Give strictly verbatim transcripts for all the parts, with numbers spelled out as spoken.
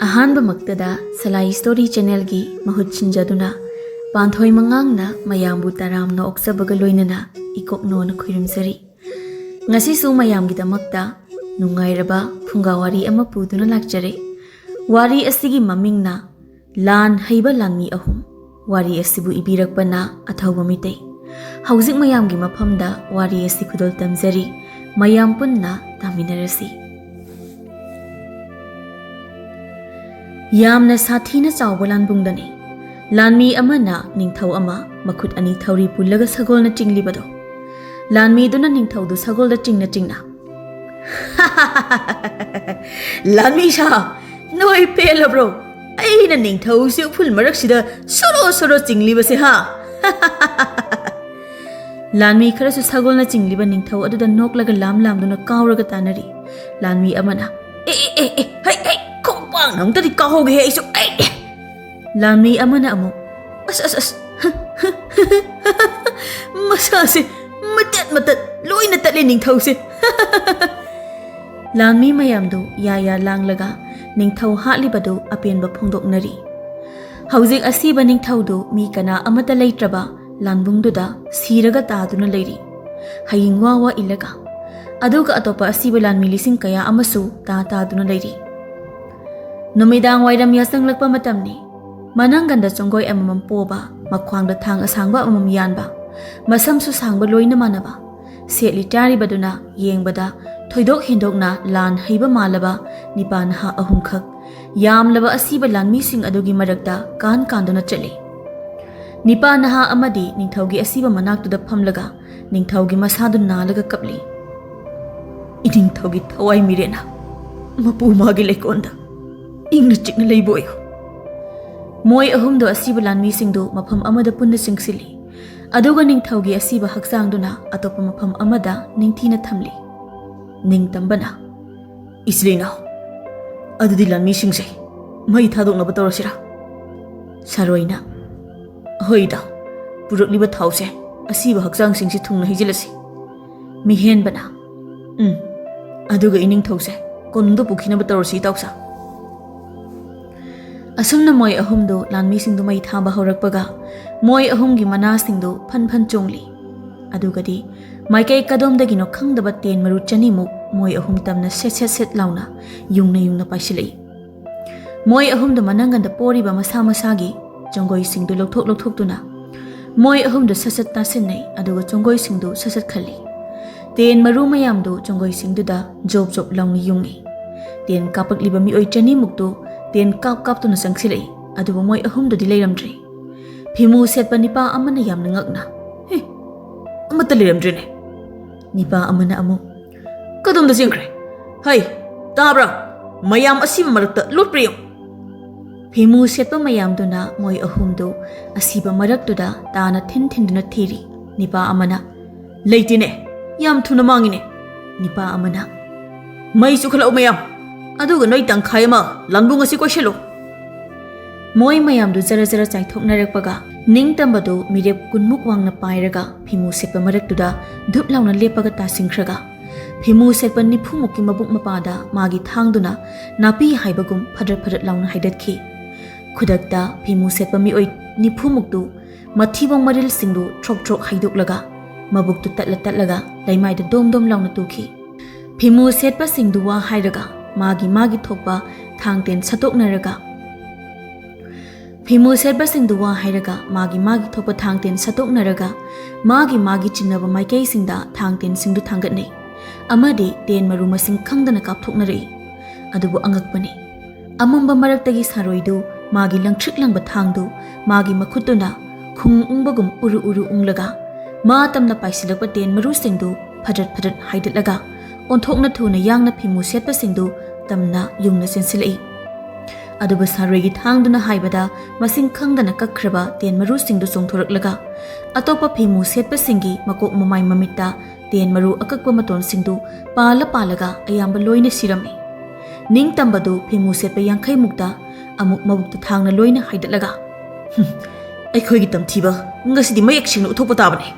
ꯑꯍꯥꯟꯕꯃꯛꯇꯗ ꯁꯂꯥꯏ story ꯆꯦꯅꯦꯜꯒꯤ ꯃꯍꯨꯠ ꯁꯤꯟꯖꯗꯨꯅ ꯄꯥꯟꯊꯣꯏ ꯃꯉꯥꯡꯅ ꯃꯌꯥꯝꯕꯨ ꯇꯔꯥꯝꯅ ꯑꯣꯛꯆꯕꯒ ꯂꯣꯏꯅꯅ ꯏꯀꯣꯛꯅꯣꯅ ꯈꯨꯔꯨꯝꯖꯔꯤ꯫ ꯉꯁꯤꯁꯨ ꯃꯌꯥꯝꯒꯤꯗꯃꯛꯇ ꯅꯨꯡꯉꯥꯏꯔꯕ ꯐꯨꯡꯒꯥ ꯋꯥꯔꯤ ꯑꯃ ꯄꯨꯗꯨꯅ ꯂꯥꯛꯆꯔꯦ꯫ ꯋꯥꯔꯤ ꯑꯁꯤꯒꯤ ꯃꯃꯤꯡꯅ ꯂꯥꯟ ꯍꯩꯕ ꯂꯥꯟꯃꯤ ꯑꯍꯨꯝ꯫ ꯋꯥꯔꯤ ꯑꯁꯤꯕꯨ ꯏꯕꯤꯔꯛꯄꯅ ꯑꯊꯧꯕ ꯃꯤꯇꯩ꯫ ꯍꯧꯖꯤꯛ ꯃꯌꯥꯝꯒꯤ ꯃꯐꯝꯗ ꯋꯥꯔꯤ ꯑꯁꯤ ꯈꯨꯗꯣꯜ ꯇꯝꯖꯔꯤ꯫ ꯃꯌꯥꯝ ꯄꯨꯟꯅ ꯇꯥꯃꯤꯟꯅꯔꯁꯤ꯫ ꯌꯥꯝꯅ ꯁꯥꯊꯤꯅ ꯆꯥꯎꯕ ꯂꯥꯟꯕꯨꯡꯗꯅꯤ꯫ ꯂꯥꯟꯃꯤ ꯑꯃꯅ ꯅꯤꯡꯊꯧ ꯑꯃ ꯃꯈꯨꯠ ꯑꯅꯤ ꯊꯧꯔꯤ ꯄꯨꯜꯂꯒ ꯁꯒꯣꯜꯅ ꯆꯤꯡꯂꯤꯕꯗꯣ꯫ ꯂꯥꯟꯃꯤꯗꯨꯅ ꯅꯤꯡꯊꯧꯗꯨ ꯁꯒꯣꯜꯗ ꯆꯤꯡꯅ ꯆꯤꯡꯅ, "ꯂꯥꯟꯃꯤ ꯁꯥ, ꯅꯣꯏ ꯄꯦꯜꯂꯕ꯭ꯔꯣ? ꯑꯩꯅ ꯅꯤꯡꯊꯧꯁꯤ ꯎꯐꯨꯜ ꯃꯔꯛꯁꯤꯗ ꯁꯣꯔꯣ ꯁꯣꯔꯣ ꯆꯤꯡꯂꯤꯕꯁꯦ, ꯍꯥ?" ꯂꯥꯟꯃꯤ ꯈꯔꯁꯨ ꯁꯒꯣꯜꯅ ꯆꯤꯡꯂꯤꯕ ꯅꯤꯡꯊꯧ ꯑꯗꯨꯗ ꯅꯣꯛꯂꯒ ꯂꯥꯝ ꯂꯥꯝꯗꯨꯅ ꯀꯥꯎꯔꯒ ꯇꯥꯅꯔꯤ꯫ ꯂꯥꯟꯃꯤ ꯑꯃꯅ, "ꯑꯦ, ꯑꯦ, ꯑꯦ, ꯑꯦ, ꯍꯩ, ꯍꯩ, ꯈꯣꯡꯄꯥꯛꯅ ꯑꯃꯨꯛꯇꯗꯤ ꯀꯥꯎꯍꯧꯒꯦꯍꯦ ꯑꯩꯁꯨ, ꯑꯩ, ꯑꯦ!" ꯂꯥꯟꯃꯤ ꯑꯃꯅ ꯑꯃꯨꯛ, "ꯑꯁ, ꯑꯁ, ꯑꯁ, ꯃꯁꯥꯁꯦ ꯃꯇꯠ ꯃꯇꯠ ꯂꯣꯏꯅ ꯇꯠꯂꯦ ꯅꯤꯡꯊꯧꯁꯦ!" ꯂꯥꯟꯃꯤ ꯃꯌꯥꯝꯗꯨ ꯌꯥ ꯌꯥ ꯂꯥꯡꯂꯒ ꯅꯤꯡꯊꯧ ꯍꯥꯠꯂꯤꯕꯗꯨ ꯑꯄꯦꯟꯕ ꯐꯣꯡꯗꯣꯛꯅꯔꯤ꯫ ꯍꯧꯖꯤꯛ ꯑꯁꯤꯕ ꯅꯤꯡꯊꯧꯗꯨ ꯃꯤ ꯀꯅꯥ ꯑꯃꯠꯇ ꯂꯩꯇ꯭ꯔꯕ ꯂꯥꯟꯕꯨꯡꯗꯨꯗ ꯁꯤꯔꯒ ꯇꯥꯗꯨꯅ ꯂꯩꯔꯤ꯫ ꯍꯌꯤꯡ ꯋꯥ ꯋꯥ ꯏꯜꯂꯒ꯫ ꯑꯗꯨꯒ ꯑꯇꯣꯞꯄ ꯑꯁꯤꯕ ꯂꯥꯟꯃꯤ ꯂꯤꯁꯤꯡ ꯀꯌꯥ ꯑꯃꯁꯨ ꯇꯥ ꯇꯥꯗꯨꯅ ꯂꯩꯔꯤ꯫ ꯅꯨꯃꯤꯗꯥꯡ ꯋꯥꯏꯔꯝ ꯌꯥꯆꯪꯂꯛꯄ ꯃꯇꯝꯅꯤ꯫ ꯃꯅꯪꯒꯟꯗ ꯆꯣꯡꯒꯣꯏ ꯑꯃꯃꯝ ꯄꯣꯕ, ꯃꯈ꯭ꯋꯥꯡꯗ ꯊꯥꯡ ꯑꯁꯥꯡꯕ ꯑꯃꯃꯝ ꯌꯥꯟꯕ, ꯃꯁꯝꯁꯨ ꯁꯥꯡꯕ ꯂꯣꯏꯅ ꯃꯥꯟꯅꯕ, ꯁꯦꯠꯂꯤ ꯆꯥꯔꯤꯕꯗꯨꯅ ꯌꯦꯡꯕꯗ ꯊꯣꯏꯗꯣꯛ ꯍꯦꯟꯗꯣꯛꯅ ꯂꯥꯟ ꯍꯩꯕ ꯃꯥꯜꯂꯕ ꯅꯤꯄꯥ ꯅꯍꯥ ꯑꯍꯨꯝꯈꯛ ꯌꯥꯝꯂꯕ ꯑꯁꯤꯕ ꯂꯥꯟꯃꯤꯁꯤꯡ ꯑꯗꯨꯒꯤ ꯃꯔꯛꯇ ꯀꯥꯟ ꯀꯥꯟꯗꯨꯅ ꯆꯠꯂꯤ꯫ ꯅꯤꯄꯥ ꯅꯍꯥ ꯑꯃꯗꯤ ꯅꯤꯡꯊꯧꯒꯤ ꯑꯁꯤꯕ ꯃꯅꯥꯛꯇꯨꯗ ꯐꯝꯂꯒ ꯅꯤꯡꯊꯧꯒꯤ ꯃꯁꯥꯗꯨ ꯅꯥꯜꯂꯒ ꯀꯞꯂꯤ꯫ "ꯏꯅꯤꯡꯊꯧꯒꯤ ꯊꯋꯥꯏ ꯃꯤꯔꯦꯅ ꯃꯄꯨ ꯃꯥꯒꯤ ꯂꯩꯀꯣꯜꯗ ꯏꯪꯅ ꯆꯤꯛꯅ ꯂꯩꯕ ꯑꯣꯏꯌꯨ꯫" ꯃꯣꯏ ꯑꯍꯨꯝꯗꯣ ꯑꯁꯤꯕ ꯂꯥꯟꯃꯤꯁꯤꯡꯗꯨ ꯃꯐꯝ ꯑꯃꯗ ꯄꯨꯟꯅ ꯆꯤꯡꯁꯤꯜꯂꯤ꯫ ꯑꯗꯨꯒ ꯅꯤꯡꯊꯧꯒꯤ ꯑꯁꯤꯕ ꯍꯛꯆꯥꯡꯗꯨꯅ ꯑꯇꯣꯞꯄ ꯃꯐꯝ ꯑꯃꯗ ꯅꯤꯡꯊꯤꯅ ꯊꯝꯂꯤ꯫ ꯅꯤꯡꯇꯝꯕꯅ, "ꯏꯆꯤꯜ ꯏꯅꯥꯎ, ꯑꯗꯨꯗꯤ ꯂꯥꯟꯃꯤꯁꯤꯡꯁꯦ ꯃꯩ ꯊꯥꯗꯣꯛꯅꯕ ꯇꯧꯔꯁꯤꯔꯥ?" ꯁꯥꯔꯣꯏꯅ, "ꯍꯣꯏꯗ, ꯄꯨꯔꯛꯂꯤꯕ ꯊꯥꯎꯁꯦ ꯑꯁꯤꯕ ꯍꯛꯆꯥꯡꯁꯤꯡꯁꯤ ꯊꯨꯡꯅ ꯍꯩꯖꯤꯜꯂꯁꯤ꯫" ꯃꯤꯍꯦꯟꯕꯅ, "ꯎꯝ, ꯑꯗꯨꯒ ꯏꯅꯤꯡꯊꯧꯁꯦ ꯀꯣꯅꯨꯡꯗ ꯄꯨꯈꯤꯅꯕ ꯇꯧꯔꯁꯤ, ꯏꯇꯥꯎꯁꯥ꯫" ꯑꯁꯨꯝꯅ ꯃꯣꯏ ꯑꯍꯨꯝꯗꯨ ꯂꯥꯟꯃꯤꯁꯤꯡꯗꯨ ꯃꯩ ꯊꯥꯕ ꯍꯧꯔꯛꯄꯒ ꯃꯣꯏ ꯑꯍꯨꯝꯒꯤ ꯃꯅꯥꯁꯤꯡꯗꯨ ꯐꯟ ꯐꯟ ꯆꯣꯡꯂꯤ꯫ ꯑꯗꯨꯒꯗꯤ ꯃꯥꯏꯀꯩ ꯀꯗꯣꯝꯗꯒꯤꯅꯣ ꯈꯪꯗꯕ ꯇꯦꯟ ꯃꯔꯨ ꯆꯅꯤꯃꯨꯛ ꯃꯣꯏ ꯑꯍꯨꯝ ꯇꯝꯅ ꯁꯦꯠ ꯁꯦꯠ ꯁꯦꯠ ꯂꯥꯎꯅ ꯌꯨꯡꯅ ꯌꯨꯡꯅ ꯄꯥꯏꯁꯤꯜꯂꯛꯏ꯫ ꯃꯣꯏ ꯑꯍꯨꯝꯗꯨ ꯃꯅꯪꯒꯟꯗ ꯄꯣꯔꯤꯕ ꯃꯁꯥ ꯃꯁꯥꯒꯤ ꯆꯣꯡꯒꯣꯏꯁꯤꯡꯗꯨ ꯂꯧꯊꯣꯛ ꯂꯧꯊꯣꯛꯇꯨꯅ ꯃꯣꯏ ꯑꯍꯨꯝꯗꯨ ꯁꯠ ꯁꯠ ꯇꯥꯁꯤꯟꯅꯩ, ꯑꯗꯨꯒ ꯆꯣꯡꯒꯣꯏꯁꯤꯡꯗꯨ ꯁꯠ ꯁꯠ ꯈꯜꯂꯤ꯫ ꯇꯦꯟ ꯃꯔꯨ ꯃꯌꯥꯝꯗꯨ ꯆꯣꯡꯒꯣꯏꯁꯤꯡꯗꯨꯗ ꯖꯣꯞ ꯖꯣꯞ ꯂꯥꯎꯅ ꯌꯨꯡꯉꯤ꯫ ꯇꯦꯟ ꯀꯥꯞꯄꯛꯂꯤꯕ ꯃꯤꯑꯣꯏ ꯆꯅꯤꯃꯨꯛꯇꯨ ꯇꯦꯟ ꯀꯥꯞ ꯀꯥꯞꯇꯨꯅ ꯆꯪꯁꯤꯜꯂꯛꯏ, ꯑꯗꯨꯕꯨ ꯃꯣꯏ ꯑꯍꯨꯝꯗꯨꯗꯤ ꯂꯩꯔꯝꯗ꯭ꯔꯦ꯫ ꯐꯤꯃꯨ ꯁꯦꯠꯄ ꯅꯤꯄꯥ ꯑꯃꯅ ꯌꯥꯝꯅ ꯉꯛꯅ, "ꯍꯦ, ꯑꯃꯠꯇ ꯂꯩꯔꯝꯗ꯭ꯔꯦꯅꯦ!" ꯅꯤꯄꯥ ꯑꯃꯅ ꯑꯃꯨꯛ, "ꯀꯗꯣꯝꯗ ꯆꯦꯟꯈ꯭ꯔꯦ? ꯍꯩ, ꯇꯥꯕ꯭ꯔꯥ? ꯃꯌꯥꯝ ꯑꯁꯤꯕ ꯃꯔꯛꯇ ꯂꯣꯠꯄ꯭ꯔꯥ ꯌꯦꯡꯉꯨ!" ꯐꯤꯃꯨ ꯁꯦꯠꯄ ꯃꯌꯥꯝꯗꯨꯅ ꯃꯣꯏ ꯑꯍꯨꯝꯗꯨ ꯑꯁꯤꯕ ꯃꯔꯛꯇꯨꯗ ꯇꯥꯅ ꯊꯤꯟ ꯊꯤꯟꯗꯨꯅ ꯊꯤꯔꯤ꯫ ꯅꯤꯄꯥ ꯑꯃꯅ, "ꯂꯩꯇꯦꯅꯦ, ꯌꯥꯝ ꯊꯨꯅ ꯃꯥꯡꯉꯤꯅꯦ!" ꯅꯤꯄꯥ ꯑꯃꯅ, "ꯃꯩ ꯆꯨꯈꯠꯂꯛꯎ ꯃꯌꯥꯝ, ꯑꯗꯨꯒ ꯅꯣꯏ ꯇꯪꯈꯥꯏ ꯑꯃ ꯂꯥꯟꯕꯨꯡ ꯑꯁꯤ ꯀꯣꯏꯁꯤꯜꯂꯨ!" ꯃꯣꯏ ꯃꯌꯥꯝꯗꯨ ꯖꯔ ꯖꯔ ꯆꯥꯏꯊꯣꯛꯅꯔꯛꯄꯒ, ꯅꯤꯡꯇꯝꯕꯗꯨ ꯃꯤꯔꯦꯞ ꯀꯨꯟꯃꯨꯛ ꯋꯥꯡꯅ ꯄꯥꯏꯔꯒ ꯐꯤꯃꯨ ꯁꯦꯠꯄ ꯃꯔꯛꯇꯨꯗ ꯙꯨꯞ ꯂꯥꯎꯅ ꯂꯦꯞꯄꯒ ꯇꯥꯁꯤꯟꯈ꯭ꯔꯒ, ꯐꯤꯃꯨ ꯁꯦꯠꯄ ꯅꯤꯐꯨꯃꯨꯛꯀꯤ ꯃꯕꯨꯛ ꯃꯄꯥꯗ ꯃꯥꯒꯤ ꯊꯥꯡꯗꯨꯅ ꯅꯥꯄꯤ ꯍꯥꯏꯕꯒꯨꯝ ꯐꯗ꯭ꯔꯠ ꯐꯗ꯭ꯔꯠ ꯂꯥꯎꯅ ꯍꯥꯏꯗꯠꯈꯤ꯫ ꯈꯨꯗꯛꯇ ꯐꯤꯃꯨ ꯁꯦꯠꯄ ꯃꯤꯑꯣꯏ ꯅꯤꯐꯨꯃꯨꯛꯇꯨ ꯃꯊꯤꯕꯣꯡ ꯃꯔꯤꯜꯁꯤꯡꯗꯨ ꯊ꯭ꯔꯣꯛ ꯊ꯭ꯔꯣꯛ ꯍꯩꯗꯣꯛꯂꯒ, ꯃꯕꯨꯛꯇꯨ ꯇꯠꯂ ꯇꯠꯂꯒ ꯂꯩꯃꯥꯏꯗ ꯗꯣꯝ ꯗꯣꯝ ꯂꯥꯎꯅ ꯇꯨꯈꯤ꯫ ꯐꯤꯃꯨ ꯁꯦꯠꯄꯁꯤꯡꯗꯨ ꯋꯥ ꯍꯥꯏꯔꯒ, ꯃꯥꯒꯤ ꯃꯥꯒꯤ ꯊꯣꯛꯄ ꯊꯥꯡ ꯇꯦꯟ ꯁꯠꯇꯣꯛꯅꯔꯒ, ꯐꯤꯃꯨ ꯁꯦꯠꯄꯁꯤꯡꯗꯨ ꯋꯥ ꯍꯥꯏꯔꯒ, ꯃꯥꯒꯤ ꯃꯥꯒꯤ ꯊꯣꯛꯄ ꯊꯥꯡ ꯇꯦꯟ ꯁꯠꯇꯣꯛꯅꯔꯒ, ꯃꯥꯒꯤ ꯃꯥꯒꯤ ꯆꯤꯡꯅꯕ ꯃꯥꯏꯀꯩꯁꯤꯡꯗ ꯊꯥꯡ ꯇꯦꯟꯁꯤꯡꯗꯨ ꯊꯥꯡꯒꯠꯅꯩ꯫ ꯑꯃꯗꯤ ꯇꯦꯟ ꯃꯔꯨ ꯃꯁꯤꯡ ꯈꯪꯗꯅ ꯀꯥꯞꯊꯣꯛꯅꯔꯛꯏ꯫ ꯑꯗꯨꯕꯨ ꯑꯉꯛꯄꯅꯤ, ꯑꯃꯝꯕ ꯃꯔꯛꯇꯒꯤ ꯁꯥꯔꯣꯏꯗꯨ ꯃꯥꯒꯤ ꯂꯪꯇ꯭ꯔꯤꯛ ꯂꯪꯕ ꯊꯥꯡꯗꯨ ꯃꯥꯒꯤ ꯃꯈꯨꯠꯇꯨꯅ ꯈꯨꯡ ꯎꯪꯕꯒꯨꯝ ꯎꯔꯨ ꯎꯔꯨ ꯎꯪꯂꯒ, ꯃꯥ ꯇꯝꯅ ꯄꯥꯏꯁꯤꯜꯂꯛꯄ ꯇꯦꯟ ꯃꯔꯨꯁꯤꯡꯗꯨ ꯐꯗ꯭ꯔꯠ ꯐꯗ꯭ꯔꯠ ꯍꯥꯏꯗꯠꯂꯒ, ꯑꯣꯟꯊꯣꯛꯅ ꯊꯨꯅ ꯌꯥꯡꯅ ꯐꯤꯃꯨ ꯁꯦꯠꯄꯁꯤꯡꯗꯨ ꯇꯝꯅ ꯌꯨꯡꯅ ꯆꯦꯟꯁꯤꯜꯂꯛꯏ꯫ ꯑꯗꯨꯕꯨ ꯁꯥꯔꯣꯏꯒꯤ ꯊꯥꯡꯗꯨꯅ ꯍꯥꯏꯕꯗ ꯃꯁꯤꯡ ꯈꯪꯗꯅ ꯀꯛꯈ꯭ꯔꯕ ꯇꯦꯟ ꯃꯔꯨꯁꯤꯡꯗꯨ ꯆꯣꯡꯊꯣꯔꯛꯂꯒ, ꯑꯇꯣꯞꯄ ꯐꯤꯃꯨ ꯁꯦꯠꯄꯁꯤꯡꯒꯤ ꯃꯀꯣꯛ ꯃꯃꯥꯏ ꯃꯃꯤꯠꯇ ꯇꯦꯟ ꯃꯔꯨ ꯑꯀꯛꯄ ꯃꯇꯣꯟꯁꯤꯡꯗꯨ ꯄꯥꯜꯂ ꯄꯥꯜꯂꯒ ꯑꯌꯥꯝꯕ ꯂꯣꯏꯅ ꯁꯤꯔꯝꯃꯤ꯫ ꯅꯤꯡꯇꯝꯕꯗꯨ ꯐꯤꯃꯨ ꯁꯦꯠꯄ ꯌꯥꯡꯈꯩꯃꯨꯛꯇ ꯑꯃꯨꯛ ꯃꯕꯨꯛꯇ ꯊꯥꯡꯅ ꯂꯣꯏꯅ ꯍꯥꯏꯗꯠꯂꯒ, "ꯍꯨꯝ, ꯑꯩꯈꯣꯏꯒꯤ ꯇꯝꯊꯤꯕ ꯉꯁꯤꯗꯤ ꯃꯌꯦꯛ ꯁꯦꯡꯅ ꯎꯠꯊꯣꯛꯄ ꯇꯥꯕꯅꯤ!"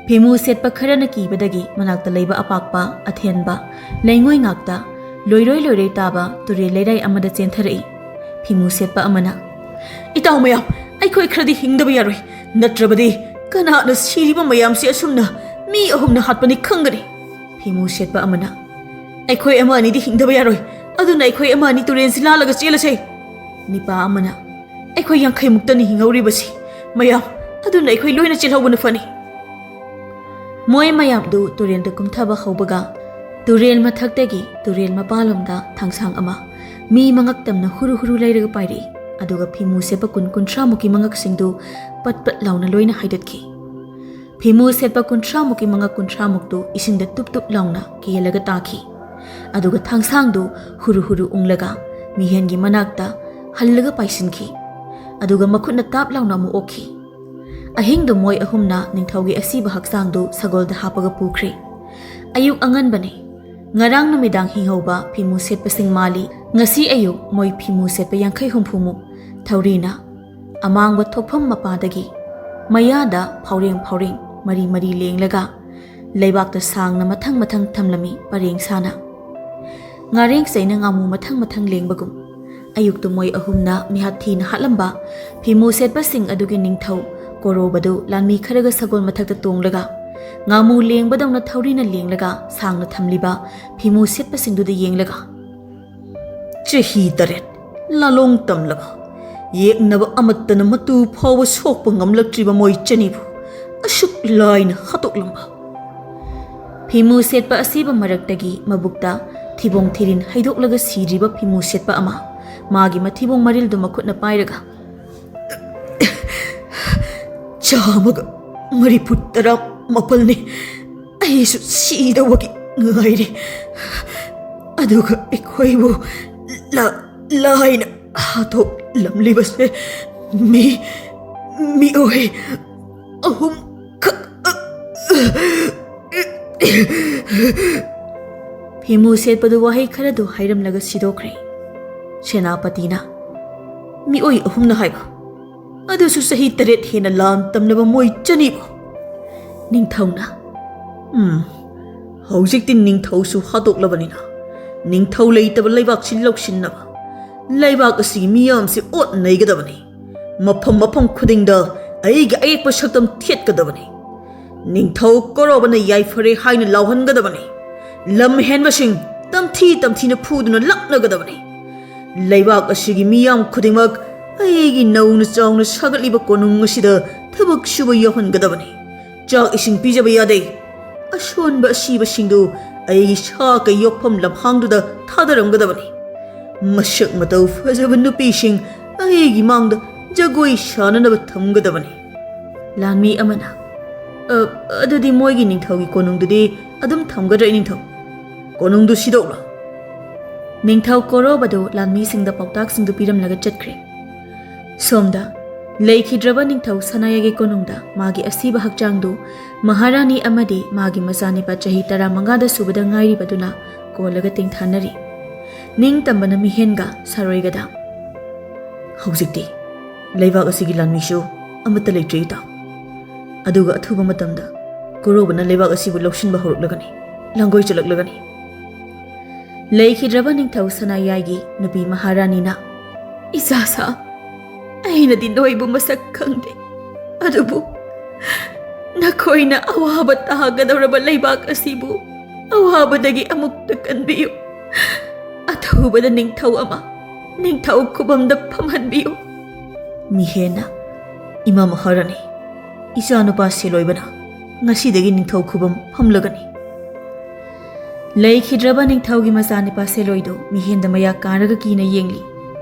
ꯐꯤꯃꯨ ꯁꯦꯠꯄ ꯈꯔꯅ ꯀꯤꯕꯗꯒꯤ ꯃꯅꯥꯛꯇ ꯂꯩꯕ ꯑꯄꯥꯛꯄ, ꯑꯊꯦꯟꯕ, ꯂꯩꯉꯣꯏ ꯉꯥꯛꯇ, ꯂꯣꯏꯔꯣꯏ ꯂꯣꯏꯔꯣꯏ ꯇꯥꯕ ꯇꯨꯔꯦꯜ ꯂꯩꯔꯥꯏ ꯑꯃꯗ ꯆꯦꯟꯊꯔꯛꯏ꯫ ꯐꯤꯃꯨ ꯁꯦꯠꯄ ꯑꯃꯅ, "ꯏꯇꯥꯎ ꯃꯌꯥꯝ, ꯑꯩꯈꯣꯏ ꯈꯔꯗꯤ ꯍꯤꯡꯗꯕ ꯌꯥꯔꯣꯏ, ꯅꯠꯇ꯭ꯔꯕꯗꯤ ꯀꯅꯥꯅ ꯁꯤꯔꯤꯕ ꯃꯌꯥꯝꯁꯤ ꯑꯁꯨꯝꯅ ꯃꯤ ꯑꯍꯨꯝꯅ ꯍꯥꯠꯄꯅꯤ ꯈꯪꯒꯅꯤ?" ꯐꯤꯃꯨ ꯁꯦꯠꯄ ꯑꯃꯅ, "ꯑꯩꯈꯣꯏ ꯑꯃ ꯑꯅꯤꯗꯤ ꯍꯤꯡꯗꯕ ꯌꯥꯔꯣꯏ, ꯑꯗꯨꯅ ꯑꯩꯈꯣꯏ ꯑꯃ ꯑꯅꯤ ꯇꯨꯔꯦꯟꯁꯤ ꯂꯥꯜꯂꯒ ꯆꯦꯜꯂꯁꯦ꯫" ꯅꯤꯄꯥ ꯑꯃꯅ, "ꯑꯩꯈꯣꯏ ꯌꯥꯡꯈꯩ ꯃꯨꯛꯇꯅꯤ ꯍꯤꯡꯍꯧꯔꯤꯕꯁꯤ ꯃꯌꯥꯝ, ꯑꯗꯨꯅ ꯑꯩꯈꯣꯏ ꯂꯣꯏꯅ ꯆꯦꯜꯍꯧꯕꯅ ꯐꯅꯤ꯫" ꯃꯣꯏ ꯃꯌꯥꯝꯗꯨ ꯇꯨꯔꯦꯜꯗ ꯀꯨꯝꯊꯕ ꯍꯧꯕꯒ, ꯇꯨꯔꯦꯜ ꯃꯊꯛꯇꯒꯤ ꯇꯨꯔꯦꯜ ꯃꯄꯥꯜꯂꯣꯝꯗ ꯊꯥꯡꯁꯥꯡ ꯑꯃ ꯃꯤ ꯃꯉꯛ ꯇꯝꯅ ꯍꯨꯔꯨ ꯍꯨꯔꯨ ꯂꯩꯔꯒ ꯄꯥꯏꯔꯛꯏ꯫ ꯑꯗꯨꯒ ꯐꯤꯃꯨ ꯁꯦꯠꯄ ꯀꯨꯟ ꯀꯨꯟꯊ꯭ꯔꯥꯃꯨꯛꯀꯤ ꯃꯉꯛꯁꯤꯡꯗꯨ ꯄꯠ ꯄꯠ ꯂꯥꯎꯅ ꯂꯣꯏꯅ ꯍꯥꯏꯗꯠꯈꯤ꯫ ꯐꯤꯃꯨ ꯁꯦꯠꯄ ꯀꯨꯟꯊ꯭ꯔꯥꯃꯨꯛꯀꯤ ꯃꯉꯛ ꯀꯨꯟꯊ꯭ꯔꯥꯃꯨꯛꯇꯨ ꯏꯁꯤꯡꯗ ꯇꯨꯞ ꯇꯨꯞ ꯂꯥꯎꯅ ꯀꯦꯜꯂꯒ ꯇꯥꯈꯤ꯫ ꯑꯗꯨꯒ ꯊꯥꯡꯁꯥꯡꯗꯨ ꯍꯨꯔꯨ ꯍꯨꯔꯨ ꯎꯪꯂꯒ ꯃꯤꯍꯦꯟꯒꯤ ꯃꯅꯥꯛꯇ ꯍꯜꯂꯒ ꯄꯥꯏꯁꯤꯟꯈꯤ꯫ ꯑꯗꯨꯒ ꯃꯈꯨꯠꯅ ꯇꯥꯞ ꯂꯥꯎꯅ ꯑꯃꯨꯛ ꯑꯣꯛꯈꯤ꯫ ꯑꯍꯤꯡꯗꯨ ꯃꯣꯏ ꯑꯍꯨꯝꯅ ꯅꯤꯡꯊꯧꯒꯤ ꯑꯁꯤꯕ ꯍꯛꯆꯥꯡꯗꯨ ꯁꯒꯣꯜꯗ ꯍꯥꯞꯄꯒ ꯄꯨꯈ꯭ꯔꯦ꯫ ꯑꯌꯨꯛ ꯑꯉꯟꯕꯅꯤ꯫ ꯉꯔꯥꯡ ꯅꯨꯃꯤꯗꯥꯡ ꯍꯤꯡꯍꯧꯕ ꯐꯤꯃꯨ ꯁꯦꯠꯄꯁꯤꯡ ꯃꯥꯜꯂꯤ꯫ ꯉꯁꯤ ꯑꯌꯨꯛ ꯃꯣꯏ ꯐꯤꯃꯨ ꯁꯦꯠꯄ ꯌꯥꯡꯈꯩ ꯍꯨꯝꯐꯨꯃꯨꯛ ꯊꯧꯔꯤꯅ ꯑꯃꯥꯡꯕ ꯊꯣꯛꯐꯝ ꯃꯄꯥꯗꯒꯤ ꯃꯌꯥꯗ ꯐꯥꯎꯔꯦꯡ ꯐꯥꯎꯔꯦꯡ ꯃꯔꯤ ꯃꯔꯤ ꯂꯦꯡꯂꯒ ꯂꯩꯕꯥꯛꯇ ꯁꯥꯡꯅ ꯃꯊꯪ ꯃꯊꯪ ꯊꯝꯂꯝꯃꯤ ꯄꯔꯦꯡ ꯁꯥꯅ꯫ ꯉꯥꯔꯦꯡ ꯆꯩꯅ ꯉꯥꯃꯨ ꯃꯊꯪ ꯃꯊꯪ ꯂꯦꯡꯕꯒꯨꯝ꯫ ꯑꯌꯨꯛꯇꯨ ꯃꯣꯏ ꯑꯍꯨꯝꯅ ꯃꯤꯍꯥꯠ ꯊꯤꯅ ꯍꯥꯠꯂꯝꯕ ꯐꯤꯃꯨ ꯁꯦꯠꯄꯁꯤꯡ ꯑꯗꯨꯒꯤ ꯅꯤꯡꯊꯧ ꯀꯣꯔꯣꯕꯗꯨ ꯂꯥꯟꯃꯤ ꯈꯔꯒ ꯁꯒꯣꯜ ꯃꯊꯛꯇ ꯇꯣꯡꯂꯒ ꯉꯥꯃꯨ ꯂꯦꯡꯕꯗꯧꯅ ꯊꯧꯔꯤꯅ ꯂꯦꯡꯂꯒ ꯁꯥꯡꯅ ꯊꯝꯂꯤꯕ ꯐꯤꯃꯨ ꯁꯦꯠꯄꯁꯤꯡꯗꯨꯗ ꯌꯦꯡꯂꯒ, "ꯆꯍꯤ ꯇꯔꯦꯠ ꯂꯥꯂꯣꯡ ꯇꯝꯂꯕ, ꯌꯦꯛꯅꯕ ꯑꯃꯠꯇꯅ ꯃꯇꯨ ꯐꯥꯎꯕ ꯁꯣꯛꯄ ꯉꯝꯂꯛꯇ꯭ꯔꯤꯕ ꯃꯣꯏ ꯆꯅꯤꯕꯨ ꯑꯁꯨꯛ ꯂꯥꯏꯅ ꯍꯥꯠꯇꯣꯛꯂꯝꯕ?" ꯐꯤꯃꯨ ꯁꯦꯠꯄ ꯑꯁꯤꯕ ꯃꯔꯛꯇꯒꯤ ꯃꯕꯨꯛꯇ ꯊꯤꯕꯣꯡ ꯊꯤꯔꯤꯟ ꯍꯩꯗꯣꯛꯂꯒ ꯁꯤꯔꯤꯕ ꯐꯤꯃꯨ ꯁꯦꯠꯄ ꯑꯃ, ꯃꯥꯒꯤ ꯃꯊꯤꯕꯣꯡ ꯃꯔꯤꯜꯗꯨ ꯃꯈꯨꯠꯅ ꯄꯥꯏꯔꯒ, "ꯆꯥꯝꯃꯒ ꯃꯔꯤꯐꯨ ꯇꯔꯥ ꯃꯥꯄꯜꯅꯤ꯫ ꯑꯩꯁꯨ ꯁꯤꯗꯧꯕꯒꯤ ꯉꯥꯏꯔꯤ꯫ ꯑꯗꯨꯒ ꯑꯩꯈꯣꯏꯕꯨ ꯂ-, ꯂꯥꯏꯅ ꯍꯥꯠꯇꯣꯛꯂꯝꯂꯤꯕꯁꯦ ꯃꯤ, ꯃꯤꯑꯣꯏ ꯑꯍꯨꯝ ꯈꯛ꯫" ꯐꯤꯃꯨ ꯁꯦꯠꯄꯗꯨ ꯋꯥꯍꯩ ꯈꯔꯗꯨ ꯍꯥꯏꯔꯝꯂꯒ ꯁꯤꯗꯣꯛꯈ꯭ꯔꯦ꯫ ꯁꯦꯅꯥꯄꯇꯤꯅ, "ꯃꯤꯑꯣꯏ ꯑꯍꯨꯝꯅ ꯍꯥꯏꯕ? ꯑꯗꯨꯁꯨ ꯆꯍꯤ ꯇꯔꯦꯠ ꯍꯦꯟꯅ ꯂꯥꯟ ꯇꯝꯂꯕ ꯃꯣꯏ ꯆꯅꯤꯕꯨ?" ꯅꯤꯡꯊꯧꯅ, "ꯎꯝ, ꯍꯧꯖꯤꯛꯇꯤ ꯅꯤꯡꯊꯧꯁꯨ ꯍꯥꯠꯇꯣꯛꯂꯕꯅꯤꯅ, ꯅꯤꯡꯊꯧ ꯂꯩꯇꯕ ꯂꯩꯕꯥꯛꯁꯤ ꯂꯧꯁꯤꯟꯅꯕ ꯂꯩꯕꯥꯛ ꯑꯁꯤꯒꯤ ꯃꯤꯌꯥꯝꯁꯤ ꯑꯣꯠ ꯅꯩꯒꯗꯕꯅꯤ꯫ ꯃꯐꯝ ꯃꯐꯝ ꯈꯨꯗꯤꯡꯗ ꯑꯩꯒꯤ ꯑꯌꯦꯛꯄ ꯁꯛꯇꯝ ꯊꯦꯠꯀꯗꯕꯅꯤ꯫ ꯅꯤꯡꯊꯧ ꯀꯣꯔꯣꯕꯅ ꯌꯥꯏꯐꯔꯦ ꯍꯥꯏꯅ ꯂꯥꯎꯍꯟꯒꯗꯕꯅꯤ꯫ ꯂꯝ ꯍꯦꯟꯕꯁꯤꯡ ꯇꯝꯊꯤ ꯇꯝꯊꯤꯅ ꯐꯨꯗꯨꯅ ꯂꯛꯅꯒꯗꯕꯅꯤ꯫ ꯂꯩꯕꯥꯛ ꯑꯁꯤꯒꯤ ꯃꯤꯌꯥꯝ ꯈꯨꯗꯤꯡꯃꯛ ꯑꯩꯒꯤ ꯅꯧꯅ ꯆꯥꯎꯅ ꯁꯥꯒꯠꯂꯤꯕ ꯀꯣꯅꯨꯡ ꯑꯁꯤꯗ ꯊꯕꯛ ꯁꯨꯕ ꯌꯥꯎꯍꯟꯒꯗꯕꯅꯤ꯫ ꯆꯥꯛ ꯏꯁꯤꯡ ꯄꯤꯖꯕ ꯌꯥꯗꯦ꯫ ꯑꯁꯣꯟꯕ ꯑꯁꯤꯕꯁꯤꯡꯗꯨ ꯑꯩꯒꯤ ꯁꯥ ꯀꯩ ꯌꯣꯛꯐꯝ ꯂꯝꯍꯥꯡꯗꯨꯗ ꯊꯥꯗꯔꯝꯒꯗꯕꯅꯤ꯫ ꯃꯁꯛ ꯃꯇꯧ ꯐꯖꯕ ꯅꯨꯄꯤꯁꯤꯡ ꯑꯩꯒꯤ ꯃꯥꯡꯗ ꯖꯒꯣꯏ ꯁꯥꯅꯅꯕ ꯊꯝꯒꯗꯕꯅꯤ꯫ ꯂꯥꯟꯃꯤ ꯑꯃꯅ, "ꯑ, ꯑꯗꯨꯗꯤ ꯃꯣꯏꯒꯤ ꯅꯤꯡꯊꯧꯒꯤ ꯀꯣꯅꯨꯡꯗꯨꯗꯤ ꯑꯗꯨꯝ ꯊꯝꯒꯗ꯭ꯔꯥ, ꯏꯅꯤꯡꯊꯧ? ꯀꯣꯅꯨꯡꯗꯨ ꯁꯤꯗꯣꯛꯂꯣ꯫" ꯅꯤꯡꯊꯧ ꯀꯣꯔꯣꯕꯗꯨ ꯂꯥꯟꯃꯤꯁꯤꯡꯗ ꯄꯥꯎꯇꯥꯛꯁꯤꯡꯗꯨ ꯄꯤꯔꯝꯂꯒ ꯆꯠꯈ꯭ꯔꯦ꯫ ꯁꯣꯝꯗ, ꯂꯩꯈꯤꯗ꯭ꯔꯕ ꯅꯤꯡꯊꯧ ꯁꯅꯥꯌꯥꯒꯤ ꯀꯣꯅꯨꯡꯗ ꯃꯥꯒꯤ ꯑꯁꯤꯕ ꯍꯛꯆꯥꯡꯗꯨ ꯃꯍꯥꯔꯥꯅꯤ ꯑꯃꯗꯤ ꯃꯥꯒꯤ ꯃꯆꯥꯅꯤꯄꯥ ꯆꯍꯤ ꯇꯔꯥꯃꯉꯥꯗ ꯁꯨꯕꯗ ꯉꯥꯏꯔꯤꯕꯗꯨꯅ ꯀꯣꯜꯂꯒ ꯇꯦꯡꯊꯥꯅꯔꯤ꯫ ꯅꯤꯡꯇꯝꯕꯅ ꯃꯤꯍꯦꯟꯒ ꯁꯥꯔꯣꯏꯒꯗ, "ꯍꯧꯖꯤꯛꯇꯤ ꯂꯩꯕꯥꯛ ꯑꯁꯤꯒꯤ ꯂꯥꯟꯃꯤꯁꯨ ꯑꯃꯠꯇ ꯂꯩꯇ꯭ꯔꯦ, ꯏꯇꯥꯎ꯫ ꯑꯗꯨꯒ ꯑꯊꯨꯕ ꯃꯇꯝꯗ ꯀꯣꯔꯣꯕꯅ ꯂꯩꯕꯥꯛ ꯑꯁꯤꯕꯨ ꯂꯧꯁꯤꯟꯕ ꯍꯧꯔꯛꯂꯒꯅꯤ, ꯂꯥꯡꯒꯣꯏ ꯆꯠꯂꯛꯂꯒꯅꯤ꯫" ꯂꯩꯈꯤꯗ꯭ꯔꯕ ꯅꯤꯡꯊꯧ ꯁꯅꯥꯌꯥꯏꯒꯤ ꯅꯨꯄꯤ ꯃꯍꯥꯔꯥꯅꯤꯅ, "ꯏꯆꯥꯁꯥ, ꯑꯩꯅꯗꯤ ꯅꯣꯏꯕꯨ ꯃꯁꯛ ꯈꯪꯗꯦ, ꯑꯗꯨꯕꯨ ꯅꯈꯣꯏꯅ ꯑꯋꯥꯕ ꯇꯥꯒꯗꯧꯔꯕ ꯂꯩꯕꯥꯛ ꯑꯁꯤꯕꯨ ꯑꯋꯥꯕꯗꯒꯤ ꯑꯃꯨꯛꯇ ꯀꯟꯕꯤꯌꯨ꯫ ꯑꯊꯨꯕꯗ ꯅꯤꯡꯊꯧ ꯑꯃ ꯅꯤꯡꯊꯧ ꯈꯨꯕꯝꯗ ꯐꯝꯍꯟꯕꯤꯌꯨ꯫" ꯃꯤꯍꯦꯟꯅ, "ꯏꯃꯥ ꯃꯍꯥꯔꯥꯅꯤ, ꯏꯆꯥꯅꯨꯄꯥ ꯁꯦꯂꯣꯏꯕꯅ ꯉꯁꯤꯗꯒꯤ ꯅꯤꯡꯊꯧ ꯈꯨꯕꯝ ꯐꯝꯂꯒꯅꯤ꯫" ꯂꯩꯈꯤꯗ꯭ꯔꯕ ꯅꯤꯡꯊꯧꯒꯤ ꯃꯆꯥꯅꯨꯄꯥ ꯁꯦꯂꯣꯏꯗꯨ ꯃꯤꯍꯦꯟꯗ ꯃꯌꯥ ꯀꯥꯔꯒ ꯀꯤꯅ ꯌꯦꯡꯂꯤ꯫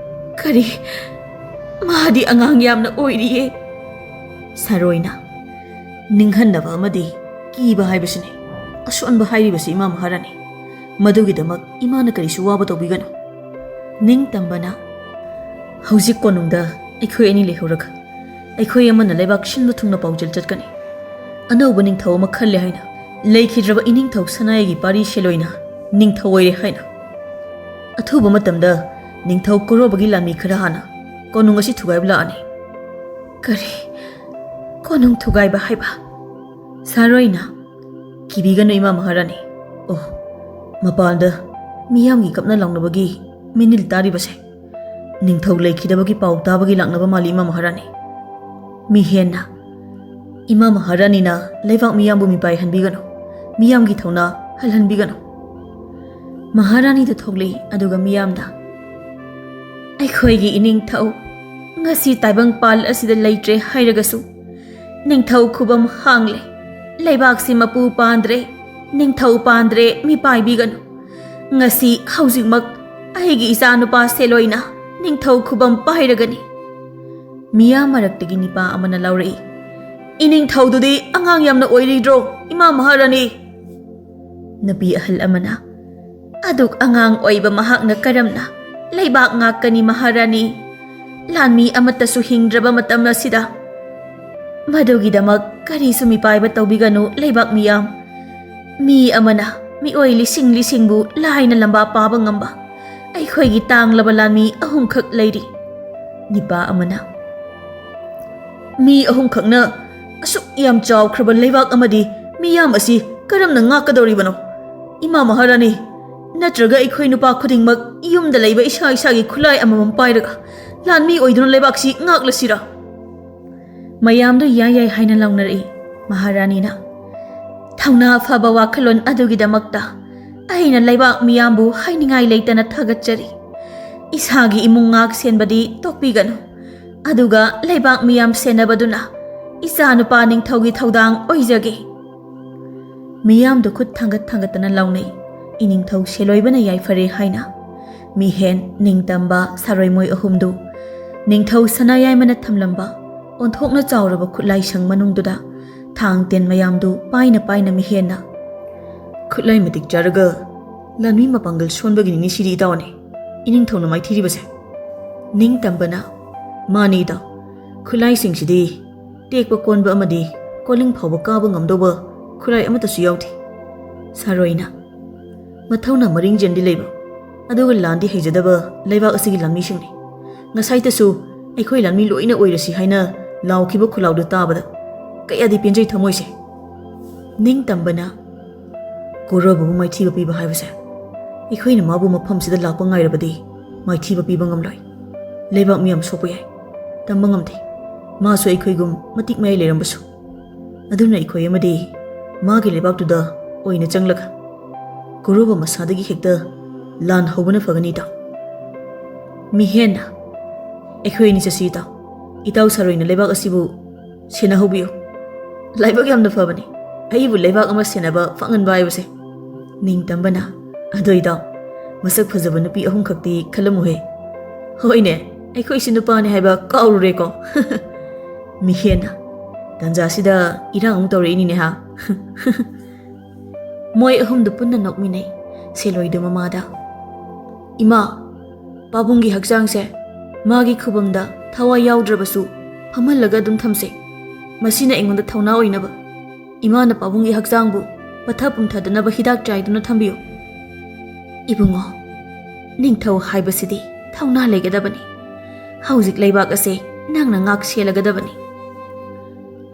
"ꯀꯔꯤ? ꯃꯥꯗꯤ ꯑꯉꯥꯡ ꯌꯥꯝꯅ ꯑꯣꯏꯔꯤꯌꯦ꯫" ꯁꯥꯔꯣꯏꯅ, "ꯅꯤꯡꯍꯟꯅꯕ ꯑꯃꯗꯤ ꯀꯤꯕ ꯍꯥꯏꯕꯁꯤꯅꯤ ꯑꯁꯣꯟꯕ ꯍꯥꯏꯔꯤꯕꯁꯤ, ꯏꯃꯥ ꯃꯍꯥꯔꯥꯅꯤ꯫ ꯃꯗꯨꯒꯤꯗꯃꯛ ꯏꯃꯥꯅ ꯀꯔꯤꯁꯨ ꯋꯥꯕ ꯇꯧꯕꯤꯒꯅꯨ꯫" ꯅꯤꯡꯇꯝꯕꯅ, "ꯍꯧꯖꯤꯛ ꯀꯣꯅꯨꯡꯗ ꯑꯩꯈꯣꯏ ꯑꯅꯤ ꯂꯩꯍꯧꯔꯒ ꯑꯩꯈꯣꯏ ꯑꯃꯅ ꯂꯩꯕꯥꯛ ꯁꯤꯟꯕ ꯊꯨꯡꯅ ꯄꯥꯎꯖꯦꯜ ꯆꯠꯀꯅꯤ꯫ ꯑꯅꯧꯕ ꯅꯤꯡꯊꯧ ꯑꯃ ꯈꯜꯂꯦ ꯍꯥꯏꯅ ꯂꯩꯈꯤꯗ꯭ꯔꯕ ꯏꯅꯤꯡꯊꯧ ꯁꯅꯥꯌꯥꯏꯒꯤ ꯄꯥꯔꯤ ꯁꯦꯂꯣꯏꯅ ꯅꯤꯡꯊꯧ ꯑꯣꯏꯔꯦ ꯍꯥꯏꯅ꯫ ꯑꯊꯨꯕ ꯃꯇꯝꯗ ꯅꯤꯡꯊꯧ ꯀꯣꯔꯣꯕꯒꯤ ꯂꯥꯟꯃꯤ ꯈꯔ ꯍꯥꯟꯅ ꯀꯣꯅꯨꯡ ꯑꯁꯤ ꯊꯨꯒꯥꯏꯕ ꯂꯥꯛꯑꯅꯤ꯫" "ꯀꯔꯤ? ꯀꯣꯅꯨꯡ ꯊꯨꯒꯥꯏꯕ ꯍꯥꯏꯕ?" ꯁꯥꯔꯣꯏꯅ, "ꯀꯤꯕꯤꯒꯅꯨ, ꯏꯃꯥ ꯃꯍꯥꯔꯥꯅꯤ꯫ ꯑꯣ, ꯃꯄꯥꯟꯗ ꯃꯤꯌꯥꯝꯒꯤ ꯀꯞꯅ ꯂꯥꯎꯅꯕꯒꯤ ꯃꯤꯅꯤꯜ ꯇꯥꯔꯤꯕꯁꯦ, "ꯅꯤꯡꯊꯧ ꯂꯩꯈꯤꯗꯕꯒꯤ ꯄꯥꯎ ꯇꯥꯕꯒꯤ ꯂꯥꯛꯅꯕ ꯃꯥꯜꯂꯤ, ꯏꯃꯥ ꯃꯍꯥꯔꯥꯅꯤ꯫" ꯃꯤꯍꯦꯟꯅ, "ꯏꯃꯥ ꯃꯍꯥꯔꯥꯅꯤꯅ ꯂꯩꯕꯥꯛ ꯃꯤꯌꯥꯝꯕꯨ ꯃꯤꯄꯥꯏꯍꯟꯕꯤꯒꯅꯨ, ꯃꯤꯌꯥꯝꯒꯤ ꯊꯧꯅꯥ ꯍꯜꯍꯟꯕꯤꯒꯅꯨ꯫" ꯃꯍꯥꯔꯥꯅꯤꯗꯨ ꯊꯣꯛꯂꯛꯏ, ꯑꯗꯨꯒ ꯃꯤꯌꯥꯝꯅ, "ꯑꯩꯈꯣꯏꯒꯤ ꯏꯅꯤꯡꯊꯧ ꯉꯁꯤ ꯇꯥꯏꯕꯪꯄꯥꯜ ꯑꯁꯤꯗ ꯂꯩꯇ꯭ꯔꯦ ꯍꯥꯏꯔꯒꯁꯨ, ꯅꯤꯡꯊꯧ ꯈꯨꯕꯝ ꯍꯥꯡꯂꯦ, ꯂꯩꯕꯥꯛꯁꯤ ꯃꯄꯨ ꯄꯥꯟꯗ꯭ꯔꯦ, ꯅꯤꯡꯊꯧ ꯄꯥꯟꯗ꯭ꯔꯦ, ꯃꯤꯄꯥꯏꯕꯤꯒꯅꯨ꯫ ꯉꯁꯤ ꯍꯧꯖꯤꯛꯃꯛ ꯑꯩꯒꯤ ꯏꯆꯥꯅꯨꯄꯥ ꯁꯦꯂꯣꯏꯅ ꯅꯤꯡꯊꯧ ꯈꯨꯕꯝ ꯄꯥꯏꯔꯒꯅꯤ꯫" ꯃꯤꯌꯥꯝ ꯃꯔꯛꯇꯒꯤ ꯅꯤꯄꯥ ꯑꯃꯅ ꯂꯥꯎꯔꯛꯏ, "ꯏꯅꯤꯡꯊꯧꯗꯨꯗꯤ ꯑꯉꯥꯡ ꯌꯥꯝꯅ ꯑꯣꯏꯔꯤꯗ꯭ꯔꯣ, ꯏꯃꯥ ꯃꯍꯥꯔꯥꯅꯤ?" ꯅꯨꯄꯤ ꯑꯍꯜ ꯑꯃꯅ, "ꯑꯗꯨꯛ ꯑꯉꯥꯡ ꯑꯣꯏꯕ ꯃꯍꯥꯛꯅ ꯀꯔꯝꯅ ꯂꯩꯕꯥꯛ ꯉꯥꯛꯀꯅꯤ, ꯃꯍꯥꯔꯥꯅꯤ? ꯂꯥꯟꯃꯤ ꯑꯃꯠꯇꯁꯨ ꯍꯤꯡꯗ꯭ꯔꯕ ꯃꯇꯝ ꯑꯁꯤꯗ꯫ ꯃꯗꯨꯒꯤꯗꯃꯛ ꯀꯔꯤꯁꯨ ꯃꯤꯄꯥꯏꯕ ꯇꯧꯕꯤꯒꯅꯨ, ꯂꯩꯕꯥꯛ ꯃꯤꯌꯥꯝ꯫ ꯃꯤ ꯑꯃꯅ ꯃꯤꯑꯣꯏ ꯂꯤꯁꯤꯡ ꯂꯤꯁꯤꯡꯕꯨ ꯂꯥꯏꯅ ꯂꯝꯕꯥ ꯄꯥꯕ ꯉꯝꯕ ꯑꯩꯈꯣꯏꯒꯤ ꯇꯥꯡꯂꯕ ꯂꯥꯟꯃꯤ ꯑꯍꯨꯝꯈꯛ ꯂꯩꯔꯤ꯫" ꯅꯤꯄꯥ ꯑꯃꯅ, "ꯃꯤ ꯑꯍꯨꯝꯈꯛꯅ ꯑꯁꯨꯛ ꯌꯥꯝ ꯆꯥꯎꯈ꯭ꯔꯕ ꯂꯩꯕꯥꯛ ꯑꯃꯗꯤ ꯃꯤꯌꯥꯝ ꯑꯁꯤ ꯀꯔꯝꯅ ꯉꯥꯛꯀꯗꯧꯔꯤꯕꯅꯣ? ꯏꯃꯥ ꯃꯍꯥꯔꯥꯅꯤ, ꯅꯠꯇ꯭ꯔꯒ ꯑꯩꯈꯣꯏ ꯅꯨꯄꯥ ꯈꯨꯗꯤꯡꯃꯛ ꯌꯨꯝꯗ ꯂꯩꯕ ꯏꯁꯥ ꯏꯁꯥꯒꯤ ꯈꯨꯠꯂꯥꯏ ꯑꯃꯃꯝ ꯄꯥꯏꯔꯒ ꯂꯥꯟꯃꯤ ꯑꯣꯏꯗꯨꯅ ꯂꯩꯕꯥꯛꯁꯤ ꯉꯥꯛꯂꯁꯤꯔꯥ?" ꯃꯌꯥꯝꯗꯨ ꯌꯥꯏ ꯌꯥꯏ ꯍꯥꯏꯅ ꯂꯥꯎꯅꯔꯛꯏ꯫ ꯃꯍꯥꯔꯥꯅꯤꯅ, "ꯊꯧꯅꯥ ꯐꯕ ꯋꯥꯈꯜꯂꯣꯟ ꯑꯗꯨꯒꯤꯗꯃꯛꯇ ꯑꯩꯅ ꯂꯩꯕꯥꯛ ꯃꯤꯌꯥꯝꯕꯨ ꯍꯥꯏꯅꯤꯡꯉꯥꯏ ꯂꯩꯇꯅ ꯊꯥꯒꯠꯆꯔꯤ꯫ ꯏꯁꯥꯒꯤ ꯏꯃꯨꯡ ꯉꯥꯛ ꯁꯦꯟꯕꯗꯤ ꯇꯣꯛꯄꯤꯒꯅꯨ, ꯑꯗꯨꯒ ꯂꯩꯕꯥꯛ ꯃꯤꯌꯥꯝ ꯁꯦꯟꯅꯕꯗꯨꯅ ꯏꯆꯥꯅꯨꯄꯥ ꯅꯤꯡꯊꯧꯒꯤ ꯊꯧꯗꯥꯡ ꯑꯣꯏꯖꯒꯦ꯫" ꯃꯤꯌꯥꯝꯗꯨ ꯈꯨꯠ ꯊꯥꯡꯒꯠ ꯊꯥꯡꯒꯠꯇꯅ ꯂꯥꯎꯅꯩ, "ꯏꯅꯤꯡꯊꯧ ꯁꯦꯂꯣꯏꯕꯅ ꯌꯥꯏꯐꯔꯦ" ꯍꯥꯏꯅ꯫ ꯃꯤꯍꯦꯟ, ꯅꯤꯡꯇꯝꯕ, ꯁꯥꯔꯣꯏ ꯃꯣꯏ ꯑꯍꯨꯝꯗꯨ ꯅꯤꯡꯊꯧ ꯁꯅꯥꯌꯥꯏꯃꯅ ꯊꯝꯂꯝꯕ ꯑꯣꯟꯊꯣꯛꯅ ꯆꯥꯎꯔꯕ ꯈꯨꯠꯂꯥꯏꯁꯪ ꯃꯅꯨꯡꯗꯨꯗ ꯊꯥꯡ ꯇꯦꯟ ꯃꯌꯥꯝꯗꯨ ꯄꯥꯏꯅ ꯄꯥꯏꯅ ꯃꯤꯍꯦꯟꯅ, "ꯈꯨꯠꯂꯥꯏ ꯃꯇꯤꯛ ꯆꯥꯔꯒ ꯂꯥꯟꯃꯤ ꯃꯄꯥꯡꯒꯜ ꯁꯣꯟꯕꯒꯤꯅꯤꯅꯦ ꯁꯤꯗꯤ, ꯏꯇꯥꯎꯅꯦ ꯏꯅꯤꯡꯊꯧꯅ ꯃꯥꯏꯊꯤꯔꯤꯕꯁꯦ꯫" ꯅꯤꯡꯇꯝꯕꯅ, "ꯃꯥꯅꯤ ꯏꯇꯥꯎ, ꯈꯨꯠꯂꯥꯏꯁꯤꯡꯁꯤꯗꯤ ꯇꯦꯛꯄ ꯀꯣꯟꯕ ꯑꯃꯗꯤ ꯀꯣꯂꯤꯡ ꯐꯥꯎꯕ ꯀꯥꯕ ꯉꯝꯗꯧꯕ ꯈꯨꯠꯂꯥꯏ ꯑꯃꯠꯇꯁꯨ ꯌꯥꯎꯗꯦ꯫" ꯁꯥꯔꯣꯏꯅ, "ꯃꯊꯧꯅꯥ ꯃꯔꯤꯡ ꯆꯦꯟꯗꯤ ꯂꯩꯕ, ꯑꯗꯨꯒ ꯂꯥꯟꯗꯤ ꯍꯩꯖꯗꯕ ꯂꯩꯕꯥꯛ ꯑꯁꯤꯒꯤ ꯂꯥꯟꯃꯤꯁꯤꯡꯅꯤ꯫ ꯉꯁꯥꯏꯇꯁꯨ ꯑꯩꯈꯣꯏ ꯂꯥꯟꯃꯤ ꯂꯣꯏꯅ ꯑꯣꯏꯔꯁꯤ ꯍꯥꯏꯅ ꯂꯥꯎꯈꯤꯕ ꯈꯨꯜꯂꯥꯎꯗꯨ ꯇꯥꯕꯗ ꯀꯌꯥꯗꯤ ꯄꯦꯟꯖꯩ ꯊꯃꯣꯏꯁꯦ꯫" ꯅꯤꯡꯇꯝꯕꯅ, "ꯀꯧꯔꯕꯕꯨ ꯃꯥꯏꯊꯤꯕ ꯄꯤꯕ ꯍꯥꯏꯕꯁꯦ, ꯑꯩꯈꯣꯏꯅ ꯃꯥꯕꯨ ꯃꯐꯝꯁꯤꯗ ꯂꯥꯛꯄ ꯉꯥꯏꯔꯕꯗꯤ ꯃꯥꯏꯊꯤꯕ ꯄꯤꯕ ꯉꯝꯂꯣꯏ꯫ ꯂꯩꯕꯥꯛ ꯃꯤꯌꯥꯝ ꯁꯣꯛꯄ ꯌꯥꯏ꯫ ꯇꯝꯕ ꯉꯝꯗꯦ꯫ ꯃꯥꯁꯨ ꯑꯩꯈꯣꯏꯒꯨꯝ ꯃꯇꯤꯛ ꯃꯌꯥꯏ ꯂꯩꯔꯝꯕꯁꯨ꯫ ꯑꯗꯨꯅ ꯑꯩꯈꯣꯏ ꯑꯃꯗꯤ ꯃꯥꯒꯤ ꯂꯩꯕꯥꯛꯇꯨꯗ ꯑꯣꯏꯅ ꯆꯪꯂꯒ ꯀꯣꯔꯣꯕ ꯃꯁꯥꯗꯒꯤ ꯍꯦꯛꯇ ꯂꯥꯟ ꯍꯧꯕꯅ ꯐꯒꯅꯤ, ꯏꯇꯥꯎ꯫ ꯃꯤꯍꯦꯟꯅ, ꯑꯩꯈꯣꯏ ꯑꯅꯤ ꯆꯠꯁꯤ, ꯏꯇꯥꯎ꯫ ꯏꯇꯥꯎ ꯁꯥꯔꯣꯏꯅ ꯂꯩꯕꯥꯛ ꯑꯁꯤꯕꯨ ꯁꯦꯟꯅꯍꯧꯕꯤꯌꯨ꯫ ꯂꯥꯏꯕꯛ ꯌꯥꯝꯅ ꯐꯕꯅꯤ, ꯑꯩꯕꯨ ꯂꯩꯕꯥꯛ ꯑꯃ ꯁꯦꯟꯅꯕ ꯐꯪꯍꯟꯕ ꯍꯥꯏꯕꯁꯦ꯫ ꯅꯤꯡꯇꯝꯕꯅ, ꯑꯗꯣ ꯏꯇꯥꯎ, ꯃꯁꯛ ꯐꯖꯕ ꯅꯨꯄꯤ ꯑꯍꯨꯝꯈꯛꯇꯤ ꯈꯜꯂꯝꯃꯨꯍꯦ꯫ ꯍꯣꯏꯅꯦ, ꯑꯩꯈꯣꯏꯁꯨ ꯅꯨꯄꯥꯅꯤ ꯍꯥꯏꯕ ꯀꯥꯎꯔꯨꯔꯦꯀꯣ꯫ ꯃꯤꯍꯦꯟꯅ, ꯇꯟꯖꯥꯁꯤꯗ ꯏꯔꯥꯡ ꯑꯃꯨꯛ ꯇꯧꯔꯛꯏꯅꯤꯅꯦ ꯍꯥ꯫ ꯃꯣꯏ ꯑꯍꯨꯝꯗꯨ ꯄꯨꯟꯅ ꯅꯣꯛꯃꯤꯟꯅꯩ꯫ ꯁꯦꯂꯣꯏꯗꯨ ꯃꯃꯥꯗ, "ꯏꯃꯥ, ꯄꯥꯕꯨꯡꯒꯤ ꯍꯛꯆꯥꯡꯁꯦ ꯃꯥꯒꯤ ꯈꯨꯕꯝꯗ ꯊꯋꯥꯏ ꯌꯥꯎꯗ꯭ꯔꯕꯁꯨ ꯐꯝꯍꯜꯂꯒ ꯑꯗꯨꯝ ꯊꯝꯁꯦ꯫ ꯃꯁꯤꯅ ꯑꯩꯉꯣꯟꯗ ꯊꯧꯅꯥ ꯑꯣꯏꯅꯕ꯫ ꯏꯃꯥꯅ ꯄꯥꯕꯨꯡꯒꯤ ꯍꯛꯆꯥꯡꯕꯨ ꯄꯠꯊ ꯄꯨꯝꯊꯗꯅꯕ ꯍꯤꯗꯥꯛ ꯆꯥꯏꯗꯨꯅ ꯊꯝꯕꯤꯌꯨ꯫" "ꯏꯕꯨꯡꯉꯣ, ꯅꯤꯡꯊꯧ ꯍꯥꯏꯕꯁꯤꯗꯤ ꯊꯧꯅꯥ ꯂꯩꯒꯗꯕꯅꯤ꯫ ꯍꯧꯖꯤꯛ ꯂꯩꯕꯥꯛ ꯑꯁꯦ ꯅꯪꯅ ꯉꯥꯛ ꯁꯦꯜꯂꯒꯗꯕꯅꯤ꯫"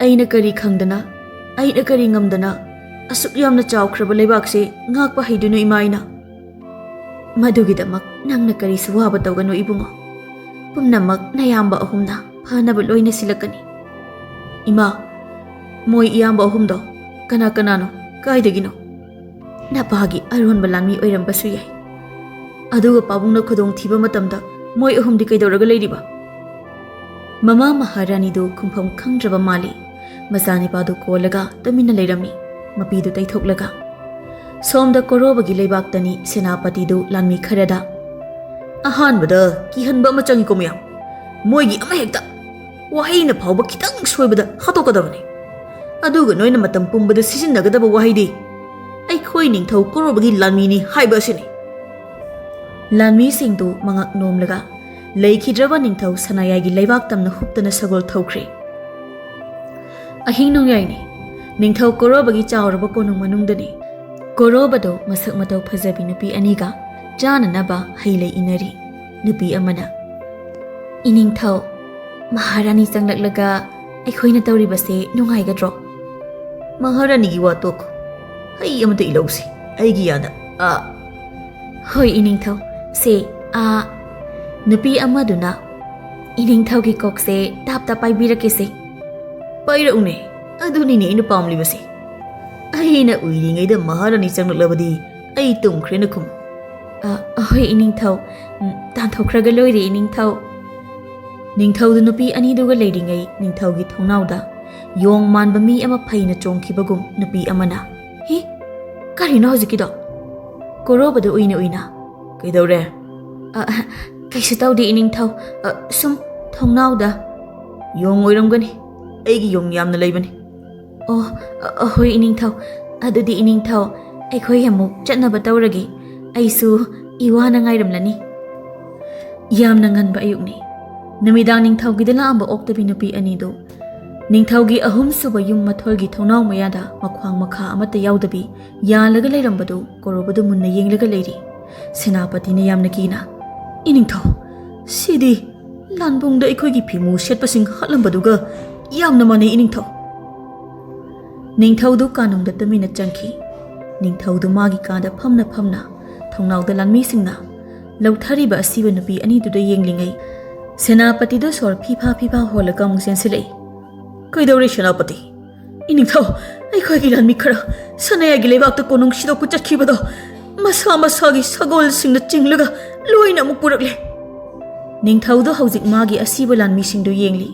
"ꯑꯩꯅ ꯀꯔꯤ ꯈꯪꯗꯅ, ꯑꯩꯅ ꯀꯔꯤ ꯉꯝꯗꯅ ꯑꯁꯨꯛ ꯌꯥꯝꯅ ꯆꯥꯎꯈ꯭ꯔꯕ ꯂꯩꯕꯥꯛꯁꯦ ꯉꯥꯛꯄ ꯍꯩꯗꯣꯏꯅꯣ, ꯏꯃꯥ?" "ꯃꯗꯨꯒꯤꯗꯃꯛ ꯅꯪꯅ ꯀꯔꯤꯁꯨ ꯋꯥꯕ ꯇꯧꯒꯅꯨ, ꯏꯕꯨꯡꯉꯣ꯫ ꯄꯨꯝꯅꯃꯛ ꯅꯌꯥꯝꯕ ꯑꯍꯨꯝꯅ ꯐꯅꯕ ꯂꯣꯏꯅ ꯁꯤꯜꯂꯛꯀꯅꯤ꯫" "ꯏꯃꯥ, ꯃꯣꯏ ꯏꯌꯥꯝꯕ ꯑꯍꯨꯝꯗꯣ ꯀꯅꯥ ꯀꯅꯥꯅꯣ? ꯀꯥꯏꯗꯒꯤꯅꯣ?" "ꯅꯄꯥꯒꯤ ꯑꯔꯣꯟꯕ ꯂꯥꯟꯃꯤ ꯑꯣꯏꯔꯝꯕꯁꯨ ꯌꯥꯏ꯫ ꯑꯗꯨꯒ ꯄꯥꯕꯨꯡꯅ ꯈꯨꯗꯣꯡ ꯊꯤꯕ ꯃꯇꯝꯗ ꯃꯣꯏ ꯑꯍꯨꯝꯗꯤ ꯀꯩꯗꯧꯔꯒ ꯂꯩꯔꯤꯕ?" ꯃꯃꯥ ꯃꯍꯥꯔꯥꯅꯤꯗꯨ ꯈꯨꯝꯐꯝ ꯈꯪꯗ꯭ꯔꯕ ꯃꯥꯜꯂꯤ꯫ ꯃꯆꯥꯅꯤꯄꯥꯗꯨ ꯀꯣꯜꯂꯒ ꯇꯨꯃꯤꯟꯅ ꯂꯩꯔꯝꯃꯤ, ꯃꯄꯤꯗꯨ ꯇꯩꯊꯣꯛꯂꯒ꯫ ꯁꯣꯝꯗ ꯀꯣꯔꯣꯕꯒꯤ ꯂꯩꯕꯥꯛꯇꯅꯤ ꯁꯦꯅꯥꯄꯇꯤꯗꯨ ꯂꯥꯟꯃꯤ ꯈꯔꯗ, "ꯑꯍꯥꯟꯕꯗ ꯀꯤꯍꯟꯕ ꯑꯃ ꯆꯪꯉꯤꯀꯣ ꯃꯌꯥꯝ꯫ ꯃꯣꯏꯒꯤ ꯑꯃꯍꯦꯛꯇ ꯋꯥꯍꯩꯅ ꯐꯥꯎꯕ ꯈꯤꯇꯪ ꯁꯣꯏꯕꯗ ꯍꯥꯠꯇꯣꯛꯀꯗꯕꯅꯤ꯫ ꯑꯗꯨꯒ ꯅꯣꯏꯅ ꯃꯇꯝ ꯄꯨꯝꯕꯗ ꯁꯤꯖꯤꯟꯅꯒꯗꯕ ꯋꯥꯍꯩꯗꯤ, 'ꯑꯩꯈꯣꯏ ꯅꯤꯡꯊꯧ ꯀꯣꯔꯣꯕꯒꯤ ꯂꯥꯟꯃꯤꯅꯤ' ꯍꯥꯏꯕ ꯑꯁꯤꯅꯤ꯫" ꯂꯥꯟꯃꯤꯁꯤꯡꯗꯨ ꯃꯉꯛ ꯅꯣꯝꯂꯒ ꯂꯩꯈꯤꯗ꯭ꯔꯕ ꯅꯤꯡꯊꯧ ꯁꯅꯥꯌꯥꯏꯒꯤ ꯂꯩꯕꯥꯛ ꯇꯝꯅ ꯍꯨꯞꯇꯅ ꯁꯒꯣꯜ ꯊꯧꯈ꯭ꯔꯦ꯫ ꯑꯍꯤꯡ ꯅꯣꯡꯌꯥꯏꯅꯤ꯫ ꯅꯤꯡꯊꯧ ꯀꯣꯔꯣꯕꯒꯤ ꯆꯥꯎꯔꯕ ꯀꯣꯅꯨꯡ ꯃꯅꯨꯡꯗꯅꯤ꯫ ꯀꯣꯔꯣꯕꯗꯣ ꯃꯁꯛ ꯃꯇꯧ ꯐꯖꯕꯤ ꯅꯨꯄꯤ ꯑꯅꯤꯒ ꯆꯥꯅꯅꯕ ꯍꯩ ꯂꯩ ꯏꯟꯅꯔꯤ꯫ ꯅꯨꯄꯤ ꯑꯃꯅ, "ꯏꯅꯤꯡꯊꯧ, ꯃꯍꯥꯔꯥꯅꯤ ꯆꯪꯂꯛꯂꯒ ꯑꯩꯈꯣꯏꯅ ꯇꯧꯔꯤꯕꯁꯦ ꯅꯨꯡꯉꯥꯏꯒꯗ꯭ꯔꯣ?" "ꯃꯍꯥꯔꯥꯅꯤꯒꯤ ꯋꯥ ꯇꯣꯛꯈꯣ꯫ ꯍꯩ ꯑꯃꯇ ꯏꯜꯂꯧꯁꯤ꯫ ꯑꯩꯒꯤ ꯌꯥꯗ꯫ ꯑꯥ꯫" "ꯍꯣꯏ, ꯏꯅꯤꯡꯊꯧ꯫ ꯁꯦ, ꯑꯥ꯫" ꯅꯨꯄꯤ ꯑꯃꯗꯨꯅ, "ꯏꯅꯤꯡꯊꯧꯒꯤ ꯀꯣꯛꯁꯦ ꯇꯥꯞ ꯇꯥꯞ ꯄꯥꯏꯕꯤꯔꯛꯀꯦꯁꯦ꯫" "ꯄꯥꯏꯔꯛꯎꯅꯦ, ꯑꯗꯨꯅꯤꯅꯦ ꯑꯩꯅ ꯄꯥꯝꯂꯤꯕꯁꯦ꯫ ꯑꯩꯅ ꯎꯏꯔꯤꯉꯩꯗ ꯃꯍꯥꯔꯥꯅꯤ ꯆꯪꯂꯛꯂꯕꯗꯤ ꯑꯩ ꯇꯨꯝꯈ꯭ꯔꯦꯅ ꯈꯨꯝꯃꯨ꯫" "ꯑ, ꯑꯍꯣꯏ ꯏꯅꯤꯡꯊꯧ, ꯎꯝ, ꯇꯥꯟꯊꯣꯛꯈ꯭ꯔꯒ ꯂꯣꯏꯔꯦ ꯏꯅꯤꯡꯊꯧ꯫" ꯅꯤꯡꯊꯧꯗꯨ ꯅꯨꯄꯤ ꯑꯅꯤꯗꯨꯒ ꯂꯩꯔꯤꯉꯩ ꯅꯤꯡꯊꯧꯒꯤ ꯊꯣꯡꯅꯥꯎꯗ ꯌꯣꯡ ꯃꯥꯟꯕ ꯃꯤ ꯑꯃ ꯐꯩꯅ ꯆꯣꯡꯈꯤꯕꯒꯨꯝ ꯅꯨꯄꯤ ꯑꯃꯅ, "ꯍꯤ, ꯀꯔꯤꯅꯣ ꯍꯧꯖꯤꯛꯀꯤꯗꯣ?" ꯀꯣꯔꯣꯕꯗꯨ ꯎꯏꯅ ꯎꯏꯅ, "ꯀꯩꯗꯧꯔꯦ?" "ꯑ, ꯀꯩꯁꯨ ꯇꯧꯗꯦ ꯏꯅꯤꯡꯊꯧ, ꯑ, ꯁꯨꯝ ꯊꯣꯡꯅꯥꯎꯗ꯫" "ꯌꯣꯡ ꯑꯣꯏꯔꯝꯒꯅꯤ, ꯑꯩꯒꯤ ꯌꯣꯡ ꯌꯥꯝꯅ ꯂꯩꯕꯅꯤ꯫" "ꯑꯣ, ꯑ, ꯍꯣꯏ ꯏꯅꯤꯡꯊꯧ, ꯑꯗꯨꯗꯤ ꯏꯅꯤꯡꯊꯧ, ꯑꯩꯈꯣꯏ ꯑꯃꯨꯛ ꯆꯠꯅꯕ ꯇꯧꯔꯒꯦ, ꯑꯩꯁꯨ ꯏꯋꯥꯅ ꯉꯥꯏꯔꯝꯂꯅꯤ꯫" ꯌꯥꯝꯅ ꯉꯟꯕ ꯑꯌꯨꯛꯅꯤ꯫ ꯅꯨꯃꯤꯗꯥꯡ ꯅꯤꯡꯊꯧꯒꯤꯗ ꯂꯥꯛꯑꯝꯕ ꯑꯣꯛꯇꯕꯤ ꯅꯨꯄꯤ ꯑꯅꯤꯗꯨ ꯅꯤꯡꯊꯧꯒꯤ ꯑꯍꯨꯝꯁꯨꯕ ꯌꯨꯝ ꯃꯊꯣꯜꯒꯤ ꯊꯣꯡꯅꯥꯎ ꯃꯌꯥꯗ ꯃꯈ꯭ꯋꯥꯡ ꯃꯈꯥ ꯑꯃꯠꯇ ꯌꯥꯎꯗꯕꯤ ꯌꯥꯜꯂꯒ ꯂꯩꯔꯝꯕꯗꯨ ꯀꯣꯔꯣꯕꯗꯨ ꯃꯨꯟꯅ ꯌꯦꯡꯂꯒ ꯂꯩꯔꯤ꯫ ꯁꯦꯅꯥꯄꯇꯤꯅ ꯌꯥꯝꯅ ꯀꯤꯅ, "ꯏꯅꯤꯡꯊꯧ, ꯁꯤꯗꯤ ꯂꯥꯟꯕꯨꯡꯗ ꯑꯩꯈꯣꯏꯒꯤ ꯐꯤꯃꯨ ꯁꯦꯠꯄꯁꯤꯡ ꯍꯥꯠꯂꯝꯕꯗꯨꯒ ꯌꯥꯝꯅ ꯃꯥꯟꯅꯩ ꯏꯅꯤꯡꯊꯧ꯫" ꯅꯤꯡꯊꯧꯗꯨ ꯀꯥꯅꯨꯡꯗ ꯇꯨꯃꯤꯟꯅ ꯆꯪꯈꯤ꯫ ꯅꯤꯡꯊꯧꯗꯨ ꯃꯥꯒꯤ ꯀꯥꯗ ꯐꯝꯅ ꯐꯝꯅ ꯊꯣꯡꯅꯥꯎꯗ ꯂꯥꯟꯃꯤꯁꯤꯡꯅ ꯂꯧꯊꯔꯤꯕ ꯑꯁꯤꯕ ꯅꯨꯄꯤ ꯑꯅꯤꯗꯨꯗ ꯌꯦꯡꯂꯤꯉꯩ ꯁꯦꯅꯥꯄꯇꯤꯗꯨ ꯁꯣꯔ ꯐꯤꯐꯥ ꯐꯤꯐꯥ ꯍꯣꯜꯂꯒ ꯑꯃꯨꯛ ꯆꯦꯟꯁꯤꯜꯂꯛꯏ꯫ "ꯀꯩꯗꯧꯔꯦ ꯁꯦꯅꯥꯄꯇꯤ?" "ꯏꯅꯤꯡꯊꯧ, ꯑꯩꯈꯣꯏꯒꯤ ꯂꯥꯟꯃꯤ ꯈꯔ ꯁꯅꯥꯌꯥꯏꯒꯤ ꯂꯩꯕꯥꯛꯇ ꯀꯣꯅꯨꯡ ꯁꯤꯗꯣꯛꯄ ꯆꯠꯈꯤꯕꯗꯣ ꯃꯁꯥ ꯃꯁꯥꯒꯤ ꯁꯒꯣꯜꯁꯤꯡꯅ ꯆꯤꯡꯂꯒ ꯂꯣꯏꯅ ꯑꯃꯨꯛ ꯄꯨꯔꯛꯂꯦ꯫" ꯅꯤꯡꯊꯧꯗꯨ ꯍꯧꯖꯤꯛ ꯃꯥꯒꯤ ꯑꯁꯤꯕ ꯂꯥꯟꯃꯤꯁꯤꯡꯗꯨ ꯌꯦꯡꯂꯤ꯫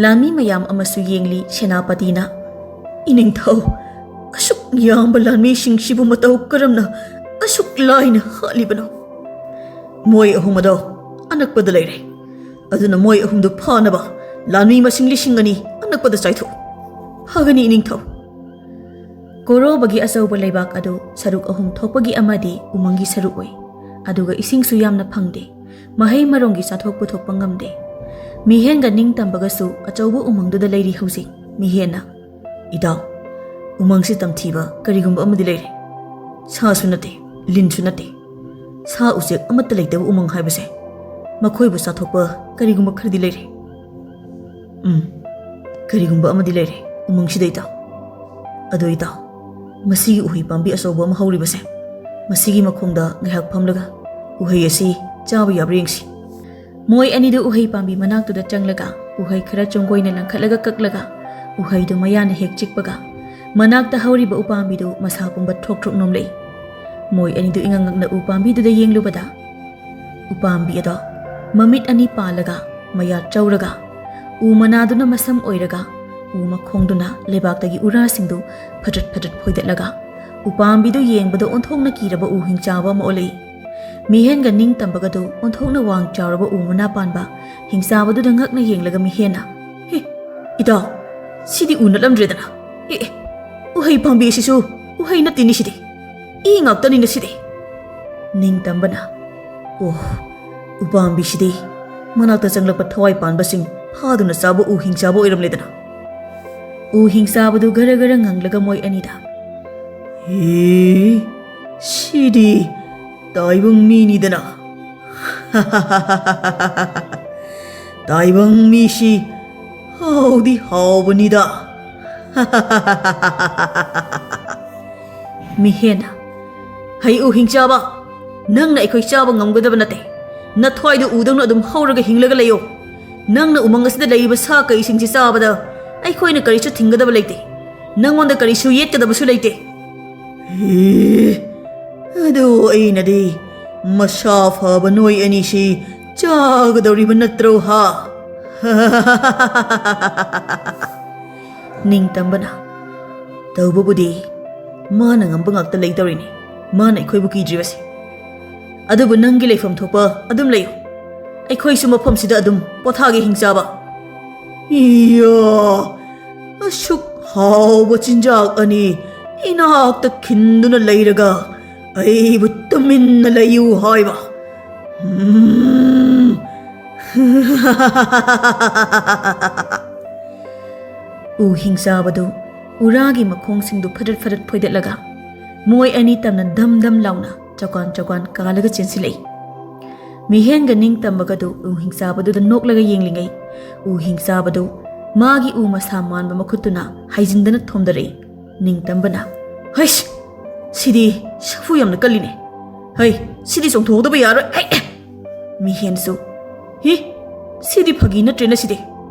ꯂꯥꯟꯃꯤ ꯃꯌꯥꯝ ꯑꯃꯁꯨ ꯌꯦꯡꯂꯤ꯫ ꯁꯦꯅꯥꯄꯇꯤꯅ, "ꯏꯅꯤꯡꯊꯧ, ꯑꯁꯨꯛ ꯌꯥꯝꯕ ꯂꯥꯟꯃꯤꯁꯤꯡꯁꯤꯕꯨ ꯃꯇꯧ ꯀꯔꯝꯅ ꯑꯁꯨꯛ ꯂꯥꯏꯅ ꯍꯥꯠꯂꯤꯕꯅꯣ? ꯃꯣꯏ ꯑꯍꯨꯝ ꯑꯗꯣ ꯑꯅꯛꯄꯗ ꯂꯩꯔꯦ꯫ ꯑꯗꯨꯅ ꯃꯣꯏ ꯑꯍꯨꯝꯗꯨ ꯐꯥꯅꯕ ꯂꯥꯟꯃꯤ ꯃꯁꯤꯡ ꯂꯤꯁꯤꯡ ꯑꯅꯤ ꯑꯅꯛꯄꯗ ꯆꯥꯏꯊꯣꯛꯎ꯫" "ꯐꯒꯅꯤ ꯏꯅꯤꯡꯊꯧ꯫" ꯀꯣꯔꯣꯕꯒꯤ ꯑꯆꯧꯕ ꯂꯩꯕꯥꯛ ꯑꯗꯨ ꯁꯔꯨꯛ ꯑꯍꯨꯝ ꯊꯣꯛꯄꯒꯤ ꯑꯃꯗꯤ ꯎꯃꯪꯒꯤ ꯁꯔꯨꯛ ꯑꯣꯏ꯫ ꯑꯗꯨꯒ ꯏꯁꯤꯡꯁꯨ ꯌꯥꯝꯅ ꯐꯪꯗꯦ꯫ ꯃꯍꯩ ꯃꯔꯣꯡꯒꯤ ꯆꯥꯊꯣꯛ ꯄꯨꯊꯣꯛꯄ ꯉꯝꯗꯦ꯫ ꯃꯤꯍꯦꯟꯒ ꯅꯤꯡꯇꯝꯕꯒꯁꯨ ꯑꯆꯧꯕ ꯎꯃꯪꯗꯨꯗ ꯂꯩꯔꯤ ꯍꯧꯖꯤꯛ꯫ ꯃꯤꯍꯦꯟꯅ, "ꯏꯇꯥꯎ, ꯎꯃꯪꯁꯤ ꯇꯝꯊꯤꯕ ꯀꯔꯤꯒꯨꯝꯕ ꯑꯃꯗꯤ ꯂꯩꯔꯦ꯫ ꯁꯥꯁꯨ ꯅꯠꯇꯦ, ꯂꯤꯟꯁꯨ ꯅꯠꯇꯦ꯫ ꯁꯥ ꯎꯆꯦꯛ ꯑꯃꯠꯇ ꯂꯩꯇꯕ ꯎꯃꯪ ꯍꯥꯏꯕꯁꯦ ꯃꯈꯣꯏꯕꯨ ꯆꯥꯊꯣꯛꯄ ꯀꯔꯤꯒꯨꯝꯕ ꯈꯔꯗꯤ ꯂꯩꯔꯦ꯫ ꯎꯝ, ꯀꯔꯤꯒꯨꯝꯕ ꯑꯃꯗꯤ ꯂꯩꯔꯦ ꯎꯃꯪꯁꯤꯗ ꯏꯇꯥꯎ꯫ ꯑꯗꯣ ꯏꯇꯥꯎ, ꯃꯁꯤꯒꯤ ꯎꯍꯩ ꯄꯥꯝꯕꯤ ꯑꯆꯧꯕ ꯑꯃ ꯍꯧꯔꯤꯕꯁꯦ, ꯃꯁꯤꯒꯤ ꯃꯈꯣꯡꯗ ꯉꯥꯏꯍꯥꯛ ꯐꯝꯂꯒ ꯎꯍꯩ ꯑꯁꯤ ꯆꯥꯕ ꯌꯥꯕ꯭ꯔꯥ ꯌꯦꯡꯁꯤ꯫" ꯃꯣꯏ ꯑꯅꯤꯗꯨ ꯎꯍꯩ ꯄꯥꯝꯕꯤ ꯃꯅꯥꯛꯇꯨꯗ ꯆꯪꯂꯒ ꯎꯍꯩ ꯈꯔ ꯆꯣꯡꯒꯣꯏꯅ ꯂꯪꯈꯠꯂꯒ ꯀꯛꯂꯒ ꯎꯍꯩꯗꯨ ꯃꯌꯥꯅ ꯍꯦꯛ ꯆꯤꯛꯄꯒ ꯃꯅꯥꯛꯇ ꯍꯧꯔꯤꯕ ꯎꯄꯥꯝꯕꯤꯗꯨ ꯃꯁꯥ ꯄꯨꯝꯕ ꯊ꯭ꯔꯣꯛ ꯊ꯭ꯔꯣꯛ ꯅꯣꯝꯂꯛꯏ꯫ ꯃꯣꯏ ꯑꯅꯤꯗꯨ ꯏꯉꯛ ꯉꯛꯅ ꯎꯄꯥꯝꯕꯤꯗꯨꯗ ꯌꯦꯡꯂꯨꯕꯗ ꯎꯄꯥꯝꯕꯤ ꯑꯗꯣ ꯃꯃꯤꯠ ꯑꯅꯤ ꯄꯥꯜꯂꯒ ꯃꯌꯥ ꯆꯧꯔꯒ ꯎ ꯃꯅꯥꯗꯨꯅ ꯃꯁꯝ ꯑꯣꯏꯔꯒ ꯎ ꯃꯈꯣꯡꯗꯨꯅ ꯂꯩꯕꯥꯛꯇꯒꯤ ꯎꯔꯥꯁꯤꯡꯗꯨ ꯐꯇꯠ ꯐꯇꯠ ꯐꯣꯏꯗꯠꯂꯒ ꯎꯄꯥꯝꯕꯤꯗꯨ ꯌꯦꯡꯕꯗ ꯑꯣꯟꯊꯣꯛꯅ ꯀꯤꯔꯕ ꯎ ꯍꯤꯡꯆꯥꯕ ꯑꯃ ꯑꯣꯜꯂꯛꯏ꯫ ꯃꯤꯍꯦꯟꯒ ꯅꯤꯡꯇꯝꯕꯒꯗꯨ ꯑꯣꯟꯊꯣꯛꯅ ꯋꯥꯡ ꯆꯥꯎꯔꯕ ꯎ ꯃꯅꯥ ꯄꯥꯟꯕ ꯍꯤꯡꯆꯥꯕꯗꯨꯗ ꯉꯛꯅ ꯌꯦꯡꯂꯒ ꯃꯤꯍꯦꯟꯅ, "ꯍꯦ, ꯏꯇꯥꯎ, ꯁꯤꯗꯤ ꯎ ꯅꯠꯂꯝꯗ꯭ꯔꯦꯗꯅ꯫ ꯑꯦ, ꯑꯦ, ꯎꯍꯩ ꯄꯥꯝꯕꯤ ꯑꯁꯤꯁꯨ ꯎꯍꯩ ꯅꯠꯇꯦꯅꯦ ꯁꯤꯗꯤ꯫ ꯏ ꯉꯥꯛꯇꯅꯤꯅ ꯁꯤꯗꯤ꯫" ꯅꯤꯡꯇꯝꯕꯅ, "ꯑꯣ, ꯎꯄꯥꯝꯕꯤꯁꯤꯗꯤ ꯃꯅꯥꯛꯇ ꯆꯪꯂꯛꯄ ꯊꯋꯥꯏ ꯄꯥꯟꯕꯁꯤꯡ ꯐꯥꯗꯨꯅ ꯆꯥꯕ ꯎ ꯍꯤꯡꯆꯥꯕ ꯑꯣꯏꯔꯝꯂꯦꯗꯅ꯫" ꯎ ꯍꯤꯡꯆꯥꯕꯗꯨ ꯒꯔ ꯒꯔ ꯉꯪꯂꯒ ꯃꯣꯏ ꯑꯅꯤꯗ, "ꯍꯦ, ꯁꯤꯗꯤ ꯇꯥꯏꯕꯪ ꯃꯤꯅꯤꯗꯅ꯫ ꯇꯥꯏꯕꯪ ꯃꯤꯁꯤ ꯍꯥꯎꯗꯤ ꯍꯥꯎꯕꯅꯤꯗ꯫" ꯃꯤꯍꯦꯟꯅ, "ꯍꯩ ꯎ ꯍꯤꯡꯆꯥꯕ, ꯅꯪꯅ ꯑꯩꯈꯣꯏ ꯆꯥꯕ ꯉꯝꯒꯗꯕ ꯅꯠꯇꯦ꯫ ꯅꯊ꯭ꯋꯥꯏꯗꯨ ꯎꯗꯧꯅ ꯑꯗꯨꯝ ꯍꯧꯔꯒ ꯍꯤꯡꯂꯒ ꯂꯩꯌꯣ꯫ ꯅꯪꯅ ꯎꯃꯪ ꯑꯁꯤꯗ ꯂꯩꯔꯤꯕ ꯁꯥ ꯀꯩꯁꯤꯡꯁꯤ ꯆꯥꯕꯗ ꯑꯩꯈꯣꯏꯅ ꯀꯔꯤꯁꯨ ꯊꯤꯡꯒꯗꯕ ꯂꯩꯇꯦ꯫ ꯅꯪꯉꯣꯟꯗ ꯀꯔꯤꯁꯨ ꯌꯦꯠꯀꯗꯕꯁꯨ ꯂꯩꯇꯦ꯫" "ꯍꯦ, ꯑꯗꯨ ꯑꯩꯅꯗꯤ ꯃꯁꯥ ꯐꯕ ꯅꯣꯏ ꯑꯅꯤꯁꯤ ꯆꯥꯒꯗꯧꯔꯤꯕ ꯅꯠꯇ꯭ꯔꯣ ꯍꯥ?" ꯅꯤꯡꯇꯝꯕꯅ, "ꯇꯧꯕꯕꯨꯗꯤ ꯃꯥꯅ ꯉꯝꯕ ꯉꯥꯛꯇ ꯂꯩꯇꯧꯔꯤꯅꯤ, ꯃꯥꯅ ꯑꯩꯈꯣꯏꯕꯨ ꯀꯤꯗ꯭ꯔꯤꯕꯁꯦ꯫ ꯑꯗꯨꯕꯨ ꯅꯪꯒꯤ ꯂꯩꯐꯝ ꯊꯣꯛꯄ ꯑꯗꯨꯝ ꯂꯩꯌꯨ, ꯑꯩꯈꯣꯏꯁꯨ ꯃꯐꯝꯁꯤꯗ ꯑꯗꯨꯝ ꯄꯣꯊꯥꯒꯦ ꯍꯤꯡꯆꯥꯕ꯫" "ꯏꯌꯥ, ꯑꯁꯨꯛ ꯍꯥꯎꯕ ꯆꯤꯟꯖꯥꯛ ꯑꯅꯤ ꯏꯅꯥꯛꯇ ꯈꯤꯟꯗꯨꯅ ꯂꯩꯔꯒ ꯑꯩꯕꯨ ꯇꯨꯃꯤꯟꯅ ꯂꯩꯌꯨ ꯍꯥꯏꯕ? ꯎꯝ꯫" ꯎ ꯍꯤꯡꯆꯥꯕꯗꯨ ꯎꯔꯥꯒꯤ ꯃꯈꯣꯡꯁꯤꯡꯗꯨ ꯐꯔꯠ ꯐꯔꯠ ꯐꯣꯏꯗꯠꯂꯒ ꯃꯣꯏ ꯑꯅꯤ ꯇꯝꯅ ꯙꯝ ꯙꯝ ꯂꯥꯎꯅ ꯆꯀꯥꯟ ꯆꯀꯥꯟ ꯀꯥꯜꯂꯒ ꯆꯦꯟꯁꯤꯜꯂꯛꯏ꯫ ꯃꯤꯍꯦꯟꯒ ꯅꯤꯡꯇꯝꯕꯒꯗꯨ ꯎ ꯍꯤꯡꯆꯥꯕꯗꯨꯗ ꯅꯣꯛꯂꯒ ꯌꯦꯡꯂꯤꯉꯩ, ꯎ ꯍꯤꯡꯆꯥꯕꯗꯨ ꯃꯥꯒꯤ ꯎ ꯃꯁꯥ ꯃꯥꯟꯕ ꯃꯈꯨꯠꯇꯨꯅ ꯍꯥꯏꯖꯤꯟꯗꯅ ꯊꯣꯝꯗꯔꯛꯏ꯫ ꯅꯤꯡꯇꯝꯕꯅ, "ꯍꯩꯁ! ꯁꯤꯗꯤ ꯁꯥꯐꯨ ꯌꯥꯝꯅ ꯀꯜꯂꯤꯅꯦ꯫ ꯍꯩ, ꯁꯤꯗꯤ ꯆꯣꯡꯊꯣꯛꯍꯧꯗꯕ ꯌꯥꯔꯣꯏ꯫ ꯍꯩ!" ꯃꯤꯍꯦꯟꯁꯨ, ꯍꯤ, ꯁꯤꯗꯤ ꯐꯥꯒꯤ ꯅꯠꯇ꯭ꯔꯦꯅ ꯁꯤꯗꯤ꯫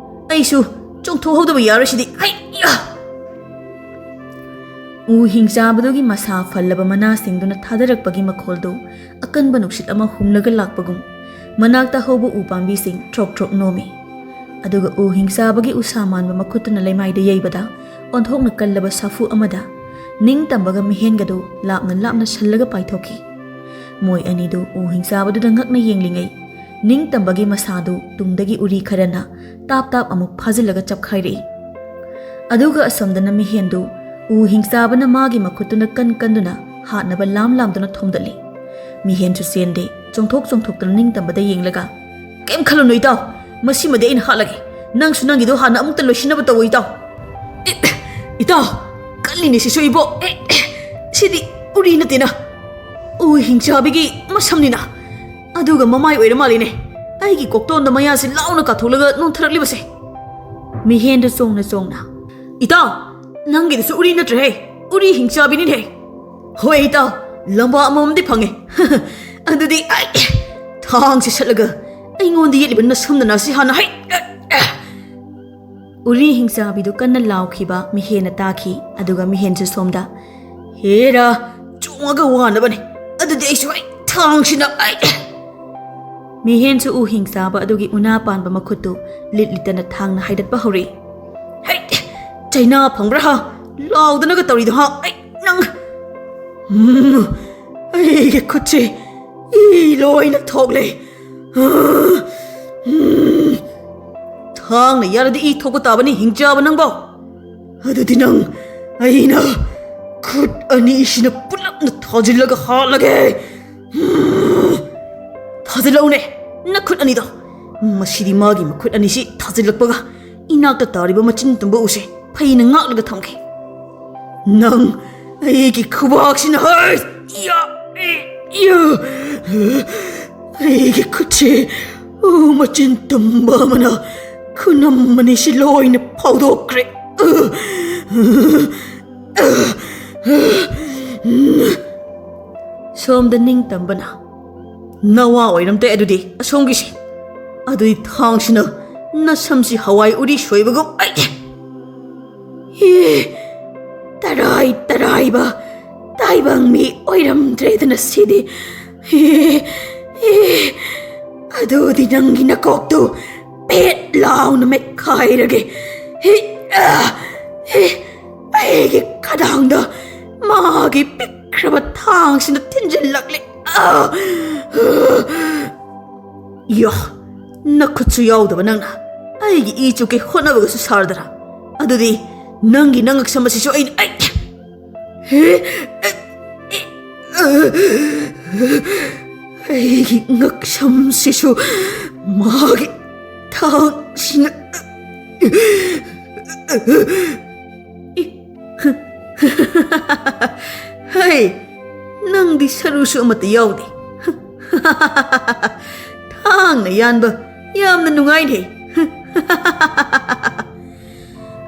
ꯑꯩꯁꯨ ꯆꯣꯡꯊꯣꯛꯍꯧꯗꯕ ꯌꯥꯔꯣꯏ ꯁꯤꯗꯤ꯫ ꯍꯩ, ꯌꯥ! ꯎ ꯍꯤꯡꯆꯥꯕꯗꯨꯒꯤ ꯃꯁꯥ ꯐꯜꯂꯕ ꯃꯅꯥꯁꯤꯡꯗꯨꯅ ꯊꯥꯗꯔꯛꯄꯒꯤ ꯃꯈꯣꯜꯗꯨ ꯑꯀꯟꯕ ꯅꯨꯡꯁꯤꯠ ꯑꯃ ꯍꯨꯝꯂꯒ ꯂꯥꯛꯄꯒꯨꯝ ꯃꯅꯥꯛꯇ ꯍꯧꯕ ꯎ ꯄꯥꯝꯕꯤꯁꯤꯡ ꯊ꯭ꯔꯣꯛ ꯊ꯭ꯔꯣꯛ ꯅꯣꯝꯃꯤ꯫ ꯑꯗꯨꯒ ꯎ ꯍꯤꯡꯆꯥꯕꯒꯤ ꯎꯁꯥ ꯃꯥꯟꯕ ꯃꯈꯨꯠꯇꯨꯅ ꯂꯩꯃꯥꯏꯗ ꯌꯩꯕꯗ ꯑꯣꯟꯊꯣꯛꯅ ꯀꯜꯂꯕ ꯁꯥꯐꯨ ꯑꯃꯗ ꯅꯤꯡꯇꯝꯕꯒ ꯃꯤꯍꯦꯟꯒꯗꯨ ꯂꯥꯞꯅ ꯂꯥꯞꯅ ꯁꯜꯂꯒ ꯄꯥꯏꯊꯣꯛꯈꯤ꯫ ꯃꯣꯏ ꯑꯅꯤꯗꯨ ꯎ ꯍꯤꯡꯆꯥꯕꯗꯨꯗ ꯉꯛꯅ ꯌꯦꯡꯂꯤꯉꯩ ꯅꯤꯡꯇꯝꯕꯒꯤ ꯃꯁꯥꯗꯨ ꯇꯨꯡꯗꯒꯤ ꯎꯔꯤ ꯈꯔꯅ ꯇꯥꯞ ꯇꯥꯞ ꯑꯃꯨꯛ ꯐꯥꯖꯤꯜꯂꯒ ꯆꯞꯈꯥꯏꯔꯛꯏ꯫ ꯑꯗꯨꯒ ꯑꯁꯣꯝꯗꯅ ꯃꯤꯍꯦꯟꯗꯨ ꯎ ꯍꯤꯡꯆꯥꯕꯅ ꯃꯥꯒꯤ ꯃꯈꯨꯠꯇꯨꯅ ꯀꯟ ꯀꯟꯗꯨꯅ ꯍꯥꯠꯅꯕ ꯂꯥꯝ ꯂꯥꯝꯗꯨꯅ ꯊꯣꯝꯗꯠꯂꯤ꯫ ꯃꯤꯍꯦꯟꯁꯨ ꯆꯦꯟꯗꯦ, ꯆꯣꯡꯊꯣꯛ ꯆꯣꯡꯊꯣꯛꯇꯨꯅ ꯅꯤꯡꯇꯝꯕꯗ ꯌꯦꯡꯂꯒ, "ꯀꯩꯝ ꯈꯜꯂꯨꯅꯨ ꯏꯇꯥꯎ, ꯃꯁꯤꯃꯗꯤ ꯑꯩꯅ ꯍꯥꯠꯂꯒꯦ꯫ ꯅꯪꯁꯨ ꯅꯪꯒꯤꯗꯣ ꯍꯥꯟꯅ ꯑꯃꯨꯛꯇ ꯂꯣꯏꯁꯤꯟꯅꯕ ꯇꯧꯋꯣ ꯏꯇꯥꯎ꯫" "ꯏ-, ꯏꯇꯥꯎ, ꯀꯜꯂꯤꯅꯦ ꯁꯤꯁꯨ ꯏꯕꯣ꯫ ꯑꯦ, ꯑꯦ, ꯁꯤꯗꯤ ꯎꯔꯤ ꯅꯠꯇꯦꯅ꯫ ꯎ ꯍꯤꯡꯆꯥꯕꯤꯒꯤ ꯃꯁꯝꯅꯤꯅ꯫ ꯑꯗꯨꯒ ꯃꯃꯥꯏ ꯑꯣꯏꯔ ꯃꯥꯜꯂꯤꯅꯦ꯫ ꯑꯩꯒꯤ ꯀꯣꯛꯇꯣꯟꯗ ꯃꯌꯥꯁꯤ ꯂꯥꯎꯅ ꯀꯥꯊꯣꯛꯂꯒ ꯅꯣꯟꯊꯔꯛꯂꯤꯕꯁꯦ꯫" ꯃꯤꯍꯦꯟꯗ ꯆꯣꯡꯅ ꯆꯣꯡꯅ, "ꯏꯇꯥꯎ, ꯅꯪꯒꯤꯗꯨꯁꯨ ꯎꯔꯤ ꯅꯠꯇ꯭ꯔꯦꯍꯦ, ꯎꯔꯤ ꯍꯤꯡꯆꯥꯕꯤꯅꯤꯅꯦ꯫" "ꯍꯣꯏ ꯏꯇꯥꯎ, ꯂꯝꯕꯥ ꯑꯃꯃꯝꯗꯤ ꯐꯪꯉꯦ꯫" "ꯑꯗꯨꯗꯤ ꯑꯩ ꯊꯥꯡꯁꯤ ꯁꯠꯂꯒ ꯑꯩꯉꯣꯟꯗ ꯌꯦꯠꯂꯤꯕ ꯅꯁꯝꯗꯅ ꯑꯁꯤ ꯍꯥꯟꯅ ꯍꯩ꯫" ꯎꯔꯤ ꯍꯤꯡꯆꯥꯕꯤꯗꯨ ꯀꯟꯅ ꯂꯥꯎꯈꯤꯕ ꯃꯤꯍꯦꯟꯅ ꯇꯥꯈꯤ꯫ ꯑꯗꯨꯒ ꯃꯤꯍꯦꯟꯁꯨ ꯁꯣꯝꯗ, "ꯍꯦꯔꯥ, ꯆꯣꯡꯉꯒ ꯋꯥꯅꯕꯅꯦ꯫ ꯑꯗꯨꯗꯤ ꯑꯩꯁꯨ ꯑꯩ ꯊꯥꯡꯁꯤꯅ ꯑꯩ꯫" ꯃꯤꯍꯦꯟꯁꯨ ꯎ ꯍꯤꯡꯆꯥꯕ ꯑꯗꯨꯒꯤ ꯎꯅꯥ ꯄꯥꯟꯕ ꯃꯈꯨꯠꯇꯨ ꯂꯤꯠ ꯂꯤꯠꯇꯅ ꯊꯥꯡꯅ ꯍꯥꯏꯗꯠꯄ ꯍꯧꯔꯛꯏ꯫ "ꯍꯩ, ꯆꯩꯅꯥ ꯐꯪꯕ꯭ꯔꯥ ꯍꯥ? ꯂꯥꯎꯗꯅꯒ ꯇꯧꯔꯤꯗꯣ ꯍꯥ? ꯑꯩ ꯅꯪ, ꯎꯝ, ꯑꯩꯒꯤ ꯈꯨꯠꯁꯦ ꯏ ꯂꯣꯏꯅ ꯊꯣꯛꯂꯦ꯫ ꯎꯝ, ꯊꯥꯡꯅ ꯌꯥꯜꯂꯗꯤ ꯏ ꯊꯣꯛꯄ ꯇꯥꯕꯅꯤ, ꯍꯤꯡꯆꯥꯕ ꯅꯪꯕꯣ꯫ ꯑꯗꯨꯗꯤ ꯅꯪ ꯑꯩꯅ ꯈꯨꯠ ꯑꯅꯤꯁꯤꯅ ꯄꯨꯂꯞꯅ ꯊꯥꯖꯤꯜꯂꯒ ꯍꯥꯠꯂꯒꯦ꯫ ꯊꯥꯖꯤꯜꯂꯛꯎꯅꯦ, ꯅꯈꯨꯠ ꯑꯅꯤꯗꯣ꯫ ꯃꯁꯤꯗꯤ ꯃꯥꯒꯤ ꯃꯈꯨꯠ ꯑꯅꯤꯁꯤ ꯊꯥꯖꯤꯜꯂꯛꯄꯒ ꯏꯅꯥꯛꯇ ꯇꯥꯔꯤꯕ ꯃꯆꯤꯟ ꯇꯨꯝꯕ ꯎꯁꯦ ꯐꯩꯅ ꯉꯥꯛꯂꯒ ꯊꯝꯒꯦ꯫ ꯅꯪ ꯑꯩꯒꯤ ꯈꯨꯕꯥꯛꯁꯤꯅ, ꯍꯩ! ꯏꯌꯥ! ꯏ-, ꯏꯌꯥ! ꯑꯩꯒꯤ ꯈꯨꯠꯁꯦ ꯎ ꯃꯆꯤꯟ ꯇꯨꯝꯕ ꯑꯃꯅ ꯈꯨꯅꯝ ꯑꯅꯤꯁꯤ ꯂꯣꯏꯅ ꯐꯥꯎꯗꯣꯛꯈ꯭ꯔꯦ꯫ ꯁꯣꯝꯗ ꯅꯤꯡꯇꯝꯕꯅ, "ꯅꯋꯥ ꯑꯣꯏꯔꯝꯗꯦ ꯑꯗꯨꯗꯤ ꯑꯁꯣꯝꯒꯤꯁꯦ꯫ ꯑꯗꯨꯗꯤ ꯊꯥꯡꯁꯤꯅ ꯅꯁꯝꯁꯤ ꯍꯋꯥꯏ ꯎꯔꯤ ꯁꯣꯏꯕꯒꯨꯝ ꯑꯩ꯫ ꯑꯦ, ꯇꯔꯥꯏ ꯇꯔꯥꯏꯕ ꯇꯥꯏꯕꯪ ꯃꯤ ꯑꯣꯏꯔꯝꯗ꯭ꯔꯦꯗꯅ ꯁꯤꯗꯤ꯫ ꯑꯦ, ꯑꯦ, ꯑꯗꯨꯗꯤ ꯅꯪꯒꯤ ꯅꯀꯣꯛꯇꯨ ꯄꯦꯠ ꯂꯥꯎꯅ ꯃꯦꯠꯈꯥꯏꯔꯒꯦ꯫ ꯑꯦ, ꯑ, ꯑꯦ, ꯑꯩꯒꯤ ꯈꯗꯥꯡꯗ ꯃꯥꯒꯤ ꯄꯤꯛꯈ꯭ꯔꯕ ꯊꯥꯡꯁꯤꯅ ꯊꯤꯟꯖꯤꯜꯂꯛꯂꯦ꯫ ꯑ, ꯑ, ꯌꯥ, ꯅꯈꯨꯠꯁꯨ ꯌꯥꯎꯗꯕ ꯅꯪꯅ ꯑꯩꯒꯤ ꯏ ꯆꯨꯞꯀꯦ ꯍꯣꯠꯅꯕꯒꯁꯨ ꯁꯥꯔꯗꯔꯥ? ꯑꯗꯨꯗꯤ ꯅꯪꯒꯤ ꯅꯉꯛꯁꯝ ꯑꯁꯤꯁꯨ ꯑꯩꯅ, ꯑꯩ, ꯑꯩꯒꯤ ꯉꯛꯁꯝꯁꯤꯁꯨ ꯃꯥꯒꯤ ꯊꯥꯡꯁꯤꯅ꯫ ꯍꯩ, ꯅꯪꯗꯤ ꯁꯔꯨꯁꯨ ꯑꯃꯠꯇ ꯌꯥꯎꯗꯦ꯫ ꯊꯥꯡꯅ ꯌꯥꯟꯕ ꯌꯥꯝꯅ ꯅꯨꯡꯉꯥꯏꯅꯦ꯫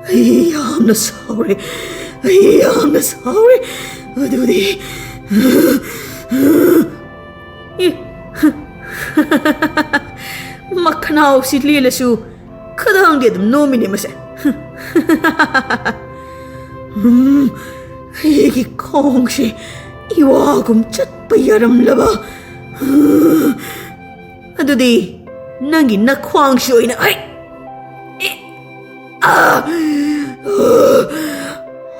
ꯑꯩ ꯌꯥꯝꯅ ꯁꯥꯎꯔꯦ꯫ ꯑꯩ ꯌꯥꯝꯅ ꯁꯥꯎꯔꯦ꯫ ꯑꯗꯨꯗꯤ ꯑꯦ, ꯃꯈꯅꯥꯎꯁꯤ ꯂꯦꯜꯂꯁꯨ ꯈꯗꯥꯡꯗꯤ ꯑꯗꯨꯝ ꯅꯣꯝꯃꯤꯅꯦ ꯃꯁꯦ꯫ ꯎꯝ, ꯑꯩꯒꯤ ꯈꯣꯡꯁꯦ ꯏꯋꯥꯒꯨꯝ ꯆꯠꯄ ꯌꯥꯔꯝꯂꯕ꯫ ꯑꯗꯨꯗꯤ ꯅꯪꯒꯤ ꯅꯈ꯭ꯋꯥꯡꯁꯤ ꯑꯣꯏꯅ ꯑꯩ, ꯑꯦ, ꯑ,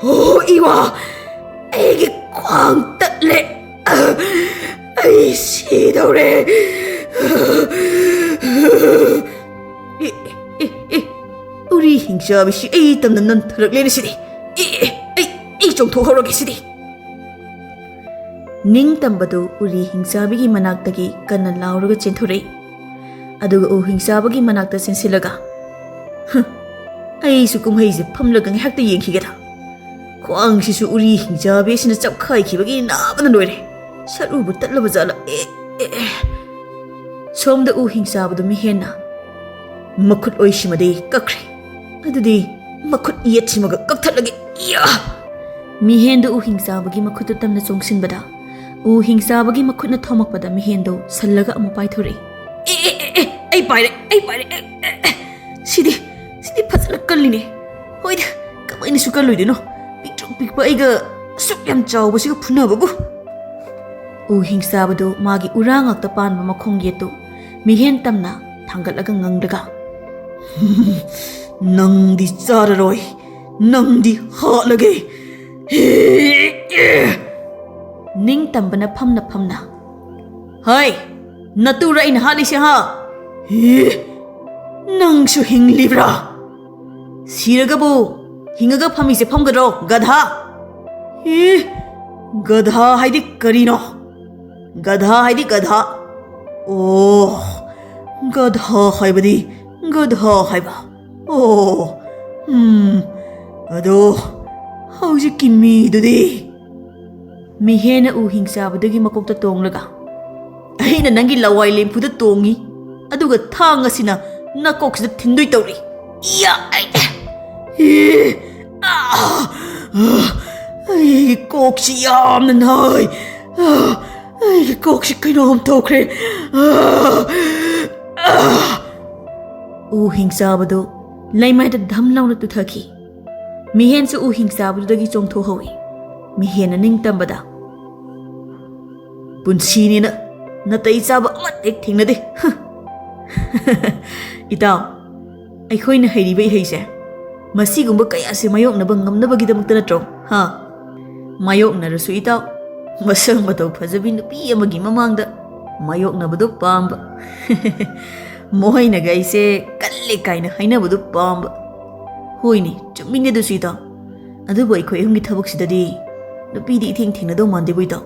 ꯑꯣ, ꯏꯋꯥ, ꯑꯩꯒꯤ ꯈ꯭ꯋꯥꯡ ꯇꯠꯂꯦ꯫ ꯑ, ꯑꯩ ꯁꯤꯗꯧꯔꯦ꯫ ꯑꯦ, ꯑꯦ, ꯑꯦ, ꯎꯔꯤ ꯍꯤꯡꯆꯥꯕꯤꯁꯤ ꯑꯩ ꯇꯝꯅ ꯅꯟꯊꯔꯛꯂꯦꯅꯦ ꯁꯤꯗꯤ꯫ ꯑꯦ, ꯑꯦ, ꯑꯩ, ꯑꯩ ꯆꯣꯡꯊꯣꯛꯍꯧꯔꯒꯦ ꯁꯤꯗꯤ꯫ ꯅꯤꯡꯇꯝꯕꯗꯨ ꯎꯔꯤ ꯍꯤꯡꯆꯥꯕꯤꯒꯤ ꯃꯅꯥꯛꯇꯒꯤ ꯀꯟꯅ ꯂꯥꯎꯔꯒ ꯆꯦꯟꯊꯣꯔꯛꯏ꯫ ꯑꯗꯨꯒ ꯎ ꯍꯤꯡꯆꯥꯕꯒꯤ ꯃꯅꯥꯛꯇ ꯆꯦꯟꯁꯤꯜꯂꯒ, "ꯍ, ꯑꯩꯁꯨ ꯀꯨꯝꯍꯩꯁꯦ ꯐꯝꯂꯒ ꯉꯥꯏꯍꯥꯛꯇ ꯌꯦꯡꯈꯤꯒꯦꯗ꯫ ꯈ꯭ꯋꯥꯡꯁꯤꯁꯨ ꯎꯔꯤ ꯍꯤꯡꯆꯥꯕꯤ ꯑꯁꯤꯅ ꯆꯞꯈꯥꯏꯈꯤꯕꯒꯤ ꯅꯥꯕꯅ ꯂꯣꯏꯔꯦ꯫ ꯁꯔꯨꯕꯨ ꯇꯠꯂꯕ ꯖꯥꯠꯂ? ꯑꯦ, ꯑꯦ, ꯑꯦ꯫" ꯁꯣꯝꯗ ꯎ ꯍꯤꯡꯆꯥꯕꯗꯨ ꯃꯤꯍꯦꯟꯅ ꯃꯈꯨꯠ ꯑꯣꯏꯁꯤꯃꯗꯤ ꯀꯛꯈ꯭ꯔꯦ꯫ ꯑꯗꯨꯗꯤ ꯃꯈꯨꯠ ꯌꯦꯠꯁꯤꯃꯒ ꯀꯛꯊꯠꯂꯒꯦ꯫ ꯏꯌꯥ! ꯃꯤꯍꯦꯟꯗꯨ ꯎ ꯍꯤꯡꯆꯥꯕꯒꯤ ꯃꯈꯨꯠꯇꯨ ꯇꯝꯅ ꯆꯣꯡꯁꯤꯟꯕꯗ, ꯎ ꯍꯤꯡꯆꯥꯕꯒꯤ ꯃꯈꯨꯠꯅ ꯊꯣꯝꯃꯛꯄꯗ ꯃꯤꯍꯦꯟꯗꯨ ꯁꯜꯂꯒ ꯑꯃꯨꯛ ꯄꯥꯏꯊꯣꯔꯛꯏ꯫ ꯑꯦ, ꯑꯦ, ꯑꯦ, ꯑꯦ! ꯑꯩ ꯄꯥꯏꯔꯦ, ꯑꯩ ꯄꯥꯏꯔꯦ꯫ ꯑꯦ, ꯑꯦ, ꯑꯦ꯫ ꯁꯤꯗꯤ, ꯁꯤꯗꯤ ꯐꯖꯅ ꯀꯜꯂꯤꯅꯦ꯫ ꯍꯣꯏꯗ, ꯀꯃꯥꯏꯅꯁꯨ ꯀꯜꯂꯣꯏꯗꯣꯏꯅꯣ? ꯄꯤꯛꯇ꯭ꯔꯨ ꯄꯤꯛꯄ ꯑꯩꯒ ꯑꯁꯨꯛ ꯌꯥꯝ ꯆꯥꯎꯕꯁꯤꯒ ꯐꯨꯅꯕꯕꯨ꯫ ꯎ ꯍꯤꯡꯆꯥꯕꯗꯨ ꯃꯥꯒꯤ ꯎꯔꯥ ꯉꯥꯛꯇ ꯄꯥꯟꯕ ꯃꯈꯣꯡ ꯌꯦꯠꯇꯨ ꯃꯤꯍꯦꯟ ꯇꯝꯅ ꯊꯥꯡꯒꯠꯂꯒ ꯉꯪꯂꯒ, "ꯅꯪꯗꯤ ꯆꯥꯔꯔꯣꯏ, ꯅꯪꯗꯤ ꯍꯥꯠꯂꯒꯦ꯫ ꯍꯦ, ꯑꯦ!" ꯅꯤꯡꯇꯝꯕꯅ ꯐꯝꯅ ꯐꯝꯅ, "ꯍꯩ, ꯅꯇꯨꯔ ꯑꯩꯅ ꯍꯥꯠꯂꯤꯁꯦ, ꯍꯥ? ꯍꯦ, ꯅꯪꯁꯨ ꯍꯤꯡꯂꯤꯕ꯭ꯔꯥ? ꯁꯤꯔꯒꯕꯨ ꯍꯤꯡꯉꯒ ꯐꯝꯃꯤꯁꯦ ꯐꯝꯒꯗ꯭ꯔꯣ, ꯒꯙꯥ? ꯍꯦ, ꯒꯙꯥ ꯍꯥꯏꯗꯤ ꯀꯔꯤꯅꯣ? ꯒꯙꯥ ꯍꯥꯏꯗꯤ ꯒꯙꯥ꯫ ꯑꯣ, ꯒꯙꯥ ꯍꯥꯏꯕꯗꯤ ꯒꯙꯥ ꯍꯥꯏꯕ꯫ ꯑꯣ, ꯎꯝ, ꯑꯗꯣ ꯍꯧꯖꯤꯛꯀꯤ ꯃꯤꯗꯨꯗꯤ?" ꯃꯤꯍꯦꯟꯅ ꯎ ꯍꯤꯡꯆꯥꯕꯗꯨꯒꯤ ꯃꯀꯣꯛꯇ ꯇꯣꯡꯂꯒ, "ꯑꯩꯅ ꯅꯪꯒꯤ ꯂꯋꯥꯏ ꯂꯦꯝꯐꯨꯗ ꯇꯣꯡꯉꯤ, ꯑꯗꯨꯒ ꯊꯥꯡ ꯑꯁꯤꯅ ꯅꯀꯣꯛꯁꯤꯗ ꯊꯤꯟꯗꯣꯏ ꯇꯧꯔꯤ꯫ ꯏꯌꯥ! ꯑꯩ, ꯏ, ꯑꯥ! ꯑꯩꯒꯤ ꯀꯣꯛꯁꯤ ꯌꯥꯝꯅ ꯅꯥꯏ꯫ ꯑꯥ! ꯑꯩꯒꯤ ꯀꯣꯛꯁꯤ ꯀꯩꯅꯣꯝ ꯇꯧꯈ꯭ꯔꯦ꯫ ꯑꯥ! ꯑꯥ!" ꯎ ꯍꯤꯡꯆꯥꯕꯗꯨ ꯂꯩꯃꯥꯏꯗ ꯙꯝ ꯂꯥꯎꯅ ꯇꯨꯊꯈꯤ꯫ ꯃꯤꯍꯦꯟꯁꯨ ꯎ ꯍꯤꯡꯆꯥꯕꯗꯨꯗꯒꯤ ꯆꯣꯡꯊꯣꯛꯍꯧꯏ꯫ ꯃꯤꯍꯦꯟꯅ ꯅꯤꯡꯇꯝꯕꯗ, "ꯄꯨꯟꯁꯤꯅꯦꯅ ꯅꯥꯇꯩ ꯆꯥꯕ ꯑꯃꯠꯇ ꯍꯦꯛ ꯊꯦꯡꯅꯗꯦ꯫ ꯍ!" ꯏꯇꯥꯎ, ꯑꯩꯈꯣꯏꯅ ꯍꯩꯔꯤꯕ ꯏꯍꯩꯁꯦ ꯃꯁꯤꯒꯨꯝꯕ ꯀꯌꯥꯁꯦ ꯃꯥꯌꯣꯛꯅꯕ ꯉꯝꯅꯕꯒꯤꯗꯃꯛꯇ ꯅꯠꯇ꯭ꯔꯣ? ꯍꯥ? ꯃꯥꯌꯣꯛꯅꯔꯁꯨ ꯏꯇꯥꯎ, ꯃꯁꯛ ꯃꯇꯧ ꯐꯖꯕꯤ ꯅꯨꯄꯤ ꯑꯃꯒꯤ ꯃꯃꯥꯡꯗ ꯃꯥꯌꯣꯛꯅꯕꯗꯣ ꯄꯥꯝꯕ꯫ ꯃꯈꯣꯏꯅꯒ ꯑꯩꯁꯦ ꯀꯜꯂꯦ ꯀꯥꯏꯅ ꯍꯥꯏꯅꯕꯗꯣ ꯄꯥꯝꯕ꯫ ꯍꯣꯏꯅꯦ, ꯆꯨꯝꯃꯤꯅꯦ ꯑꯗꯨꯁꯨ ꯏꯇꯥꯎ꯫ ꯑꯗꯨꯕꯨ ꯑꯩꯈꯣꯏ ꯑꯍꯨꯝꯒꯤ ꯊꯕꯛꯁꯤꯗꯗꯤ ꯅꯨꯄꯤꯗꯤ ꯏꯊꯦꯡ ꯊꯦꯡꯅꯗꯧ ꯃꯥꯟꯗꯦꯕꯨ ꯏꯇꯥꯎ꯫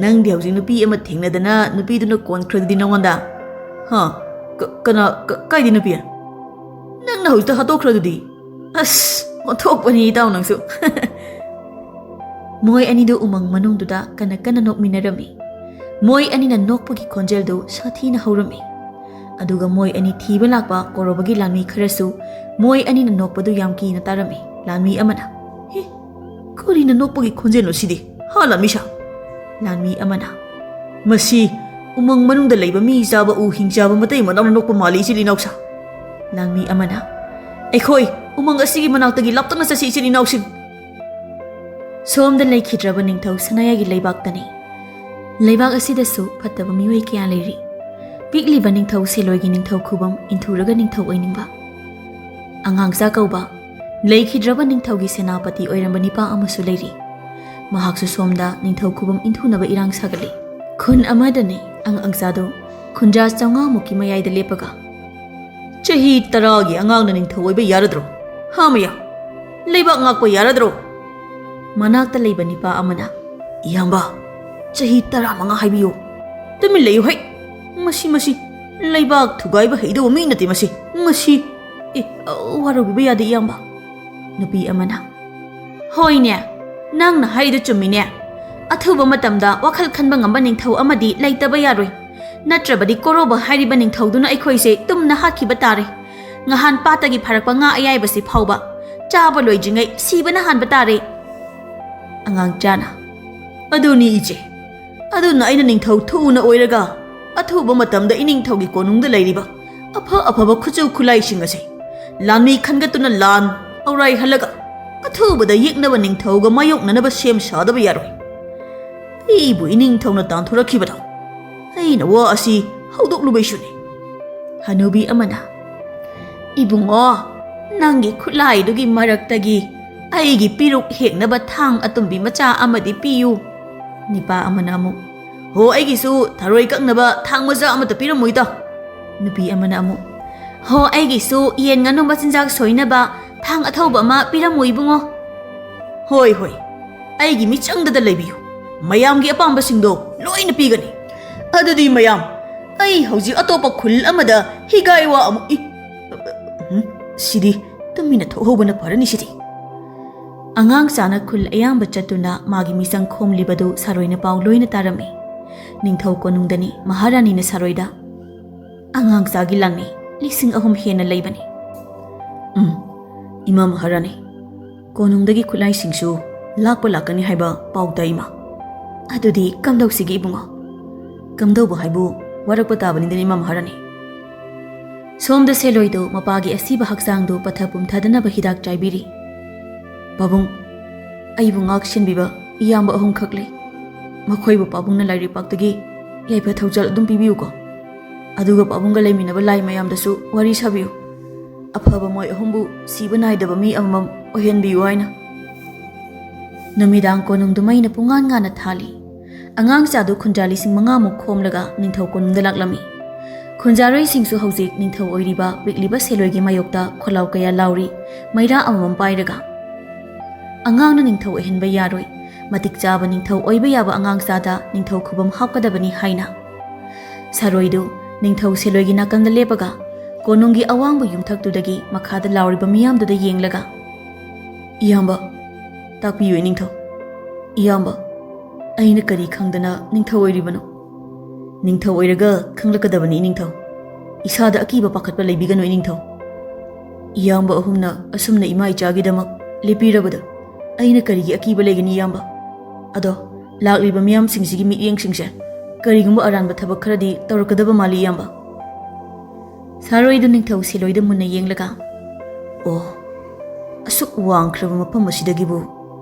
ꯅꯪꯗꯤ ꯍꯧꯖꯤꯛ ꯅꯨꯄꯤ ꯑꯃ ꯊꯦꯡꯅꯗꯅ ꯅꯨꯄꯤꯗꯨꯅ ꯀꯣꯟꯈ꯭ꯔꯗꯨꯗꯤ ꯅꯉꯣꯟꯗ? ꯍꯥ? ꯀ-, ꯀꯅꯥ, ꯀ-, ꯀꯥꯏꯗꯤ ꯅꯨꯄꯤ? ꯅꯪꯅ ꯍꯧꯖꯤꯛꯇ ꯍꯥꯠꯇꯣꯛꯈ꯭ꯔꯗꯨꯗꯤ꯫ ꯑꯁ, ꯑꯣꯟꯊꯣꯛꯄꯅꯤ ꯏꯇꯥꯎ ꯅꯪꯁꯨ꯫ ꯃꯣꯏ ꯑꯅꯤꯗꯨ ꯎꯃꯪ ꯃꯅꯨꯡꯗꯨꯗ ꯀꯟꯅ ꯀꯟꯅ ꯅꯣꯛꯃꯤꯟꯅꯔꯝꯃꯤ꯫ ꯃꯣꯏ ꯑꯅꯤꯅ ꯅꯣꯛꯄꯒꯤ ꯈꯣꯟꯖꯦꯜꯗꯨ ꯁꯥꯊꯤꯅ ꯍꯧꯔꯝꯃꯤ꯫ ꯑꯗꯨꯒ ꯃꯣꯏ ꯑꯅꯤ ꯊꯤꯕ ꯂꯥꯛꯄ ꯀꯣꯔꯣꯕꯒꯤ ꯂꯥꯟꯃꯤ ꯈꯔꯁꯨ ꯃꯣꯏ ꯑꯅꯤꯅ ꯅꯣꯛꯄꯗꯨ ꯌꯥꯝ ꯀꯤꯅ ꯇꯥꯔꯝꯃꯤ꯫ ꯂꯥꯟꯃꯤ ꯑꯃꯅ, "ꯍꯦ, ꯀꯔꯤꯅ ꯅꯣꯛꯄꯒꯤ ꯈꯣꯟꯖꯦꯜꯅꯣ ꯁꯤꯗꯤ? ꯍꯥ, ꯂꯥꯟꯃꯤꯁꯥ?" ꯂꯥꯟꯃꯤ ꯑꯃꯅ, "ꯃꯁꯤ ꯎꯃꯪ ꯃꯅꯨꯡꯗ ꯂꯩꯕ ꯃꯤ ꯆꯥꯕ ꯎ ꯍꯤꯡ ꯆꯥꯕ ꯃꯇꯩ ꯃꯅꯥꯎꯅ ꯅꯣꯛꯄ ꯃꯥꯜꯂꯤ, ꯏꯆꯤꯜ ꯏꯅꯥꯎꯁꯥ꯫ ꯂꯥꯟꯃꯤ ꯑꯃꯅ, "ꯑꯩꯈꯣꯏ ꯎꯃꯪ ꯑꯁꯤꯒꯤ ꯃꯅꯥꯛꯇꯒꯤ ꯂꯥꯞꯇꯛꯅ ꯆꯠꯁꯤ, ꯏꯆꯤꯜ ꯏꯅꯥꯎꯁꯤꯡ"꯫ ꯁꯣꯝꯗ ꯂꯩꯈꯤꯗ꯭ꯔꯕ ꯅꯤꯡꯊꯧ ꯁꯅꯥꯌꯥꯒꯤ ꯂꯩꯕꯥꯛꯇꯅꯤ꯫ ꯂꯩꯕꯥꯛ ꯑꯁꯤꯗꯁꯨ ꯐꯠꯇꯕ ꯃꯤꯑꯣꯏ ꯀꯌꯥ ꯂꯩꯔꯤ꯫ ꯄꯤꯛꯂꯤꯕ ꯅꯤꯡꯊꯧ ꯁꯦꯂꯣꯏꯒꯤ ꯅꯤꯡꯊꯧ ꯈꯨꯕꯝ ꯏꯟꯊꯨꯔꯒ ꯅꯤꯡꯊꯧ ꯑꯣꯏꯅꯤꯡꯕ꯫ ꯑꯉꯥꯡꯆꯥ ꯀꯧꯕ ꯂꯩꯈꯤꯗ꯭ꯔꯕ ꯅꯤꯡꯊꯧꯒꯤ ꯁꯦꯅꯥꯄꯇꯤ ꯑꯣꯏꯔꯝꯕ ꯅꯤꯄꯥ ꯑꯃꯁꯨ ꯂꯩꯔꯤ꯫ ꯃꯍꯥꯛꯁꯨ ꯁꯣꯝꯗ ꯅꯤꯡꯊꯧ ꯈꯨꯕꯝ ꯏꯟꯊꯨꯅꯕ ꯏꯔꯥꯡ ꯁꯥꯒꯠꯂꯤ꯫ ꯈꯨꯟ ꯑꯃꯗꯅꯤ ꯑꯉꯥꯡꯆꯥꯗꯨ ꯈꯨꯟꯖꯥ ꯆꯥꯝꯃꯉꯥꯃꯨꯛꯀꯤ ꯃꯌꯥꯏꯗ ꯂꯦꯞꯄꯒ, "ꯆꯍꯤ ꯇꯔꯥꯒꯤ ꯑꯉꯥꯡꯅ ꯅꯤꯡꯊꯧ ꯑꯣꯏꯕ ꯌꯥꯔꯗ꯭ꯔꯣ? ꯍꯥ ꯃꯌꯥ, ꯂꯩꯕꯥꯛ ꯉꯥꯛꯄ ꯌꯥꯔꯗ꯭ꯔꯣ?" ꯃꯅꯥꯛꯇ ꯂꯩꯕ ꯅꯤꯄꯥ ꯑꯃꯅ, "ꯏꯌꯥꯝꯕ, ꯆꯍꯤ ꯇꯔꯥꯃꯉꯥ ꯍꯥꯏꯕꯤꯌꯨ꯫ ꯇꯨꯃꯤꯟ ꯂꯩꯌꯨ ꯍꯩ꯫ ꯃꯁꯤ, ꯃꯁꯤ ꯂꯩꯕꯥꯛ ꯊꯨꯒꯥꯏꯕ ꯍꯩꯗꯧꯕ ꯃꯤ ꯅꯠꯇꯦ ꯃꯁꯤ꯫ ꯃꯁꯤ, ꯑꯦ, ꯋꯥꯔꯧꯕꯤꯕ ꯌꯥꯗꯦ ꯏꯌꯥꯝꯕ"꯫ ꯅꯨꯄꯤ ꯑꯃꯅ, "ꯍꯣꯏꯅꯦ, ꯅꯪꯅ ꯍꯥꯏꯗꯨ ꯆꯨꯝꯃꯤꯅꯦ꯫ ꯑꯊꯨꯕ ꯃꯇꯝꯗ ꯋꯥꯈꯜ ꯈꯟꯕ ꯉꯝꯕ ꯅꯤꯡꯊꯧ ꯑꯃꯗꯤ ꯂꯩꯇꯕ ꯌꯥꯔꯣꯏ꯫ ꯅꯠꯇ꯭ꯔꯕꯗꯤ ꯀꯣꯔꯣꯕ ꯍꯥꯏꯔꯤꯕ ꯅꯤꯡꯊꯧꯗꯨꯅ ꯑꯩꯈꯣꯏꯁꯦ ꯇꯨꯝꯅ ꯍꯥꯠꯈꯤꯕ ꯇꯥꯔꯦ꯫ ꯉꯍꯥꯟ ꯄꯥꯠꯇꯒꯤ ꯐꯥꯔꯛꯄ ꯉꯥ ꯑꯌꯥꯏꯕꯁꯤ ꯐꯥꯎꯕ ꯆꯥꯕ ꯂꯣꯏꯗ꯭ꯔꯤꯉꯩ ꯁꯤꯕꯅ ꯍꯥꯟꯕ ꯇꯥꯔꯦ"꯫ ꯑꯉꯥꯡꯆꯥꯅ, "ꯑꯗꯨꯅꯤ ꯏꯆꯦ, ꯑꯗꯨꯅ ꯑꯩꯅ ꯅꯤꯡꯊꯧ ꯊꯨꯅ ꯑꯣꯏꯔꯒ ꯑꯊꯨꯕ ꯃꯇꯝꯗ ꯏꯅꯤꯡꯊꯧꯒꯤ ꯀꯣꯅꯨꯡꯗ ꯂꯩꯔꯤꯕ ꯑꯐ ꯑꯐꯕ ꯈꯨꯠꯁꯨ ꯈꯨꯠꯂꯥꯏꯁꯤꯡ ꯑꯁꯦ ꯂꯥꯟꯃꯤ ꯈꯟꯒꯠꯇꯨꯅ ꯂꯥꯟ ꯑꯧꯔꯥꯏꯍꯜꯂꯒ ꯑꯊꯨꯕꯗ ꯌꯦꯛꯅꯕ ꯅꯤꯡꯊꯧꯒ ꯃꯥꯌꯣꯛꯅꯅꯕ ꯁꯦꯝ ꯁꯥꯗꯕ ꯌꯥꯔꯣꯏ꯫ ꯑꯩꯕꯨ ꯏꯅꯤꯡꯊꯧꯅ ꯇꯥꯟꯊꯣꯔꯛꯈꯤꯕꯗꯣ ꯑꯩꯅ ꯋꯥ ꯑꯁꯤ ꯍꯧꯗꯣꯛꯂꯨꯕꯩꯁꯨꯅꯤ"꯫ ꯍꯅꯨꯕꯤ ꯑꯃꯅ, "ꯏꯕꯨꯡꯉꯣ, ꯅꯪꯒꯤ ꯈꯨꯠꯂꯥꯏꯗꯨꯒꯤ ꯃꯔꯛꯇꯒꯤ ꯑꯩꯒꯤ ꯄꯤꯔꯨꯛ ꯍꯦꯛꯅꯕ ꯊꯥꯡ ꯑꯇꯨꯝꯕꯤ ꯃꯆꯥ ꯑꯃꯗꯤ ꯄꯤꯌꯨ"꯫ ꯅꯤꯄꯥ ꯑꯃꯅ ꯑꯃꯨꯛ, "ꯍꯣ, ꯑꯩꯒꯤꯁꯨ ꯊꯔꯣꯏ ꯀꯛꯅꯕ ꯊꯥꯡ ꯃꯆꯥ ꯑꯃꯠꯇ ꯄꯤꯔꯝꯃꯨ ꯏꯇꯥꯎ"꯫ ꯅꯨꯄꯤ ꯑꯃꯅ ꯑꯃꯨꯛ, "ꯍꯣ, ꯑꯩꯒꯤꯁꯨ ꯌꯦꯟ ꯉꯥꯅꯨ ꯃꯆꯤꯟꯖꯥꯛ ꯁꯣꯏꯅꯕ ꯊꯥꯡ ꯑꯊꯧꯕ ꯑꯃ ꯄꯤꯔꯝꯃꯨ ꯏꯕꯨꯡꯉꯣ"꯫ "ꯍꯣꯏ, ꯍꯣꯏ, ꯑꯩꯒꯤ ꯃꯤꯆꯪꯗꯗ ꯂꯩꯕꯤꯌꯨ, ꯃꯌꯥꯝꯒꯤ ꯑꯄꯥꯝꯕꯁꯤꯡꯗꯣ ꯂꯣꯏꯅ ꯄꯤꯒꯅꯤ꯫ ꯑꯗꯨꯗꯤ ꯃꯌꯥꯝ, ꯑꯩ ꯍꯧꯖꯤꯛ ꯑꯇꯣꯞꯄ ꯈꯨꯜ ꯑꯃꯗ ꯍꯤꯒꯥꯏ ꯋꯥ ꯑꯃꯨꯛ ꯏ-, ꯎꯝ, ꯁꯤꯗꯤ ꯇꯨꯃꯤꯟꯅ ꯊꯣꯛꯍꯧꯕꯅ ꯐꯔꯅꯤ ꯁꯤꯗꯤ"꯫ ꯑꯉꯥꯡꯆꯥꯅ ꯈꯨꯜ ꯑꯌꯥꯝꯕ ꯆꯠꯇꯨꯅ ꯃꯥꯒꯤ ꯃꯤꯆꯪ ꯈꯣꯝꯂꯤꯕꯗꯨ ꯁꯥꯔꯣꯏꯅ ꯄꯥꯎ ꯂꯣꯏꯅ ꯇꯥꯔꯝꯃꯤ꯫ ꯅꯤꯡꯊꯧ ꯀꯣꯅꯨꯡꯗꯅꯤ ꯃꯍꯥꯔꯥꯅꯤꯅ ꯁꯥꯔꯣꯏꯗ, "ꯑꯉꯥꯡꯆꯥꯒꯤ ꯂꯥꯡꯃꯤ ꯂꯤꯁꯤꯡ ꯑꯍꯨꯝ ꯍꯦꯟꯅ ꯂꯩꯕꯅꯤ"꯫ "ꯎꯝ, ꯏꯃꯥ ꯃꯍꯥꯔꯥꯅꯤ, ꯀꯣꯅꯨꯡꯗꯒꯤ ꯈꯨꯠꯂꯥꯏꯁꯤꯡꯁꯨ ꯂꯥꯛꯄ ꯂꯥꯛꯀꯅꯤ ꯍꯥꯏꯕ ꯄꯥꯎ ꯇꯥꯏ ꯏꯃꯥ꯫ ꯑꯗꯨꯗꯤ ꯀꯝꯗꯧꯁꯤꯒꯦ ꯏꯕꯨꯡꯉꯣ?" "ꯀꯝꯗꯧꯕ ꯍꯥꯏꯕꯨ, ꯋꯥꯔꯛꯄ ꯇꯥꯕꯅꯤꯗꯅ, ꯏꯃꯥ ꯃꯍꯥꯔꯥꯅꯤ꯫" ꯁꯣꯝꯗ ꯁꯦꯂꯣꯏꯗꯨ ꯃꯄꯥꯒꯤ ꯑꯁꯤꯕ ꯍꯛꯆꯥꯡꯗꯨ ꯄꯠꯊ ꯄꯨꯝꯊꯗꯅꯕ ꯍꯤꯗꯥꯛ ꯆꯥꯏꯕꯤꯔꯤ꯫ "ꯄꯥꯕꯨꯡ, ꯑꯩꯕꯨ ꯉꯥꯛ ꯁꯦꯟꯕꯤꯕ ꯏꯌꯥꯝꯕ ꯑꯍꯨꯝꯈꯛ ꯂꯩ꯫ ꯃꯈꯣꯏꯕꯨ ꯄꯥꯕꯨꯡꯅ ꯂꯥꯏꯔꯩꯄꯥꯛꯇꯒꯤ ꯌꯥꯏꯐ ꯊꯧꯖꯥꯜ ꯑꯗꯨꯝ ꯄꯤꯕꯤꯌꯨꯀꯣ꯫ ꯑꯗꯨꯒ ꯄꯥꯕꯨꯡꯒ ꯂꯩꯃꯤꯟꯅꯕ ꯂꯥꯏ ꯃꯌꯥꯝꯗꯁꯨ ꯋꯥꯔꯤ ꯁꯥꯕꯤꯌꯨ꯫ ꯑꯐꯕ ꯃꯣꯏ ꯑꯍꯨꯝꯕꯨ ꯁꯤꯕ ꯅꯥꯏꯗꯕ ꯃꯤ ꯑꯃꯃꯝ ꯑꯣꯏꯍꯟꯕꯤꯌꯨ" ꯍꯥꯏꯅ꯫ ꯅꯨꯃꯤꯗꯥꯡ ꯀꯣꯅꯨꯡꯗꯨ ꯃꯩꯅ ꯄꯨꯡꯉꯥꯟ ꯉꯥꯟꯅ ꯊꯥꯜꯂꯤ꯫ ꯑꯉꯥꯡ ꯆꯥꯗꯨ ꯈꯨꯟꯖꯥ ꯂꯤꯁꯤꯡ ꯃꯉꯥꯃꯨꯛ ꯈꯣꯝꯂꯒ ꯅꯤꯡꯊꯧ ꯀꯣꯅꯨꯡꯗ ꯂꯥꯛꯂꯝꯃꯤ꯫ ꯈꯨꯟꯖꯥꯔꯣꯏꯁꯤꯡꯁꯨ ꯍꯧꯖꯤꯛ ꯅꯤꯡꯊꯧ ꯑꯣꯏꯔꯤꯕ ꯄꯤꯛꯂꯤꯕ ꯁꯦꯂꯣꯏꯒꯤ ꯃꯥꯌꯣꯛꯇ ꯈꯣꯜꯂꯥꯎ ꯀꯌꯥ ꯂꯥꯎꯔꯤ, ꯃꯩꯔꯥ ꯑꯃꯃꯝ ꯄꯥꯏꯔꯒ꯫ "ꯑꯉꯥꯡꯅ ꯅꯤꯡꯊꯧ ꯑꯣꯏꯍꯟꯕ ꯌꯥꯔꯣꯏ꯫ ꯃꯇꯤꯛ ꯆꯥꯕ ꯅꯤꯡꯊꯧ ꯑꯣꯏꯕ ꯌꯥꯕ ꯑꯉꯥꯡ ꯆꯥꯗ ꯅꯤꯡꯊꯧ ꯈꯨꯕꯝ ꯍꯥꯞꯀꯗꯕꯅꯤ" ꯍꯥꯏꯅ꯫ ꯁꯥꯔꯣꯏꯗꯨ ꯅꯤꯡꯊꯧ ꯁꯦꯂꯣꯏꯒꯤ ꯅꯥꯀꯟꯗ ꯂꯦꯞꯄꯒ ꯀꯣꯅꯨꯡꯒꯤ ꯑꯋꯥꯡꯕ ꯌꯨꯝꯊꯛꯇꯨꯗꯒꯤ ꯃꯈꯥꯗ ꯂꯥꯎꯔꯤꯕ ꯃꯤꯌꯥꯝꯗꯨꯗ ꯌꯦꯡꯂꯒ, "ꯏꯌꯥꯝꯕ, ꯇꯥꯛꯄꯤꯌꯨ ꯏꯅꯤꯡꯊꯧ꯫ ꯏꯌꯥꯝꯕ, ꯑꯩꯅ ꯀꯔꯤ ꯈꯪꯗꯅ ꯅꯤꯡꯊꯧ ꯑꯣꯏꯔꯤꯕꯅꯣ? ꯅꯤꯡꯊꯧ ꯑꯣꯏꯔꯒ ꯈꯪꯂꯛꯀꯗꯕꯅꯤ ꯏꯅꯤꯡꯊꯧ꯫ ꯏꯁꯥꯗ ꯑꯀꯤꯕ ꯄꯥꯈꯠꯄ ꯂꯩꯕꯤꯒꯅꯨ ꯏꯅꯤꯡꯊꯧ꯫ ꯏꯌꯥꯝꯕ ꯑꯍꯨꯝꯅ ꯑꯁꯨꯝꯅ ꯏꯃꯥ ꯏꯆꯥꯒꯤꯗꯃꯛ ꯂꯦꯞꯄꯤꯔꯕꯗ ꯑꯩꯅ ꯀꯔꯤꯒꯤ ꯑꯀꯤꯕ ꯂꯩꯒꯅꯤ ꯏꯌꯥꯝꯕ? ꯑꯗꯣ ꯂꯥꯛꯂꯤꯕ ꯃꯤꯌꯥꯝꯁꯤꯡꯁꯤꯒꯤ ꯃꯤꯠꯌꯦꯡꯁꯤꯡꯁꯦ ꯀꯔꯤꯒꯨꯝꯕ ꯑꯔꯥꯟꯕ ꯊꯕꯛ ꯈꯔꯗꯤ ꯇꯧꯔꯛꯀꯗꯕ ꯃꯥꯜꯂꯤ ꯏꯌꯥꯝꯕ꯫" ꯁꯥꯔꯣꯏꯗꯨ ꯅꯤꯡꯊꯧ ꯁꯦꯂꯣꯏꯗ ꯃꯨꯟꯅ ꯌꯦꯡꯂꯒ, "ꯑꯣ, ꯑꯁꯨꯛ ꯋꯥꯡꯈ꯭ꯔꯕ ꯃꯐꯝ ꯑꯁꯤꯗꯒꯤꯕꯨ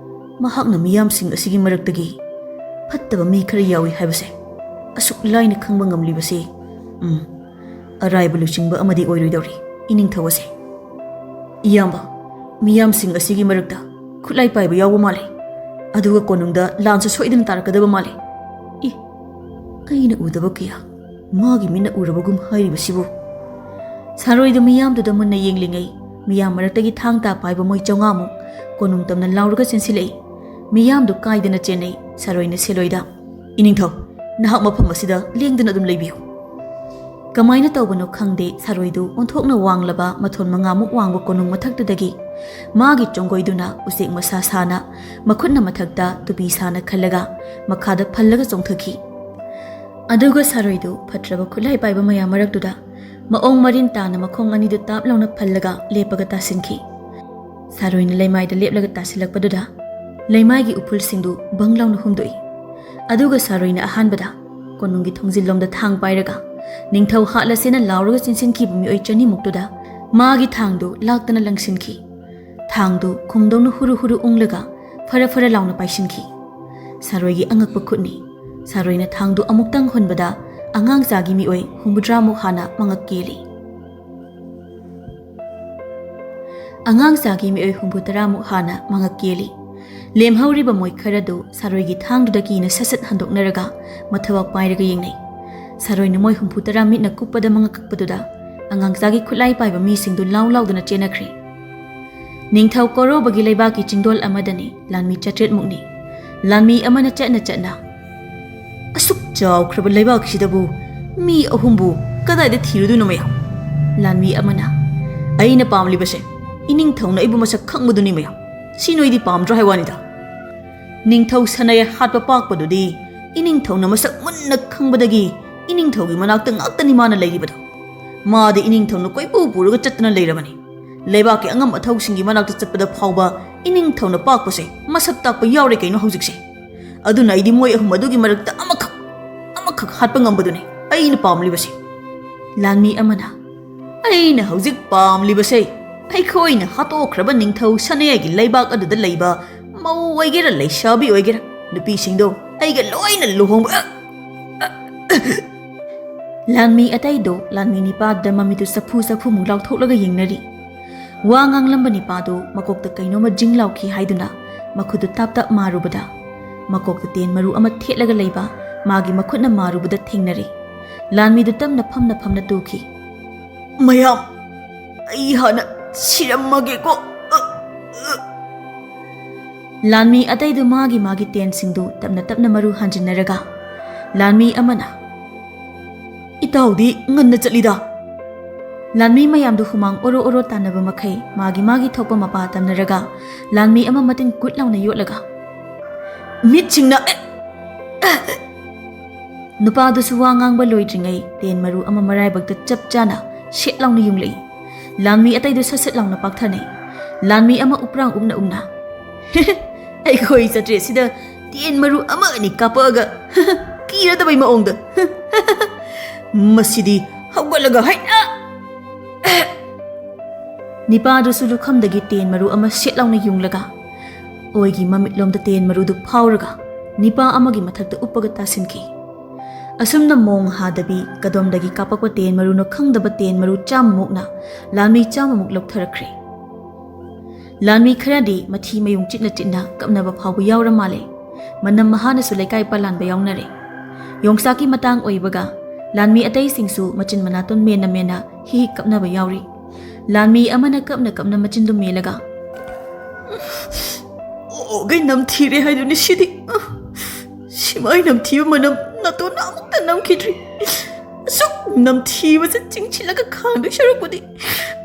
ꯃꯍꯥꯛꯅ ꯃꯤꯌꯥꯝꯁꯤꯡ ꯑꯁꯤꯒꯤ ꯃꯔꯛꯇꯒꯤ ꯐꯠꯇꯕ ꯃꯤ ꯈꯔ ꯌꯥꯎꯏ ꯍꯥꯏꯕꯁꯦ ꯑꯁꯨꯛ ꯂꯥꯏꯅ ꯈꯪꯕ ꯉꯝꯂꯤꯕꯁꯤ, ꯎꯝ, ꯑꯔꯥꯏꯕ ꯂꯨꯆꯤꯡꯕ ꯑꯃꯗꯤ ꯑꯣꯏꯔꯣꯏꯗꯧꯔꯤ ꯏꯅꯤꯡꯊꯧ ꯑꯁꯦ꯫ ꯏꯌꯥꯝꯕ, ꯃꯤꯌꯥꯝꯁꯤꯡ ꯑꯁꯤꯒꯤ ꯃꯔꯛꯇ ꯈꯨꯠꯂꯥꯏ ꯄꯥꯏꯕ ꯌꯥꯎꯕ ꯃꯥꯜꯂꯦ꯫ ꯑꯗꯨꯒ ꯀꯣꯅꯨꯡꯗ ꯂꯥꯟꯁꯨ ꯁꯣꯏꯗꯅ ꯇꯥꯔꯛꯀꯗꯕ ꯃꯥꯜꯂꯦ꯫ ꯏ, ꯑꯩꯅ ꯎꯗꯕ ꯀꯌꯥ ꯃꯥꯒꯤ ꯃꯤꯠꯅ ꯎꯔꯕꯒꯨꯝ ꯍꯥꯏꯔꯤꯕꯁꯤꯕꯨ?" ꯁꯥꯔꯣꯏꯗꯨ ꯃꯤꯌꯥꯝꯗꯨꯗ ꯃꯨꯟꯅ ꯌꯦꯡꯂꯤꯉꯩ, ꯃꯤꯌꯥꯝ ꯃꯔꯛꯇꯒꯤ ꯊꯥꯡ ꯇꯥ ꯄꯥꯏꯕ ꯃꯣꯏ ꯆꯥꯝꯃꯉꯥꯃꯨꯛ ꯀꯣꯅꯨꯡ ꯇꯝꯅ ꯂꯥꯎꯔꯒ ꯆꯦꯟꯁꯤꯜꯂꯛꯏ꯫ ꯃꯤꯌꯥꯝꯗꯨ ꯀꯥꯏꯗꯅ ꯆꯦꯟꯅꯩ꯫ ꯁꯥꯔꯣꯏꯅ ꯁꯦꯂꯣꯏꯗ, "ꯏꯅꯤꯡꯊꯧ, ꯅꯍꯥꯛ ꯃꯐꯝ ꯑꯁꯤꯗ ꯂꯦꯡꯗꯅ ꯑꯗꯨꯝ ꯂꯩꯕꯤꯌꯨ꯫" ꯀꯃꯥꯏꯅ ꯇꯧꯕꯅꯣ ꯈꯪꯗꯦ, ꯁꯥꯔꯣꯏꯗꯨ ꯑꯣꯟꯊꯣꯛꯅ ꯋꯥꯡꯂꯕ ꯃꯊꯣꯟ ꯃꯉꯥꯃꯨꯛ ꯋꯥꯡꯕ ꯀꯣꯅꯨꯡ ꯃꯊꯛꯇꯨꯗꯒꯤ ꯃꯥꯒꯤ ꯆꯣꯡꯒꯣꯏꯗꯨꯅ ꯎꯆꯦꯛ ꯃꯁꯥ ꯁꯥꯅ ꯃꯈꯨꯠꯅ ꯃꯊꯛꯇ ꯇꯨꯄꯤ ꯁꯥꯅ ꯈꯜꯂꯒ ꯃꯈꯥꯗ ꯐꯜꯂꯒ ꯆꯣꯡꯊꯈꯤ꯫ ꯑꯗꯨꯒ ꯁꯥꯔꯣꯏꯗꯨ ꯐꯠꯇ꯭ꯔꯕ ꯈꯨꯠꯂꯥꯏ ꯄꯥꯏꯕ ꯃꯌꯥꯝ ꯃꯔꯛꯇꯨꯗ ꯃꯑꯣꯡ ꯃꯔꯤꯟ ꯇꯥꯅ ꯃꯈꯣꯡ ꯑꯅꯤꯗꯨ ꯇꯥꯞ ꯂꯥꯎꯅ ꯐꯜꯂꯒ ꯂꯦꯞꯄꯒ ꯇꯥꯁꯤꯟꯈꯤ꯫ ꯁꯥꯔꯣꯏꯅ ꯂꯩꯃꯥꯏꯗ ꯂꯦꯞꯂꯒ ꯇꯥꯁꯤꯜꯂꯛꯄꯗꯨꯗ ꯂꯩꯃꯥꯏꯒꯤ ꯎꯐꯨꯜꯁꯤꯡꯗꯨ ꯕꯪ ꯂꯥꯎꯅ ꯍꯨꯝꯗꯣꯛꯏ꯫ ꯑꯗꯨꯒ ꯁꯥꯔꯣꯏꯅ ꯑꯍꯥꯟꯕꯗ, ꯀꯣꯅꯨꯡꯒꯤ ꯊꯣꯡꯖꯤꯜꯂꯣꯝꯗ ꯊꯥꯡ ꯄꯥꯏꯔꯒ ꯅꯤꯡꯊꯧ ꯍꯥꯠꯂꯁꯦꯅ ꯂꯥꯎꯔꯒ ꯆꯦꯟꯁꯤꯟꯈꯤꯕ ꯃꯤꯑꯣꯏ ꯆꯅꯤꯃꯨꯛꯇꯨꯗ ꯃꯥꯒꯤ ꯊꯥꯡꯗꯨ ꯂꯥꯛꯇꯅ ꯂꯪꯁꯤꯟꯈꯤ꯫ ꯊꯥꯡꯗꯨ ꯈꯣꯡꯗꯧꯅ ꯍꯨꯔꯨ ꯍꯨꯔꯨ ꯎꯪꯂꯒ ꯐꯔ ꯐꯔ ꯂꯥꯎꯅ ꯄꯥꯏꯁꯤꯟꯈꯤ꯫ ꯁꯥꯔꯣꯏꯒꯤ ꯑꯉꯛꯄ ꯈꯨꯠꯅꯤ꯫ ꯁꯥꯔꯣꯏꯅ ꯊꯥꯡꯗꯨ ꯑꯃꯨꯛꯇꯪ ꯍꯨꯟꯕꯗ ꯑꯉꯥꯡꯆꯥꯒꯤ ꯃꯤꯑꯣꯏ ꯍꯨꯝꯐꯨꯇꯔꯥꯃꯨꯛ ꯍꯥꯟꯅ ꯃꯉꯛ ꯀꯦꯜꯂꯤ꯫ ꯑꯉꯥꯡꯆꯥꯒꯤ ꯃꯤꯑꯣꯏ ꯍꯨꯝꯐꯨꯇꯔꯥꯃꯨꯛ ꯍꯥꯟꯅ ꯃꯉꯛ ꯀꯦꯜꯂꯤ꯫ ꯂꯦꯝꯍꯧꯔꯤꯕ ꯃꯣꯏ ꯈꯔꯗꯨ ꯁꯥꯔꯣꯏꯒꯤ ꯊꯥꯡꯗꯨꯗ ꯀꯤꯅ ꯁꯠ ꯁꯠ ꯍꯟꯗꯣꯛꯅꯔꯒ ꯃꯊꯕꯥꯛ ꯄꯥꯏꯔꯒ ꯌꯦꯡꯅꯩ꯫ ꯁꯥꯔꯣꯏꯅ ꯃꯣꯏ ꯍꯨꯝꯐꯨꯇꯔꯥ ꯃꯤꯠꯅ ꯀꯨꯞꯄꯗ ꯃꯉꯛ ꯀꯛꯄꯗꯨꯗ ꯑꯉꯥꯡꯆꯥꯒꯤ ꯈꯨꯠꯂꯥꯏ ꯄꯥꯏꯕ ꯃꯤꯁꯤꯡꯗꯨ ꯂꯥꯎ ꯂꯥꯎꯗꯅ ꯆꯦꯟꯅꯈ꯭ꯔꯦ꯫ ꯅꯤꯡꯊꯧ ꯀꯣꯔꯧꯕꯒꯤ ꯂꯩꯕꯥꯛꯀꯤ ꯆꯤꯡꯗꯣꯜ ꯑꯃꯗꯅꯤ ꯂꯥꯟꯃꯤ ꯆꯥꯇ꯭ꯔꯦꯠꯃꯨꯛꯅꯤ꯫ ꯂꯥꯟꯃꯤ ꯑꯃꯅ ꯆꯠꯅ ꯆꯠꯅ, "ꯑꯁꯨꯛ ꯆꯥꯎꯈ꯭ꯔꯕ ꯂꯩꯕꯥꯛꯁꯤꯗꯕꯨ ꯃꯤ ꯑꯍꯨꯝꯕꯨ ꯀꯗꯥꯏꯗ ꯊꯤꯔꯨꯗꯣꯏꯅꯣ ꯃꯌꯥꯝ?" ꯂꯥꯟꯃꯤ ꯑꯃꯅ, "ꯑꯩꯅ ꯄꯥꯝꯂꯤꯕꯁꯦ ꯏꯅꯤꯡꯊꯧꯅ ꯑꯩꯕꯨ ꯃꯁꯛ ꯈꯪꯕꯗꯨꯅꯤ ꯃꯌꯥꯝ꯫ ꯁꯤ ꯅꯣꯏꯗꯤ ꯄꯥꯝꯗ꯭ꯔꯣ ꯍꯥꯏ ꯋꯥꯅꯤꯗ? ꯅꯤꯡꯊꯧ ꯁꯅꯥꯌꯥꯏ ꯍꯥꯠꯄ ꯄꯥꯛꯄꯗꯨꯗꯤ ꯏꯅꯤꯡꯊꯧꯅ ꯃꯁꯛ ꯃꯨꯟꯅ ꯈꯪꯕꯗꯒꯤ ꯏꯅꯤꯡꯊꯧꯒꯤ ꯃꯅꯥꯛꯇ ꯉꯥꯛꯇꯅꯤ ꯃꯥꯅ ꯂꯩꯔꯤꯕꯗꯣ꯫ ꯃꯥꯗꯤ ꯏꯅꯤꯡꯊꯧꯅ ꯀꯣꯏꯄꯨ ꯄꯨꯔꯒ ꯆꯠꯇꯨꯅ ꯂꯩꯔꯕꯅꯤ꯫ ꯂꯩꯕꯥꯛꯀꯤ ꯑꯉꯝ ꯑꯊꯧꯁꯤꯡꯒꯤ ꯃꯅꯥꯛꯇ ꯆꯠꯄꯗ ꯐꯥꯎꯕ ꯏꯅꯤꯡꯊꯧꯅ ꯄꯥꯛꯄꯁꯦ ꯃꯁꯛ ꯇꯥꯛꯄ ꯌꯥꯎꯔꯦ ꯀꯩꯅꯣ ꯍꯧꯖꯤꯛꯁꯦ꯫ ꯑꯗꯨꯅ ꯑꯩꯗꯤ ꯃꯣꯏ ꯑꯍꯨꯝ ꯑꯗꯨꯒꯤ ꯃꯔꯛꯇ ꯑꯃꯈꯛ, ꯑꯃꯈꯛ ꯍꯥꯠꯄ ꯉꯝꯕꯗꯨꯅꯤ ꯑꯩꯅ ꯄꯥꯝꯂꯤꯕꯁꯦ꯫" ꯂꯥꯟꯃꯤ ꯑꯃꯅ, "ꯑꯩꯅ ꯍꯧꯖꯤꯛ ꯄꯥꯝꯂꯤꯕꯁꯦ ꯑꯩꯈꯣꯏꯅ ꯍꯥꯠꯇꯣꯛꯈ꯭ꯔꯕ ꯅꯤꯡꯊꯧ ꯁꯅꯥꯌꯥꯏꯒꯤ ꯂꯩꯕꯥꯛ ꯑꯗꯨꯗ ꯂꯩꯕ ꯃꯧ ꯑꯣꯏꯒꯦꯔꯥ ꯂꯩꯁꯥꯕꯤ ꯑꯣꯏꯒꯦꯔꯥ ꯅꯨꯄꯤꯁꯤꯡꯗꯣ ꯑꯩꯒ ꯂꯣꯏꯅ ꯂꯨꯍꯣꯡꯕ꯫" ꯂꯥꯟꯃꯤ ꯑꯇꯩꯗꯣ ꯂꯥꯟꯃꯤ ꯅꯤꯄꯥꯗ ꯃꯃꯤꯠꯇꯨ ꯆꯐꯨ ꯆꯐꯨꯃꯨꯛ ꯂꯥꯎꯊꯣꯛꯂꯒ ꯌꯦꯡꯅꯔꯤ꯫ ꯋꯥ ꯉꯥꯡꯂꯝꯕ ꯅꯤꯄꯥꯗꯨ ꯃꯀꯣꯛꯇ ꯀꯩꯅꯣꯝꯃ ꯖꯤꯡ ꯂꯥꯎꯈꯤ ꯍꯥꯏꯗꯨꯅ ꯃꯈꯨꯠꯇꯨ ꯇꯞ ꯇꯞ ꯃꯥꯔꯨꯕꯗ ꯃꯀꯣꯛꯇ ꯇꯦꯟ ꯃꯔꯨ ꯑꯃ ꯊꯦꯠꯂꯒ ꯂꯩꯕ ꯃꯥꯒꯤ ꯃꯈꯨꯠꯅ ꯃꯥꯔꯨꯕꯗ ꯊꯦꯡꯅꯔꯦ꯫ ꯂꯥꯟꯃꯤꯗꯨ ꯇꯞꯅ ꯐꯝꯅ ꯐꯝꯅ ꯇꯨꯈꯤ꯫ "ꯃꯌꯥꯝ, ꯑꯩ ꯍꯥꯟꯅ ꯁꯤꯔꯝꯃꯒꯦꯀꯣ꯫" ꯂꯥꯟꯃꯤ ꯑꯇꯩꯗꯨ ꯃꯥꯒꯤ ꯃꯥꯒꯤ ꯇꯦꯟꯁꯤꯡꯗꯨ ꯇꯞꯅ ꯇꯞꯅ ꯃꯔꯨ ꯍꯟꯖꯤꯟꯅꯔꯒ ꯂꯥꯟꯃꯤ ꯑꯃꯅ, "ꯏꯇꯥꯎꯗꯤ ꯉꯟꯅ ꯆꯠꯂꯤꯗ꯫" ꯂꯥꯟꯃꯤ ꯃꯌꯥꯝꯗꯨ ꯍꯨꯃꯥꯡ ꯑꯣꯔꯣ ꯑꯣꯔꯣ ꯇꯥꯟꯅꯕ ꯃꯈꯩ ꯃꯥꯒꯤ ꯃꯥꯒꯤ ꯊꯣꯛꯄ ꯃꯄꯥ ꯇꯝꯅꯔꯒ ꯂꯥꯟꯃꯤ ꯑꯃ ꯃꯇꯤꯟ ꯀꯨꯠ ꯂꯥꯎꯅ ꯌꯣꯠꯂꯒ, "ꯃꯤꯠꯁꯤꯡꯅ ꯑꯦ!" ꯅꯨꯄꯥꯗꯨꯁꯨ ꯋꯥ ꯉꯥꯡꯕ ꯂꯣꯏꯗ꯭ꯔꯤꯉꯩ ꯇꯦꯟ ꯃꯔꯨ ꯑꯃ ꯃꯔꯥꯏꯕꯛꯇ ꯆꯞ ꯆꯥꯅ ꯁꯦꯠ ꯂꯥꯎꯅ ꯌꯨꯡꯂꯛꯏ꯫ ꯂꯥꯟꯃꯤ ꯑꯇꯩꯗꯨ ꯁꯠ ꯁꯠ ꯂꯥꯎꯅ ꯄꯥꯛꯊꯅꯩ꯫ ꯂꯥꯟꯃꯤ ꯑꯃ ꯎꯄ꯭ꯔꯥꯡ ꯎꯞꯅ ꯎꯞꯅ, "ꯑꯩꯈꯣꯏ ꯆꯥꯇ꯭ꯔꯦꯠꯁꯤꯗ ꯇꯦꯟ ꯃꯔꯨ ꯑꯃ ꯑꯅꯤ ꯀꯥꯞꯄꯛꯑꯒ ꯀꯤꯔꯗꯕꯩ ꯃꯑꯣꯡꯗ꯫ ꯃꯁꯤꯗꯤ ꯍꯧꯒꯠꯂꯒ ꯍꯩꯅ꯫ ꯅꯤꯄꯥꯗꯨꯁꯨ ꯂꯨꯈꯝꯗꯒꯤ ꯇꯦꯟ ꯃꯔꯨ ꯑꯃ ꯁꯦꯠ ꯂꯥꯎꯅ ꯌꯨꯡꯂꯒ ꯑꯣꯏꯒꯤ ꯃꯃꯤꯠꯂꯣꯝꯗ ꯇꯦꯟ ꯃꯔꯨꯗꯨ ꯐꯥꯎꯔꯒ ꯅꯤꯄꯥ ꯑꯃꯒꯤ ꯃꯊꯛꯇ ꯎꯞꯄꯒ ꯇꯥꯁꯤꯟꯈꯤ꯫ ꯑꯁꯨꯝꯅ ꯃꯣꯡ ꯍꯥꯗꯕꯤ ꯀꯗꯣꯝꯗꯒꯤ ꯀꯥꯞꯄꯛꯄ ꯇꯦꯟ ꯃꯔꯨꯅꯣ ꯈꯪꯗꯕ ꯇꯦꯟ ꯃꯔꯨ ꯆꯥꯝꯃꯃꯨꯛꯅ ꯂꯥꯟꯃꯤ ꯆꯥꯝꯃꯃꯨꯛ ꯂꯧꯊꯔꯛꯈ꯭ꯔꯦ꯫ ꯂꯥꯟꯃꯤ ꯈꯔꯗꯤ ꯃꯊꯤ ꯃꯌꯨꯡ ꯆꯤꯠꯅ ꯆꯤꯠꯅ ꯀꯞꯅꯕ ꯐꯥꯎꯕ ꯌꯥꯎꯔ ꯃꯥꯜꯂꯦ꯫ ꯃꯅꯝ ꯃꯍꯥꯅꯁꯨ ꯂꯩꯀꯥꯏ ꯄꯂꯥꯟꯕ ꯌꯥꯎꯅꯔꯦ꯫ ꯌꯣꯡꯆꯥꯛꯀꯤ ꯃꯇꯥꯡ ꯑꯣꯏꯕꯒ ꯂꯥꯟꯃꯤ ꯑꯇꯩꯁꯤꯡꯁꯨ ꯃꯆꯤꯟ ꯃꯅꯥꯇꯣꯟ ꯃꯦꯟꯅ ꯃꯦꯟꯅ ꯍꯤ ꯍꯤ ꯀꯞꯅꯕ ꯌꯥꯎꯔꯤ꯫ ꯂꯥꯟꯃꯤ ꯑꯃꯅ ꯀꯞꯅ ꯀꯞꯅ ꯃꯆꯤꯟꯗꯨ ꯃꯦꯜꯂꯒ, "ꯑꯣꯒꯩ ꯅꯝꯊꯤꯔꯦ ꯍꯥꯏꯗꯨꯅꯤ ꯁꯤꯗꯤ꯫ ꯁꯤꯃꯥꯏ ꯅꯝꯊꯤꯕ ꯃꯅꯝ ꯅꯥꯇꯣꯟꯅ ꯑꯃꯨꯛꯇ ꯅꯝꯈꯤꯗ꯭ꯔꯤ꯫ ꯑꯁꯨꯛ ꯅꯝꯊꯤꯕꯁꯦ ꯆꯤꯡꯁꯤꯜꯂꯒ ꯈꯥꯡꯗꯣꯏ ꯁꯔꯨꯛꯄꯨꯗꯤ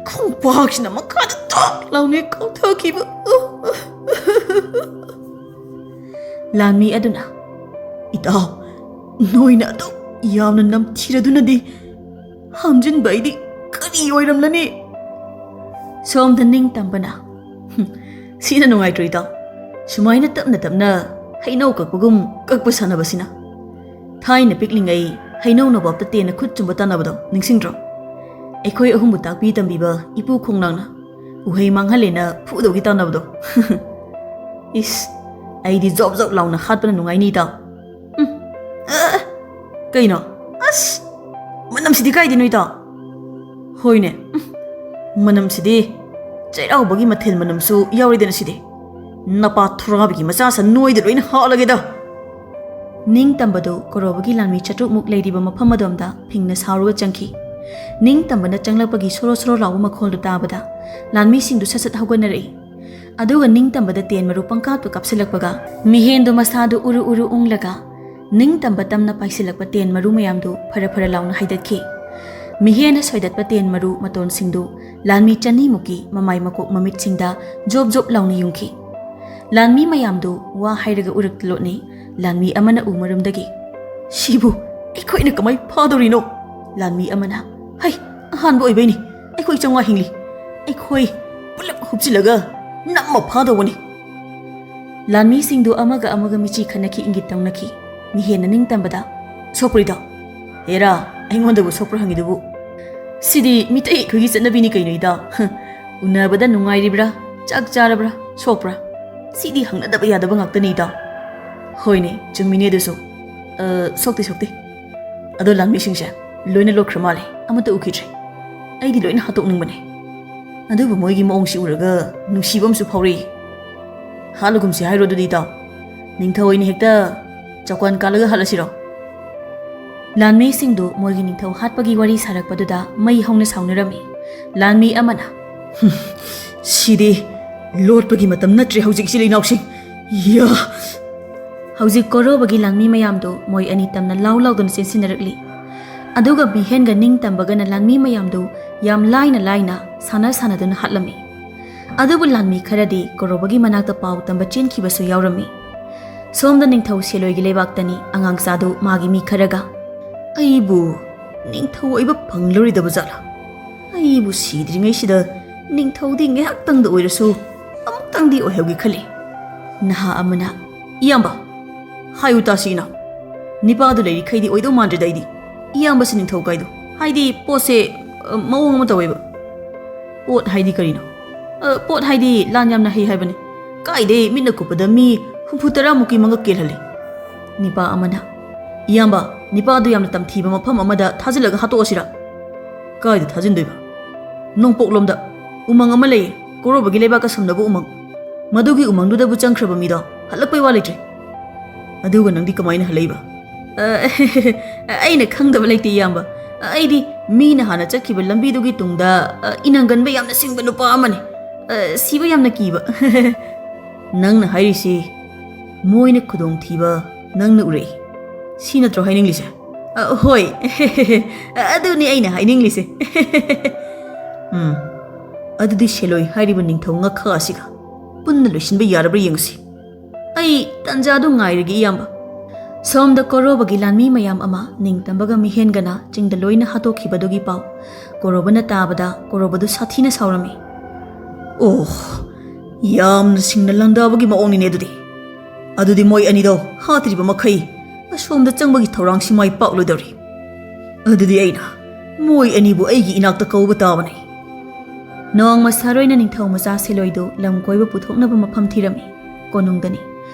ꯈꯣꯡꯄꯥꯛꯁꯤꯅ ꯃꯈꯥꯗ ꯊꯛ ꯂꯥꯎꯅ ꯀꯥꯎꯊꯈꯤꯕ"꯫ ꯂꯥꯟꯃꯤ ꯑꯗꯨꯅ, "ꯏꯇꯥꯎ, ꯅꯣꯏꯅ ꯑꯗꯨꯛ ꯌꯥꯝꯅ ꯅꯝꯊꯤꯔꯗꯨꯅꯗꯤ ꯍꯥꯝꯖꯤꯟꯕ ꯑꯩꯗꯤ ꯀꯔꯤ ꯑꯣꯏꯔꯝꯂꯅꯤ?" ꯁꯣꯝꯗ ꯅꯤꯡꯇꯝꯕꯅ, "ꯍꯨꯝ, ꯁꯤꯅ ꯅꯨꯡꯉꯥꯏꯇ꯭ꯔꯣ ꯏꯇꯥꯎ? ꯁꯨꯃꯥꯏꯅ ꯇꯞꯅ ꯇꯞꯅ ꯍꯩꯅꯧ ꯀꯛꯄꯒꯨꯝ ꯀꯛꯄ ꯁꯥꯟꯅꯕꯁꯤꯅ꯫ ꯊꯥꯏꯅ ꯄꯤꯛꯂꯤꯉꯩ ꯍꯩꯅꯧ ꯅꯣꯕꯥꯞꯇ ꯇꯦꯟꯅ ꯈꯨꯠ ꯆꯨꯝꯕ ꯇꯥꯟꯅꯕꯗꯣ ꯅꯤꯡꯁꯤꯡꯗ꯭ꯔꯣ? ꯑꯩꯈꯣꯏ ꯑꯍꯨꯝꯕꯨ ꯇꯥꯛꯄꯤ ꯇꯝꯕꯤꯕ ꯏꯄꯨ ꯈꯣꯡꯅꯥꯡꯅ ꯎꯍꯩ ꯃꯥꯡꯍꯜꯂꯦꯅ ꯐꯨꯗꯧꯒꯤ ꯇꯥꯟꯅꯕꯗꯣ꯫" "ꯏꯁ, ꯑꯩꯗꯤ ꯖꯣꯞ ꯖꯣꯞ ꯂꯥꯎꯅ ꯍꯥꯠꯄꯅ ꯅꯨꯡꯉꯥꯏꯅꯤ ꯏꯇꯥꯎ꯫ ꯎꯝ, ꯑ, ꯀꯩꯅꯣ? ꯑꯁ, ꯃꯅꯝꯁꯤꯗꯤ ꯀꯥꯏꯗꯩꯅꯣ ꯏꯇꯥꯎ? ꯍꯣꯏꯅꯦ, ꯎꯝ, ꯃꯅꯝꯁꯤꯗꯤ ꯆꯩꯔꯥꯎꯕꯒꯤ ꯃꯊꯦꯜ ꯃꯅꯝꯁꯨ ꯌꯥꯎꯔꯤꯗꯅ ꯁꯤꯗꯤ꯫ ꯅꯄꯥ ꯊꯨꯔꯥꯕꯤꯒꯤ ꯃꯆꯥ ꯁꯟ ꯅꯣꯏꯗ ꯂꯣꯏꯅ ꯍꯥꯠꯂꯒꯦꯗ!" ꯅꯤꯡꯇꯝꯕꯗꯨ ꯀꯣꯔꯣꯕꯒꯤ ꯂꯥꯟꯃꯤ ꯆꯥꯇ꯭ꯔꯨꯛꯃꯨꯛ ꯂꯩꯔꯤꯕ ꯃꯐꯝ ꯑꯗꯣꯝꯗ ꯐꯤꯡꯅ ꯁꯥꯎꯔꯒ ꯆꯪꯈꯤ꯫ ꯅꯤꯡꯇꯝꯕꯅ ꯆꯪꯂꯛꯄꯒꯤ ꯁꯣꯔꯣ ꯁꯣꯔꯣ ꯂꯥꯎꯕ ꯃꯈꯣꯜꯗꯨ ꯇꯥꯕꯗ ꯂꯥꯟꯃꯤꯁꯤꯡꯗꯨ ꯁꯠ ꯁꯠ ꯍꯧꯒꯠꯅꯔꯛꯏ꯫ ꯑꯗꯨꯒ ꯅꯤꯡꯇꯝꯕꯗ ꯇꯦꯟ ꯃꯔꯨ ꯄꯪꯀꯥꯞꯇ ꯀꯥꯞꯁꯤꯜꯂꯛꯄꯒ ꯃꯤꯍꯦꯟꯗꯨ ꯃꯁꯥꯗꯨ ꯎꯔꯨ ꯎꯔꯨ ꯎꯪꯂꯒ ꯅꯤꯡꯇꯝꯕ ꯇꯝꯅ ꯄꯥꯏꯁꯤꯜꯂꯛꯄ ꯇꯦꯟ ꯃꯔꯨ ꯃꯌꯥꯝꯗꯨ ꯐꯔ ꯐꯔ ꯂꯥꯎꯅ ꯍꯥꯏꯗꯠꯈꯤ꯫ ꯃꯤꯍꯦꯟꯅ ꯁꯣꯏꯗꯠꯄ ꯇꯦꯟ ꯃꯔꯨ ꯃꯇꯣꯟꯁꯤꯡꯗꯨ ꯂꯥꯟꯃꯤ ꯆꯅꯤꯃꯨꯛꯀꯤ ꯃꯃꯥꯏ ꯃꯀꯣꯛ ꯃꯃꯤꯠꯁꯤꯡꯗ ꯖꯣꯞ ꯖꯣꯞ ꯂꯥꯎꯅ ꯌꯨꯡꯈꯤ꯫ ꯂꯥꯟꯃꯤ ꯃꯌꯥꯝꯗꯨ ꯋꯥ ꯍꯥꯏꯔꯒ ꯎꯔꯛꯇ ꯂꯣꯠꯅꯩ꯫ ꯂꯥꯟꯃꯤ ꯑꯃꯅ ꯎ ꯃꯔꯨꯝꯗꯒꯤ, "ꯁꯤꯕꯨ ꯑꯩꯈꯣꯏꯅ ꯀꯃꯥꯏ ꯐꯥꯗꯧꯔꯤꯅꯣ?" ꯂꯥꯟꯃꯤ ꯑꯃꯅ, "ꯍꯩ, ꯑꯍꯥꯟꯕ ꯑꯣꯏꯕꯩꯅꯤ꯫ ꯑꯩꯈꯣꯏ ꯆꯥꯝꯃꯉꯥ ꯍꯤꯡꯂꯤ꯫ ꯑꯩꯈꯣꯏ ꯄꯨꯂꯞ ꯍꯨꯞꯆꯤꯜꯂꯒ ꯅꯝꯃ ꯐꯥꯗꯧꯕꯅꯤ꯫" ꯂꯥꯟꯃꯤꯁꯤꯡꯗꯨ ꯑꯃꯒ ꯑꯃꯒ ꯃꯤꯆꯤ ꯈꯠꯅꯈꯤ, ꯏꯪꯒꯤꯠ ꯇꯧꯅꯈꯤ꯫ ꯃꯤꯍꯦꯟꯅ ꯅꯤꯡꯇꯝꯕꯗ, "ꯁꯣꯛꯄ꯭ꯔꯣ ꯏꯇꯥꯎ?" "ꯍꯦꯔꯥ, ꯑꯩꯉꯣꯟꯗꯕꯨ ꯁꯣꯛꯄ꯭ꯔꯥ ꯍꯪꯉꯤꯗꯨꯕꯨ? ꯁꯤꯗꯤ ꯃꯤꯇꯩ ꯑꯩꯈꯣꯏꯒꯤ ꯆꯠꯅꯕꯤꯅꯤ ꯀꯩꯅꯣ ꯏꯇꯥꯎ꯫ ꯎꯅꯕꯗ ꯅꯨꯡꯉꯥꯏꯔꯤꯕ꯭ꯔꯥ, ꯆꯥꯛ ꯆꯥꯔꯕ꯭ꯔꯥ, ꯁꯣꯛꯄ꯭ꯔꯥ? ꯁꯤꯗꯤ ꯍꯪꯅꯗꯕ ꯌꯥꯗꯕ ꯉꯥꯛꯇꯅꯤ ꯏꯇꯥꯎ꯫" "ꯍꯣꯏꯅꯦ, ꯆꯨꯝꯃꯤꯅꯦ ꯑꯗꯨꯁꯨ꯫ ꯑ, ꯁꯣꯛꯇꯦ, ꯁꯣꯛꯇꯦ꯫ ꯑꯗꯣ ꯂꯥꯟꯃꯤꯁꯤꯡꯁꯦ ꯂꯣꯏꯅ ꯂꯣꯠꯈ꯭ꯔ ꯃꯥꯜꯂꯦ, ꯑꯃꯠꯇ ꯎꯈꯤꯗ꯭ꯔꯦ꯫ ꯑꯩꯗꯤ ꯂꯣꯏꯅ ꯍꯥꯠꯇꯣꯛꯅꯤꯡꯕꯅꯦ꯫ ꯑꯗꯨꯕꯨ ꯃꯣꯏꯒꯤ ꯃꯑꯣꯡꯁꯤ ꯎꯔꯒ ꯅꯨꯡꯁꯤꯕ ꯑꯃꯁꯨ ꯐꯥꯎꯔꯛꯏ꯫ ꯍꯥꯠꯂꯒꯨꯝꯁꯤ ꯍꯥꯏꯔꯣ ꯑꯗꯨꯗꯤ ꯏꯇꯥꯎ? ꯅꯤꯡꯊꯧ ꯑꯣꯏꯅ ꯍꯦꯛꯇ ꯆꯧꯀ꯭ꯔꯥꯟ ꯀꯥꯜꯂꯒ ꯍꯥꯠꯂꯁꯤꯔꯣ?" ꯂꯥꯟꯃꯤꯁꯤꯡꯗꯨ ꯃꯣꯏꯒꯤ ꯅꯤꯡꯊꯧ ꯍꯥꯠꯄꯒꯤ ꯋꯥꯔꯤ ꯁꯥꯔꯛꯄꯗꯨꯗ ꯃꯩ ꯍꯧꯅ ꯁꯥꯎꯅꯔꯝꯃꯤ꯫ ꯂꯥꯟꯃꯤ ꯑꯃꯅ, "ꯍꯨꯝ, ꯁꯤꯗꯤ ꯂꯣꯠꯄꯒꯤ ꯃꯇꯝ ꯅꯠꯇ꯭ꯔꯦ ꯍꯧꯖꯤꯛ, ꯏꯆꯤꯜ ꯏꯅꯥꯎꯁꯤꯡ꯫ ꯌꯥ!" ꯍꯧꯖꯤꯛ ꯀꯣꯔꯣꯕꯒꯤ ꯂꯥꯟꯃꯤ ꯃꯌꯥꯝꯗꯨ ꯃꯣꯏ ꯑꯅꯤ ꯇꯝꯅ ꯂꯥꯎ ꯂꯥꯎꯗꯨꯅ ꯆꯦꯟꯁꯤꯟꯅꯔꯛꯂꯤ꯫ ꯑꯗꯨꯒ ꯃꯤꯍꯦꯟꯒ ꯅꯤꯡꯇꯝꯕꯒꯅ ꯂꯥꯟꯃꯤ ꯃꯌꯥꯝꯗꯨ ꯌꯥꯝ ꯂꯥꯏꯅ ꯂꯥꯏꯅ ꯁꯥꯟꯅ ꯁꯥꯟꯅꯗꯨꯅ ꯍꯥꯠꯂꯝꯃꯤ꯫ ꯑꯗꯨꯕꯨ ꯂꯥꯟꯃꯤ ꯈꯔꯗꯤ ꯀꯣꯔꯣꯕꯒꯤ ꯃꯅꯥꯛꯇ ꯄꯥꯎ ꯇꯝꯕ ꯆꯦꯟꯈꯤꯕꯁꯨ ꯌꯥꯎꯔꯝꯃꯤ꯫ ꯁꯣꯝꯗ ꯅꯤꯡꯊꯧ ꯁꯦꯂꯣꯏꯒꯤ ꯂꯩꯕꯥꯛꯇꯅꯤ ꯑꯉꯥꯡꯆꯥꯗꯨ ꯃꯥꯒꯤ ꯃꯤ ꯈꯔꯒ, "ꯑꯩꯕꯨ ꯅꯤꯡꯊꯧ ꯑꯣꯏꯕ ꯐꯪꯂꯔꯣꯏꯗꯕ ꯖꯥꯠꯂꯥ? ꯑꯩꯕꯨ ꯁꯤꯗ꯭ꯔꯤꯉꯩꯁꯤꯗ ꯅꯤꯡꯊꯧꯗꯤ ꯉꯥꯏꯍꯥꯛꯇꯪꯗ ꯑꯣꯏꯔꯁꯨ ꯑꯃꯨꯛꯇꯪꯗꯤ ꯑꯣꯏꯍꯧꯒꯦ ꯈꯜꯂꯤ꯫" ꯅꯍꯥ ꯑꯃꯅ, "ꯏꯌꯥꯝꯕ, ꯍꯥꯏꯌꯨ ꯇꯥꯁꯤ ꯏꯅꯥꯎ꯫ ꯅꯤꯄꯥꯗꯨ ꯂꯩꯔꯤꯈꯩꯗꯤ ꯑꯣꯏꯗꯧ ꯃꯥꯟꯗ꯭ꯔꯦꯗ ꯑꯩꯗꯤ꯫ ꯏꯌꯥꯝꯕꯁꯤ ꯅꯤꯡꯊꯧ ꯀꯥꯏꯗꯣ, ꯍꯥꯏꯗꯤ ꯄꯣꯠꯁꯦ, ꯑ, ꯃꯑꯣꯡ ꯑꯃ ꯇꯧꯋꯦꯕ꯫" "ꯄꯣꯠ ꯍꯥꯏꯗꯤ ꯀꯔꯤꯅꯣ?" "ꯑ, ꯄꯣꯠ ꯍꯥꯏꯗꯤ ꯂꯥꯟ ꯌꯥꯝꯅ ꯍꯩ ꯍꯥꯏꯕꯅꯤ꯫ ꯀꯥꯏꯗꯩ ꯃꯤꯠꯅ ꯀꯨꯞꯄꯗ ꯃꯤ ꯍꯨꯝꯐꯨ ꯇꯔꯥꯃꯨꯛꯀꯤ ꯃꯉꯛ ꯀꯦꯜꯍꯜꯂꯤ꯫" ꯅꯤꯄꯥ ꯑꯃꯅ, "ꯏꯌꯥꯝꯕ, ꯅꯤꯄꯥꯗꯨ ꯌꯥꯝꯅ ꯇꯝꯊꯤꯕ ꯃꯐꯝ ꯑꯃꯗ ꯊꯥꯖꯤꯜꯂꯒ ꯍꯥꯠꯇꯣꯛꯑꯁꯤꯔꯥ?" "ꯀꯥꯏꯗ ꯊꯥꯖꯤꯟꯗꯣꯏꯕ?" "ꯅꯣꯡꯄꯣꯛꯂꯣꯝꯗ ꯎꯃꯪ ꯑꯃ ꯂꯩꯌꯦ, ꯀꯣꯔꯣꯕꯒꯤ ꯂꯩꯕꯥꯛꯀ ꯁꯝꯅꯕ ꯎꯃꯪ꯫ ꯃꯗꯨꯒꯤ ꯎꯃꯪꯗꯨꯗꯕꯨ ꯆꯪꯈ꯭ꯔꯕ ꯃꯤꯗꯣ ꯍꯜꯂꯛꯄꯩ ꯋꯥ ꯂꯩꯇ꯭ꯔꯦ꯫" "ꯑꯗꯨꯒ ꯅꯪꯗꯤ ꯀꯃꯥꯏꯅ ꯍꯜꯂꯛꯏꯕ?" "ꯑ, ꯑꯩꯅ ꯈꯪꯗꯕ ꯂꯩꯇꯦ ꯏꯌꯥꯝꯕ꯫ ꯑꯩꯗꯤ ꯃꯤꯅ ꯍꯥꯟꯅ ꯆꯠꯈꯤꯕ ꯂꯝꯕꯤꯗꯨꯒꯤ ꯇꯨꯡꯗ, ꯑ, ꯏꯅꯪꯒꯟꯕ ꯌꯥꯝꯅ ꯁꯤꯡꯕ ꯅꯨꯄꯥ ꯑꯃꯅꯤ꯫ ꯑ, ꯁꯤꯕ ꯌꯥꯝꯅ ꯀꯤꯕ꯫" "ꯅꯪꯅ ꯍꯥꯏꯔꯤꯁꯤ ꯃꯣꯏꯅ ꯈꯨꯗꯣꯡꯊꯤꯕ ꯅꯪꯅ ꯎꯔꯛꯏ, ꯁꯤ ꯅꯠꯇ꯭ꯔꯣ ꯍꯥꯏꯅꯤꯡꯂꯤꯁꯦ?" "ꯑ, ꯍꯣꯏ꯫ ꯑꯗꯨꯅꯤ ꯑꯩꯅ ꯍꯥꯏꯅꯤꯡꯂꯤꯁꯦ꯫" "ꯎꯝ, ꯑꯗꯨꯗꯤ ꯁꯦꯂꯣꯏ ꯍꯥꯏꯔꯤꯕ ꯅꯤꯡꯊꯧ ꯉꯛꯈꯥ ꯑꯁꯤꯒ ꯄꯨꯟꯅ ꯂꯣꯏꯁꯤꯟꯕ ꯌꯥꯔꯕ꯭ꯔꯥ ꯌꯦꯡꯉꯁꯤ꯫ ꯑꯩ ꯇꯟꯖꯥꯗꯨ ꯉꯥꯏꯔꯒꯦ, ꯏꯌꯥꯝꯕ꯫" ꯁꯣꯝꯗ ꯀꯣꯔꯣꯕꯒꯤ ꯂꯥꯟꯃꯤ ꯃꯌꯥꯝ ꯑꯃ ꯅꯤꯡꯇꯝꯕꯒ ꯃꯤꯍꯦꯟꯒꯅ ꯆꯤꯡꯗ ꯂꯣꯏꯅ ꯍꯥꯠꯇꯣꯛꯈꯤꯕꯗꯨꯒꯤ ꯄꯥꯎ ꯀꯣꯔꯣꯕꯅ ꯇꯥꯕꯗ ꯀꯣꯔꯣꯕꯗꯨ ꯁꯥꯊꯤꯅ ꯁꯥꯎꯔꯝꯃꯤ꯫ "ꯑꯣ, ꯌꯥꯝꯅ ꯁꯤꯡꯅ ꯂꯥꯟꯗꯥꯕꯒꯤ ꯃꯑꯣꯡꯅꯤꯅꯦ ꯑꯗꯨꯗꯤ꯫ ꯑꯗꯨꯗꯤ ꯃꯣꯏ ꯑꯅꯤꯗꯣ ꯍꯥꯠꯇ꯭ꯔꯤꯕ ꯃꯈꯩ ꯑꯁꯣꯝꯗ ꯆꯪꯕꯒꯤ ꯊꯧꯔꯥꯡꯁꯤ ꯃꯥꯏ ꯄꯥꯛꯂꯣꯏꯗꯧꯔꯤ꯫ ꯑꯗꯨꯗꯤ ꯑꯩꯅ ꯃꯣꯏ ꯑꯅꯤꯕꯨ ꯑꯩꯒꯤ ꯏꯅꯥꯛꯇ ꯀꯧꯕ ꯇꯥꯕꯅꯤ꯫ ꯅꯣꯡꯃ ꯁꯥꯔꯣꯏꯅ ꯅꯤꯡꯊꯧ ꯃꯆꯥ ꯁꯦꯂꯣꯏꯗꯨ ꯂꯝ ꯀꯣꯏꯕ ꯄꯨꯊꯣꯛꯅꯕ ꯃꯐꯝ ꯊꯤꯔꯝꯃꯤ꯫ ꯀꯣꯅꯨꯡꯗꯅꯤ꯫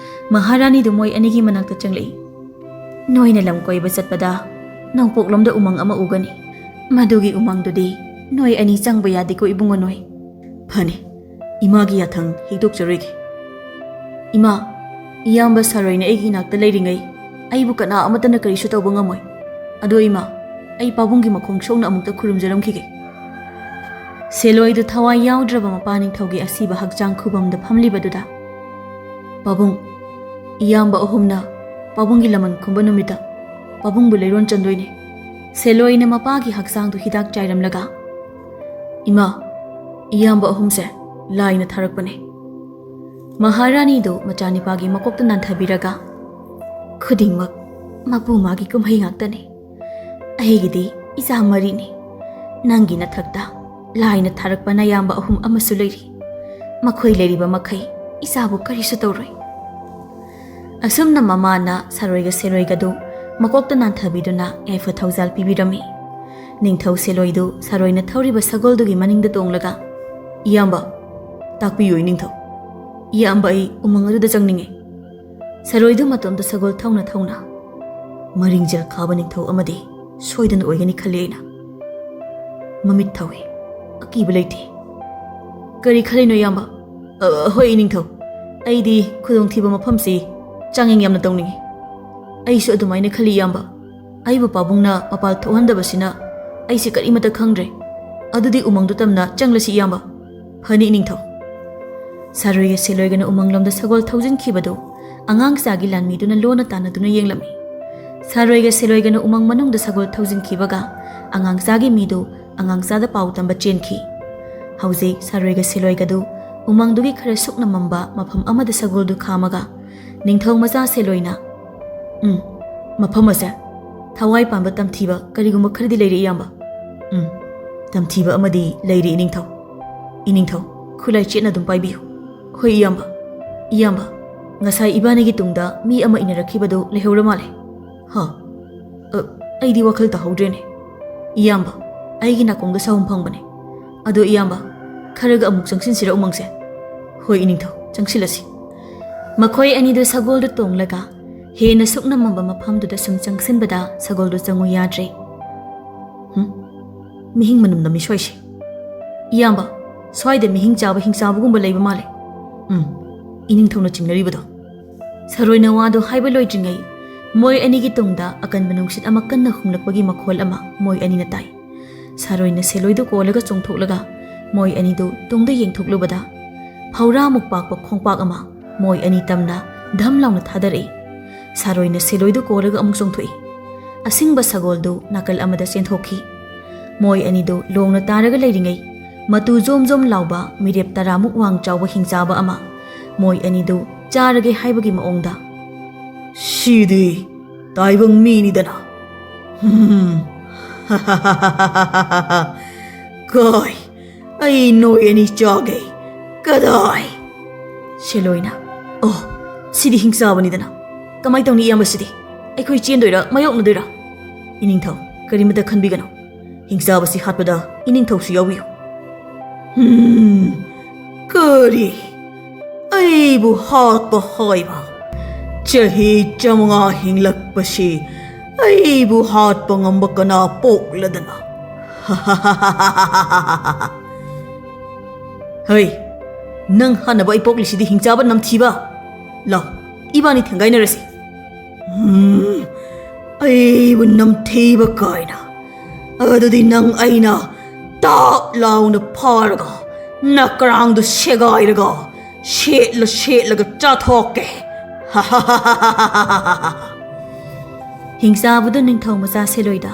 ꯃꯍꯥꯔꯥꯅꯤꯗꯨ ꯃꯣꯏ ꯑꯅꯤꯒꯤ ꯃꯅꯥꯛꯇ ꯆꯪꯂꯛꯏ꯫ "ꯅꯣꯏꯅ ꯂꯝ ꯀꯣꯏꯕ ꯆꯠꯄꯗ ꯅꯣꯡꯄꯣꯛꯂꯣꯝꯗ ꯎꯃꯪ ꯑꯃ ꯎꯒꯅꯤ꯫ ꯃꯗꯨꯒꯤ ꯎꯃꯪꯗꯨꯗꯤ ꯅꯣꯏ ꯑꯅꯤ ꯆꯪꯕ ꯌꯥꯗꯦꯀꯣ ꯏꯕꯨꯡꯉꯣ ꯅꯣꯏ꯫" "ꯐꯅꯤ, ꯏꯃꯥꯒꯤ ꯌꯥꯊꯪ ꯍꯤꯛꯇꯣꯛꯆꯔꯣꯏꯒꯦ꯫ ꯏꯃꯥ, ꯏꯌꯥꯝꯕ ꯁꯥꯔꯣꯏꯅ ꯑꯩꯒꯤ ꯏꯅꯥꯛꯇ ꯂꯩꯔꯤꯉꯩ ꯑꯩꯕꯨ ꯀꯅꯥ ꯑꯃꯠꯇꯅ ꯀꯔꯤꯁꯨ ꯇꯧꯕ ꯉꯝꯃꯣꯏ꯫ ꯑꯗꯣ ꯏꯃꯥ, ꯑꯩ ꯄꯥꯕꯨꯡꯒꯤ ꯃꯈꯣꯡ ꯁꯣꯛꯅ ꯑꯃꯨꯛꯇ ꯈꯨꯔꯨꯝꯖꯔꯝꯈꯤꯒꯦ꯫" ꯁꯦꯂꯣꯏꯗꯨ ꯊꯋꯥꯏ ꯌꯥꯎꯗ꯭ꯔꯕ ꯃꯄꯥ ꯅꯤꯡꯊꯧꯒꯤ ꯑꯁꯤꯕ ꯍꯛꯆꯥꯡ ꯈꯨꯕꯝꯗ ꯐꯝꯂꯤꯕꯗꯨꯗ, "ꯄꯥꯕꯨꯡ, ꯏꯌꯥꯝꯕ ꯑꯍꯨꯝꯅ ꯄꯥꯕꯨꯡꯒꯤ ꯂꯃꯟ ꯈꯨꯝꯕ ꯅꯨꯃꯤꯠꯇ ꯄꯥꯕꯨꯡꯕꯨ ꯂꯩꯔꯣꯟ ꯆꯟꯗꯣꯏꯅꯦ꯫" ꯁꯦꯂꯣꯏꯅ ꯃꯄꯥꯒꯤ ꯍꯛꯆꯥꯡꯗꯨ ꯍꯤꯗꯥꯛ ꯆꯥꯏꯔꯝꯂꯒ, "ꯏꯃꯥ, ꯏꯌꯥꯝꯕ ꯑꯍꯨꯝꯁꯦ ꯂꯥꯏꯅ ꯊꯥꯔꯛꯄꯅꯦ꯫" ꯃꯍꯥꯔꯥꯅꯤꯗꯨ ꯃꯆꯥꯅꯤꯄꯥꯒꯤ ꯃꯀꯣꯛꯇ ꯅꯥꯟꯊꯕꯤꯔꯒ, "ꯈꯨꯗꯤꯡꯃꯛ ꯃꯄꯨ ꯃꯥꯒꯤ ꯀꯨꯝꯍꯩ ꯉꯥꯛꯇꯅꯤ꯫ ꯑꯩꯒꯤꯗꯤ ꯏꯆꯥ ꯃꯔꯤꯅꯤ꯫ ꯅꯪꯒꯤ ꯅꯊꯛꯇ ꯂꯥꯏꯅ ꯊꯥꯔꯛꯄ ꯅꯌꯥꯝꯕ ꯑꯍꯨꯝ ꯑꯃꯁꯨ ꯂꯩꯔꯤ꯫ ꯃꯈꯣꯏ ꯂꯩꯔꯤꯕ ꯃꯈꯩ ꯏꯆꯥꯕꯨ ꯀꯔꯤꯁꯨ ꯇꯧꯔꯣꯏ꯫" ꯑꯁꯨꯝꯅ ꯃꯃꯥꯅ ꯁꯥꯔꯣꯏꯒ ꯁꯦꯂꯣꯏꯒꯗꯨ ꯃꯀꯣꯛꯇ ꯅꯥꯟꯊꯕꯤꯗꯨꯅ ꯌꯥꯏꯐ ꯊꯧꯖꯥꯜ ꯄꯤꯕꯤꯔꯝꯃꯤ꯫ ꯅꯤꯡꯊꯧ ꯁꯦꯂꯣꯏꯗꯨ ꯁꯥꯔꯣꯏꯅ ꯊꯧꯔꯤꯕ ꯁꯒꯣꯜꯗꯨꯒꯤ ꯃꯅꯤꯡꯗ ꯇꯣꯡꯂꯒ, "ꯏꯌꯥꯝꯕ, ꯇꯥꯛꯄꯤꯌꯨ ꯏꯅꯤꯡꯊꯧ꯫ ꯏꯌꯥꯝꯕ, ꯑꯩ ꯎꯃꯪ ꯑꯗꯨꯗ ꯆꯪꯅꯤꯡꯉꯤ꯫" ꯁꯥꯔꯣꯏꯗꯨ ꯃꯇꯣꯝꯇ ꯁꯒꯣꯜ ꯊꯧꯅ ꯊꯧꯅ, "ꯃꯔꯤꯡꯖꯦꯜ ꯈꯥꯕ ꯅꯤꯡꯊꯧ ꯑꯃꯗꯤ ꯁꯣꯏꯗꯅ ꯑꯣꯏꯒꯅꯤ ꯈꯜꯂꯤ ꯑꯩꯅ꯫ ꯃꯃꯤꯠ ꯊꯧꯏ, ꯑꯀꯤꯕ ꯂꯩꯇꯦ꯫" "ꯀꯔꯤ ꯈꯜꯂꯤꯅꯣ ꯏꯌꯥꯝꯕ?" "ꯑ, ꯍꯣꯏ ꯏꯅꯤꯡꯊꯧ, ꯑꯩꯗꯤ ꯈꯨꯗꯣꯡꯊꯤꯕ ꯃꯐꯝꯁꯤ ꯆꯥꯡꯌꯦꯡ ꯌꯥꯝꯅ ꯇꯧꯅꯤꯡꯉꯤ꯫" "ꯑꯩꯁꯨ ꯑꯗꯨꯃꯥꯏꯅ ꯈꯜꯂꯤ ꯏꯌꯥꯝꯕ꯫ ꯑꯩꯕꯨ ꯄꯥꯕꯨꯡꯅ ꯃꯄꯥꯜ ꯊꯣꯛꯍꯟꯗꯕꯁꯤꯅ ꯑꯩꯁꯦ ꯀꯔꯤꯃꯠꯇ ꯈꯪꯗ꯭ꯔꯦ꯫ ꯑꯗꯨꯗꯤ ꯎꯃꯪꯗꯨ ꯇꯝꯅ ꯆꯪꯂꯁꯤ ꯏꯌꯥꯝꯕ꯫" "ꯐꯅꯤ ꯏꯅꯤꯡꯊꯧ꯫" ꯁꯥꯔꯣꯏꯒ ꯁꯦꯂꯣꯏꯒꯅ ꯎꯃꯪꯂꯣꯝꯗ ꯁꯒꯣꯜ ꯊꯧꯖꯤꯟꯈꯤꯕꯗꯨ ꯑꯉꯥꯡ ꯆꯥꯒꯤ ꯂꯥꯟꯃꯤꯗꯨꯅ ꯂꯣꯟꯅ ꯇꯥꯟꯅꯗꯨꯅ ꯌꯦꯡꯂꯝꯃꯤ꯫ ꯁꯥꯔꯣꯏꯒ ꯁꯦꯂꯣꯏꯒꯅ ꯎꯃꯪ ꯃꯅꯨꯡꯗ ꯁꯒꯣꯜ ꯊꯧꯖꯤꯟꯈꯤꯕꯒ ꯑꯉꯥꯡ ꯆꯥꯒꯤ ꯃꯤꯗꯨ ꯑꯉꯥꯡ ꯆꯥꯗ ꯄꯥꯎ ꯇꯝꯕ ꯆꯦꯟꯈꯤ꯫ ꯍꯧꯖꯤꯛ ꯁꯥꯔꯣꯏꯒ ꯁꯦꯂꯣꯏꯒꯗꯨ ꯎꯃꯪꯗꯨꯒꯤ ꯈꯔ ꯁꯨꯛꯅ ꯃꯝꯕ ꯃꯐꯝ ꯑꯃꯗ ꯁꯒꯣꯜꯗꯨ ꯈꯥꯝꯃꯒ ꯅꯤꯡꯊꯧ ꯃꯆꯥ ꯁꯦꯂꯣꯏꯅ, "ꯎꯝ, ꯃꯐꯝ ꯑꯁꯦ ꯊꯋꯥꯏ ꯄꯥꯟꯕ ꯇꯝꯊꯤꯕ ꯀꯔꯤꯒꯨꯝꯕ ꯈꯔꯗꯤ ꯂꯩꯔꯦ ꯏꯌꯥꯝꯕ꯫" "ꯎꯝ, ꯇꯝꯊꯤꯕ ꯑꯃꯗꯤ ꯂꯩꯔꯦ ꯏꯅꯤꯡꯊꯧ꯫ ꯏꯅꯤꯡꯊꯧ, ꯈꯨꯠꯂꯥꯏ ꯆꯦꯠꯅ ꯑꯗꯨꯝ ꯄꯥꯏꯕꯤꯌꯨ꯫" "ꯍꯣꯏ ꯏꯌꯥꯝꯕ꯫" "ꯏꯌꯥꯝꯕ, ꯉꯁꯥꯏ ꯏꯕꯥꯅꯤꯒꯤ ꯇꯨꯡꯗ ꯃꯤ ꯑꯃ ꯏꯟꯅꯔꯛꯈꯤꯕꯗꯨ ꯂꯩꯍꯧꯔ ꯃꯥꯜꯂꯦ꯫ ꯍ? ꯑ, ꯑꯩꯗꯤ ꯋꯥꯈꯜ ꯇꯥꯍꯧꯗ꯭ꯔꯦꯅꯦ꯫ ꯏꯌꯥꯝꯕ, ꯑꯩꯒꯤ ꯅꯥꯀꯣꯡꯗ ꯁꯥꯍꯨꯝ ꯐꯪꯕꯅꯦ꯫ ꯑꯗꯣ ꯏꯌꯥꯝꯕ, ꯈꯔꯒ ꯑꯃꯨꯛ ꯆꯪꯁꯤꯟꯁꯤꯔ ꯎꯃꯪꯁꯦ? ꯍꯣꯏ ꯏꯅꯤꯡꯊꯧ, ꯆꯪꯁꯤꯜꯂꯁꯤ꯫ ꯃꯈꯣꯏ ꯑꯅꯤꯗꯨ ꯁꯒꯣꯜꯗꯨ ꯇꯣꯡꯂꯒ ꯍꯦꯟꯅ ꯁꯨꯛꯅꯃꯝꯕ ꯃꯐꯝꯗꯨꯗ ꯁꯨꯝ ꯆꯪꯁꯤꯟꯕꯗ ꯁꯒꯣꯜꯗꯨ ꯆꯪꯉꯨ ꯌꯥꯗ꯭ꯔꯦ꯫ ꯍꯨꯝ? ꯃꯤꯍꯤꯡ ꯃꯅꯝ ꯅꯝꯃꯤ ꯁ꯭ꯋꯥꯏꯁꯦ꯫ ꯏꯌꯥꯝꯕ, ꯁ꯭ꯋꯥꯏꯗ ꯃꯤꯍꯤꯡ ꯆꯥꯕ ꯍꯤꯡꯆꯥꯕꯒꯨꯝꯕ ꯂꯩꯕ ꯃꯥꯜꯂꯦ꯫ ꯎꯝ, ꯏꯅꯤꯡꯊꯧꯅ ꯆꯤꯡꯅꯔꯤꯕꯗꯣ꯫ ꯁꯥꯔꯣꯏꯅ ꯋꯥꯗꯣ ꯍꯥꯏꯕ ꯂꯣꯏꯗ꯭ꯔꯤꯉꯩ, ꯃꯣꯏ ꯑꯅꯤꯒꯤ ꯇꯨꯡꯗ ꯑꯀꯟꯕ ꯅꯨꯡꯁꯤꯠ ꯑꯃ ꯀꯟꯅ ꯍꯨꯝꯂꯛꯄꯒꯤ ꯃꯈꯣꯜ ꯑꯃ ꯃꯣꯏ ꯑꯅꯤꯅ ꯇꯥꯏ꯫ ꯁꯥꯔꯣꯏꯅ ꯁꯦꯂꯣꯏꯗꯨ ꯀꯣꯜꯂꯒ ꯆꯣꯡꯊꯣꯛꯂꯒ ꯃꯣꯏ ꯑꯅꯤꯗꯨ ꯇꯨꯡꯗ ꯌꯦꯡꯊꯣꯛꯂꯨꯕꯗ, ꯐꯧꯔꯥꯃꯨꯛ ꯄꯥꯛꯄ ꯈꯣꯡꯄꯥꯛ ꯑꯃ ꯃꯣꯏ ꯑꯅꯤ ꯇꯝꯅ ꯙꯝ ꯂꯥꯎꯅ ꯊꯥꯗꯔꯛꯏ꯫ ꯁꯥꯔꯣꯏꯅ ꯁꯦꯂꯣꯏꯗꯨ ꯀꯣꯜꯂꯒ ꯑꯃꯨꯛ ꯆꯣꯡꯊꯣꯛꯏ꯫ ꯑꯁꯤꯡꯕ ꯁꯒꯣꯜꯗꯨ ꯅꯥꯀꯜ ꯑꯃꯗ ꯆꯦꯟꯊꯣꯛꯈꯤ꯫ ꯃꯣꯏ ꯑꯅꯤꯗꯨ ꯂꯣꯡꯅ ꯇꯥꯔꯒ ꯂꯩꯔꯤꯉꯩ, ꯃꯇꯨ ꯖꯣꯝ ꯖꯣꯝ ꯂꯥꯎꯕ ꯃꯤꯔꯦꯞ ꯇꯔꯥꯃꯨꯛ ꯋꯥꯡ ꯆꯥꯎꯕ ꯍꯤꯡꯆꯥꯕ ꯑꯃ ꯃꯣꯏ ꯑꯅꯤꯗꯨ ꯆꯥꯔꯒꯦ ꯍꯥꯏꯕꯒꯤ ꯃꯑꯣꯡꯗ, "ꯁꯤꯗꯤ ꯇꯥꯏꯕꯪ ꯃꯤꯅꯤꯗꯅ꯫ ꯍꯨꯝ꯫ ꯀꯥꯏ, ꯑꯩ ꯅꯣꯏ ꯑꯅꯤ ꯆꯥꯒꯦ꯫ ꯀꯗꯥꯏ?" ꯁꯦꯂꯣꯏꯅ, "ꯑꯣ, ꯁꯤꯗꯤ ꯍꯤꯡꯆꯥꯕꯅꯤꯗꯅ꯫ ꯀꯃꯥꯏ ꯇꯧꯅꯤ ꯏꯌꯥꯝꯕ ꯁꯤꯗꯤ? ꯑꯩꯈꯣꯏ ꯆꯦꯟꯗꯣꯏꯔꯥ, ꯃꯥꯌꯣꯛꯅꯗꯣꯏꯔꯥ? ꯏꯅꯤꯡꯊꯧ, ꯀꯔꯤꯃꯇ ꯈꯟꯕꯤꯒꯅꯨ꯫ ꯍꯤꯡꯆꯥꯕꯁꯤ ꯍꯥꯠꯄꯗ ꯏꯅꯤꯡꯊꯧꯁꯨ ꯌꯥꯎꯕꯤꯌꯨ꯫" ꯍꯨꯝ, ꯀꯔꯤ? ꯑꯩꯕꯨ ꯍꯥꯠꯄ ꯍꯥꯏꯕ? ꯆꯍꯤ ꯆꯥꯃꯉꯥ ꯍꯤꯡꯂꯛꯄꯁꯤ ꯑꯩꯕꯨ ꯍꯥꯠꯄ ꯉꯝꯕ ꯀꯅꯥ ꯄꯣꯛꯂꯗꯅ? ꯍꯩ, ꯅꯪ ꯍꯥꯠꯅꯕ ꯑꯩ ꯄꯣꯛꯂꯤꯁꯤꯗꯤ, ꯍꯤꯡꯆꯥꯕ ꯅꯝꯊꯤꯕ꯫ ꯂꯥꯎ, ꯏꯕꯥꯅꯤ ꯊꯦꯡꯒꯥꯏꯅꯔꯁꯤ꯫ ꯎꯝ, ꯑꯩꯕꯨ ꯅꯝꯊꯤꯕ ꯀꯥꯏꯅ꯫ ꯑꯗꯨꯗꯤ ꯅꯪ ꯑꯩꯅ ꯇꯥꯞ ꯂꯥꯎꯅ ꯐꯥꯔꯒ, ꯅꯀ꯭ꯔꯥꯡꯗꯨ ꯁꯦꯒꯥꯏꯔꯒ, ꯁꯦꯠꯂ ꯁꯦꯠꯂꯒ ꯆꯥꯊꯣꯛꯀꯦ꯫ ꯍꯤꯡꯆꯥꯕꯗꯨ ꯅꯤꯡꯊꯧ ꯃꯆꯥ ꯁꯦꯂꯣꯏꯗ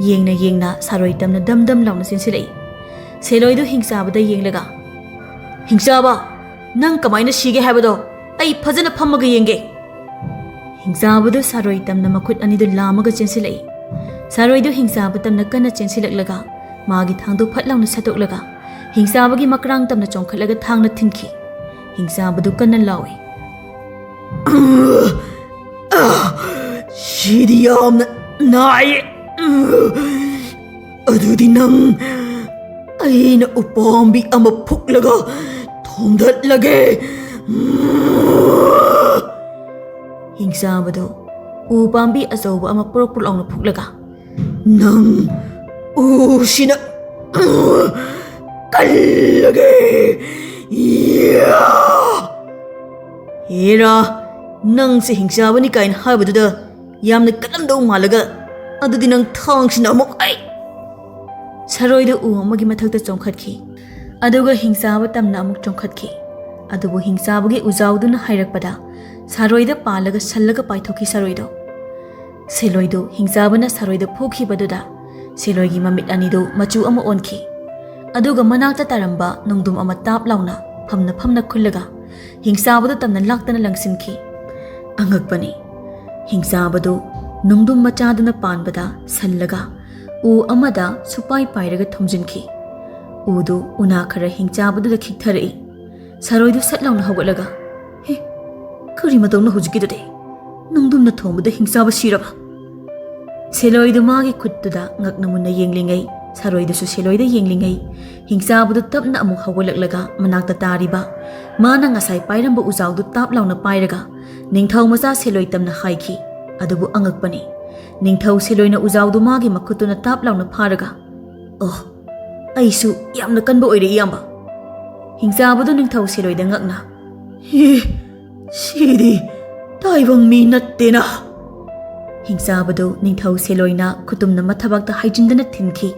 ꯌꯦꯡꯅ ꯌꯦꯡꯅ ꯁꯥꯔꯣꯏ ꯇꯝꯅ ꯗꯝ ꯗꯝ ꯂꯥꯎꯅ ꯆꯦꯟꯁꯤꯜꯂꯛꯏ꯫ ꯁꯦꯂꯣꯏꯗꯨ ꯍꯤꯡꯆꯥꯕꯗ ꯌꯦꯡꯂꯒ, "ꯍꯤꯡꯆꯥꯕ, ꯅꯪ ꯀꯃꯥꯏꯅ ꯁꯤꯒꯦ ꯍꯥꯏꯕꯗꯣ ꯑꯩ ꯐꯖꯅ ꯐꯝꯃꯒ ꯌꯦꯡꯒꯦ꯫" ꯍꯤꯡꯆꯥꯕꯗꯨ ꯁꯥꯔꯣꯏ ꯇꯝꯅ ꯃꯈꯨꯠ ꯑꯅꯤꯗꯨ ꯂꯥꯝꯃꯒ ꯆꯦꯟꯁꯤꯜꯂꯛꯏ꯫ ꯁꯥꯔꯣꯏꯗꯨ ꯍꯤꯡꯆꯥꯕ ꯇꯝꯅ ꯀꯟꯅ ꯆꯦꯟꯁꯤꯜꯂꯛꯂꯒ ꯃꯥꯒꯤ ꯊꯥꯡꯗꯨ ꯐꯠ ꯂꯥꯎꯅ ꯁꯠꯇꯣꯛꯂꯒ ꯍꯤꯡꯆꯥꯕꯒꯤ ꯃꯀ꯭ꯔꯥꯡ ꯇꯝꯅ ꯆꯣꯡꯈꯠꯂꯒ ꯊꯥꯡꯅ ꯊꯤꯟꯈꯤ꯫ ꯍꯤꯡꯆꯥꯕꯗꯨ ꯀꯟꯅ ꯂꯥꯎꯏ꯫ ꯁꯤꯗꯤ ꯌꯥꯝꯅ ꯅꯥꯏꯌꯦ꯫ ꯑꯗꯨꯗꯤ ꯅꯪ, ꯑꯩꯅ ꯎꯄꯥꯝꯕꯤ ꯑꯃ ꯐꯨꯛꯂꯒ ꯊꯣꯝꯗꯠꯂꯒꯦ꯫ ꯍꯤꯡꯆꯥꯕꯗꯨ ꯎ ꯄꯥꯝꯕꯤ ꯑꯆꯧꯕ ꯑꯃ ꯄꯨꯔꯛ ꯄꯨꯔꯛ ꯂꯥꯎꯅ ꯐꯨꯛꯂꯒ, "ꯅꯪ ꯎꯁꯤꯅ ꯀꯜꯂꯒꯦ꯫ ꯌꯥ!" "ꯍꯦꯔꯥ, ꯅꯪꯁꯦ ꯍꯤꯡꯆꯥꯕꯅꯤ ꯀꯥꯏꯅ ꯍꯥꯏꯕꯗꯨꯗ ꯌꯥꯝꯅ ꯀꯜꯂꯝꯗꯧ ꯃꯥꯜꯂꯒ, ꯑꯗꯨꯗꯤ ꯅꯪ ꯊꯥꯡꯁꯤꯅ ꯑꯃꯨꯛ ꯑꯩ!" ꯁꯔꯣꯏꯗꯨ ꯎ ꯑꯃꯒꯤ ꯃꯊꯛꯇ ꯆꯣꯡꯈꯠꯈꯤ꯫ ꯑꯗꯨꯒ ꯍꯤꯡꯆꯥꯕ ꯇꯝꯅ ꯑꯃꯨꯛ ꯆꯣꯡꯈꯠꯈꯤ꯫ ꯑꯗꯨꯕꯨ ꯍꯤꯡꯆꯥꯕꯒꯤ ꯎꯖꯥꯎꯗꯨꯅ ꯍꯥꯏꯔꯛꯄꯗ ꯁꯔꯣꯏꯗ ꯄꯥꯜꯂꯒ ꯁꯜꯂꯒ ꯄꯥꯏꯊꯣꯛꯈꯤ ꯁꯔꯣꯏꯗꯣ꯫ ꯁꯦꯂꯣꯏꯗꯨ ꯍꯤꯡꯆꯥꯕꯅ ꯁꯔꯣꯏꯗ ꯐꯨꯈꯤꯕꯗꯨꯗ ꯁꯦꯂꯣꯏꯒꯤ ꯃꯃꯤꯠ ꯑꯅꯤꯗꯨ ꯃꯆꯨ ꯑꯃ ꯑꯣꯟꯈꯤ꯫ ꯑꯗꯨꯒ ꯃꯅꯥꯛꯇ ꯇꯥꯔꯝꯕ ꯅꯣꯡꯗꯨꯝ ꯑꯃ ꯇꯥꯞ ꯂꯥꯎꯅ ꯐꯝꯅ ꯐꯝꯅ ꯈꯨꯜꯂꯒ ꯍꯤꯡꯆꯥꯕꯗꯨ ꯇꯝꯅ ꯂꯥꯛꯇꯅ ꯂꯪꯁꯤꯟꯈꯤ꯫ ꯑꯉꯛꯄꯅꯤ, ꯍꯤꯡꯆꯥꯕꯗꯨ ꯅꯣꯡꯗꯨꯝ ꯃꯆꯥꯗꯨꯅ ꯄꯥꯟꯕꯗ ꯁꯜꯂꯒ ꯎ ꯑꯃꯗ ꯁꯨꯄꯥꯏ ꯄꯥꯏꯔꯒ ꯊꯣꯝꯖꯤꯟꯈꯤ꯫ ꯎꯗꯨ ꯎꯅꯥ ꯈꯔ ꯍꯤꯡꯆꯥꯕꯗꯨꯗ ꯈꯤꯛꯊꯔꯛꯏ꯫ ꯁꯔꯣꯏꯗꯨ ꯁꯠ ꯂꯥꯎꯅ ꯍꯧꯒꯠꯂꯒ, "ꯍꯦ, ꯀꯔꯤ ꯃꯇꯧꯅꯣ ꯍꯧꯖꯤꯛꯀꯤꯗꯨꯗꯤ? ꯅꯣꯡꯗꯨꯝꯅ ꯊꯣꯝꯕꯗ ꯍꯤꯡꯆꯥꯕ ꯁꯤꯔꯕ?" ꯁꯦꯂꯣꯏꯗꯨ ꯃꯥꯒꯤ ꯈꯨꯠꯇꯨꯗ ꯉꯛꯅ ꯃꯨꯟꯅ ꯌꯦꯡꯂꯤꯉꯩ, ꯁꯔꯣꯏꯗꯨꯁꯨ ꯁꯦꯂꯣꯏꯗ ꯌꯦꯡꯂꯤꯉꯩ, ꯍꯤꯡꯆꯥꯕꯗꯨ ꯇꯞꯅ ꯑꯃꯨꯛ ꯍꯧꯒꯠꯂꯛꯂꯒ ꯃꯅꯥꯛꯇ ꯇꯥꯔꯤꯕ ꯃꯥꯅ ꯉꯁꯥꯏ ꯄꯥꯏꯔꯝꯕ ꯎꯖꯥꯎꯗꯨ ꯇꯥꯞ ꯂꯥꯎꯅ ꯄꯥꯏꯔꯒ ꯅꯤꯡꯊꯧ ꯃꯆꯥ ꯁꯦꯂꯣꯏ ꯇꯝꯅ ꯍꯥꯏꯈꯤ꯫ ꯑꯗꯨꯕꯨ ꯑꯉꯛꯄꯅꯤ, ꯅꯤꯡꯊꯧ ꯁꯦꯂꯣꯏꯅ ꯎꯖꯥꯎꯗꯨ ꯃꯥꯒꯤ ꯃꯈꯨꯠꯇꯨꯅ ꯇꯥꯞ ꯂꯥꯎꯅ ꯐꯥꯔꯒ, "ꯑꯣ, ꯑꯩꯁꯨ ꯌꯥꯝꯅ ꯀꯟꯕ ꯑꯣꯏꯔꯦ, ꯏꯌꯥꯝꯕ!" ꯍꯤꯡꯆꯥꯕꯗꯨ ꯅꯤꯡꯊꯧ ꯁꯦꯂꯣꯏꯗ ꯉꯛꯅ, "ꯍꯦ, ꯁꯤꯗꯤ ꯇꯥꯏꯕꯪ ꯃꯤ ꯅꯠꯇꯦꯅ!" ꯍꯤꯡꯆꯥꯕꯗꯨ ꯅꯤꯡꯊꯧ ꯁꯦꯂꯣꯏꯅ ꯈꯨꯇꯨꯝꯅ ꯃꯊꯕꯥꯛꯇ ꯍꯥꯏꯖꯤꯟꯗꯅ ꯊꯤꯟꯈꯤ꯫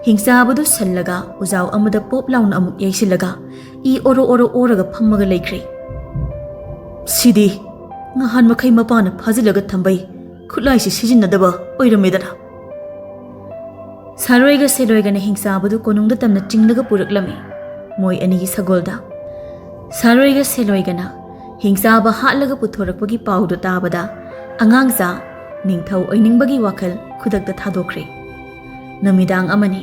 ꯍꯤꯡꯆꯥꯕꯗꯨ ꯁꯜꯂꯒ ꯎꯖꯥꯎ ꯑꯃꯗ ꯄꯣꯞ ꯂꯥꯎꯅ ꯑꯃꯨꯛ ꯌꯩꯁꯤꯜꯂꯒ ꯏ ꯑꯣꯔꯣ ꯑꯣꯔꯣ ꯑꯣꯔꯒ ꯐꯝꯃꯒ ꯂꯩꯈ꯭ꯔꯦ꯫ "ꯁꯤꯗꯤ ꯉꯍꯥꯟ ꯃꯈꯩ ꯃꯄꯥꯅ ꯐꯥꯖꯤꯜꯂꯒ ꯊꯝꯕꯩ ꯈꯨꯠꯂꯥꯏꯁꯤ ꯁꯤꯖꯤꯟꯅꯗꯕ ꯑꯣꯏꯔꯝꯃꯦꯗꯅ!" ꯁꯥꯔꯣꯏꯒ ꯁꯦꯂꯣꯏꯒꯅ ꯍꯤꯡꯆꯥꯕꯗꯨ ꯀꯣꯅꯨꯡꯗ ꯇꯝꯅ ꯆꯤꯡꯂꯒ ꯄꯨꯔꯛꯂꯝꯃꯤ꯫ ꯃꯣꯏ ꯑꯅꯤꯒꯤ ꯁꯒꯣꯜꯗ ꯁꯥꯔꯣꯏꯒ ꯁꯦꯂꯣꯏꯒꯅ ꯍꯤꯡꯆꯥꯕ ꯍꯥꯠꯂꯒ ꯄꯨꯊꯣꯔꯛꯄꯒꯤ ꯄꯥꯎꯗꯨ ꯇꯥꯕꯗ ꯑꯉꯥꯡꯆꯥ ꯅꯤꯡꯊꯧ ꯑꯣꯏꯅꯤꯡꯕꯒꯤ ꯋꯥꯈꯜ ꯈꯨꯗꯛꯇ ꯊꯥꯗꯣꯛꯈ꯭ꯔꯦ꯫ ꯅꯨꯃꯤꯗꯥꯡ ꯑꯃꯅꯤ꯫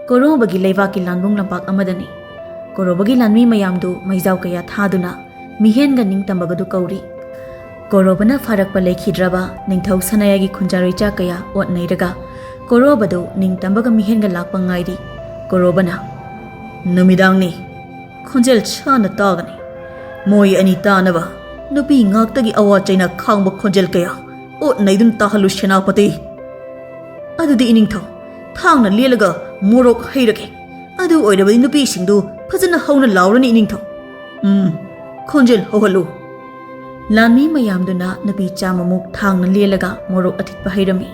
ꯀꯣꯔꯣꯕꯒꯤ ꯂꯩꯕꯥꯛꯀꯤ ꯂꯥꯟꯕꯨꯡ ꯂꯝꯄꯥꯛ ꯑꯃꯗꯅꯤ꯫ ꯀꯣꯔꯣꯕꯒꯤ ꯂꯥꯟꯃꯤ ꯃꯌꯥꯝꯗꯨ ꯃꯩꯖꯥꯎ ꯀꯌꯥ ꯊꯥꯗꯨꯅ ꯃꯤꯍꯦꯟꯒ ꯅꯤꯡꯇꯝꯕꯒꯗꯨ ꯀꯧꯔꯤ꯫ ꯀꯣꯔꯣꯕꯅ ꯐꯥꯔꯛꯄ ꯂꯩꯈꯤꯗ꯭ꯔꯕ ꯅꯤꯡꯊꯧ ꯁꯅꯥꯌꯥꯒꯤ ꯈꯨꯟꯖꯥꯔꯣꯏ ꯆꯥ ꯀꯌꯥ ꯑꯣꯠ ꯅꯩꯔꯒ ꯀꯣꯔꯣꯕꯗꯨ ꯅꯤꯡꯇꯝꯕꯒ ꯃꯤꯍꯦꯟꯒ ꯂꯥꯛꯄ ꯉꯥꯏꯔꯤ꯫ ꯀꯣꯔꯣꯕꯅ, "ꯅꯨꯃꯤꯗꯥꯡꯅꯤ, ꯈꯣꯟꯖꯦꯜ ꯁꯥꯅ ꯇꯥꯒꯅꯤ꯫ ꯃꯣꯏ ꯑꯅꯤ ꯇꯥꯅꯕ ꯅꯨꯄꯤ ꯉꯥꯛꯇꯒꯤ ꯑꯋꯥ ꯆꯩꯅ ꯈꯥꯡꯕ ꯈꯣꯟꯖꯦꯜ ꯀꯌꯥ ꯑꯣꯠ ꯅꯩꯗꯨꯅ ꯇꯥꯍꯜꯂꯨ ꯁꯦꯅꯥꯄꯇꯤ꯫ ꯑꯗꯨꯗꯤ ꯏꯅꯤꯡꯊꯧ, ꯊꯥꯡꯅ ꯂꯦꯜꯂꯒ ꯃꯣꯔꯣꯛ ꯍꯩꯔꯒꯦ꯫ ꯑꯗꯨ ꯑꯣꯏꯔꯕꯗꯤ ꯅꯨꯄꯤꯁꯤꯡꯗꯨ ꯐꯖꯅ ꯍꯧꯅ ꯂꯥꯎꯔꯅꯤ ꯏꯅꯤꯡꯊꯧ꯫ ꯎꯝ, ꯈꯣꯟꯖꯦꯜ ꯍꯧꯍꯜꯂꯨ꯫" ꯂꯥꯟꯃꯤ ꯃꯌꯥꯝꯗꯨꯅ ꯅꯨꯄꯤ ꯆꯥꯝꯃꯃꯨꯛ ꯊꯥꯡꯅ ꯂꯦꯜꯂꯒ ꯃꯣꯔꯣꯛ ꯑꯊꯤꯠꯄ ꯍꯩꯔꯝꯃꯤ꯫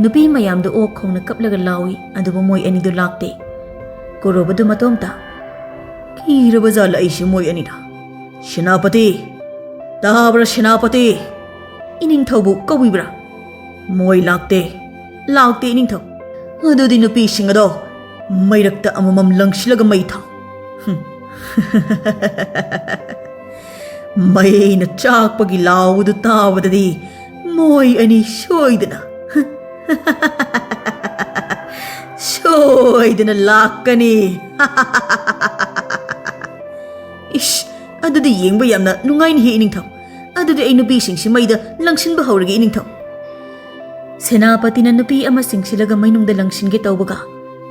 ꯅꯨꯄꯤ ꯃꯌꯥꯝꯗꯨ ꯑꯣꯛ ꯈꯣꯡꯅ ꯀꯞꯂꯒ ꯂꯥꯎꯏ, ꯑꯗꯨꯕꯨ ꯃꯣꯏ ꯑꯅꯤꯗꯨ ꯂꯥꯛꯇꯦ꯫ ꯀꯣꯔꯣꯕꯗꯨ ꯃꯇꯣꯝꯇ, "ꯀꯤꯔꯕ ꯖꯥꯠꯂ ꯑꯩꯁꯦ ꯃꯣꯏ ꯑꯅꯤꯅ? ꯁꯦꯅꯥꯄꯇꯤ! ꯇꯥꯕ꯭ꯔꯥ ꯁꯦꯅꯥꯄꯇꯤ? ꯏꯅꯤꯡꯊꯧꯕꯨ ꯀꯧꯕꯤꯕ꯭ꯔꯥ? ꯃꯣꯏ ꯂꯥꯛꯇꯦ, ꯂꯥꯛꯇꯦ ꯏꯅꯤꯡꯊꯧ꯫ ꯑꯗꯨꯗꯤ ꯅꯨꯄꯤꯁꯤꯡ ꯑꯗꯣ ꯃꯩꯔꯛꯇ ꯑꯃꯃꯝ ꯂꯪꯁꯤꯜꯂꯒ ꯃꯩ ꯊꯥꯎ꯫" ꯍꯨꯝ꯫ ꯃꯩꯅ ꯆꯥꯛꯄꯒꯤ ꯂꯥꯎꯕꯗꯨ ꯇꯥꯕꯗꯗꯤ ꯃꯣꯏ ꯑꯅꯤ ꯁꯣꯏꯗꯅ, ꯁꯣꯏꯗꯅ ꯂꯥꯛꯀꯅꯤ꯫ ꯏꯁ, ꯑꯗꯨꯗꯤ ꯌꯦꯡꯕ ꯌꯥꯝꯅ ꯅꯨꯡꯉꯥꯏꯅꯤꯍꯦ ꯏꯅꯤꯡꯊꯧ꯫ ꯑꯗꯨꯗꯤ ꯑꯩ ꯅꯨꯄꯤꯁꯤꯡꯁꯤ ꯃꯩꯗ ꯂꯪꯁꯤꯟꯕ ꯍꯧꯔꯒꯦ ꯏꯅꯤꯡꯊꯧ꯫ ꯁꯦꯅꯥꯄꯇꯤꯅ ꯅꯨꯄꯤ ꯑꯃ ꯆꯤꯡꯁꯤꯜꯂꯒ ꯃꯩꯅꯨꯡꯗ ꯂꯪꯁꯤꯟꯒꯦ ꯇꯧꯕꯒ,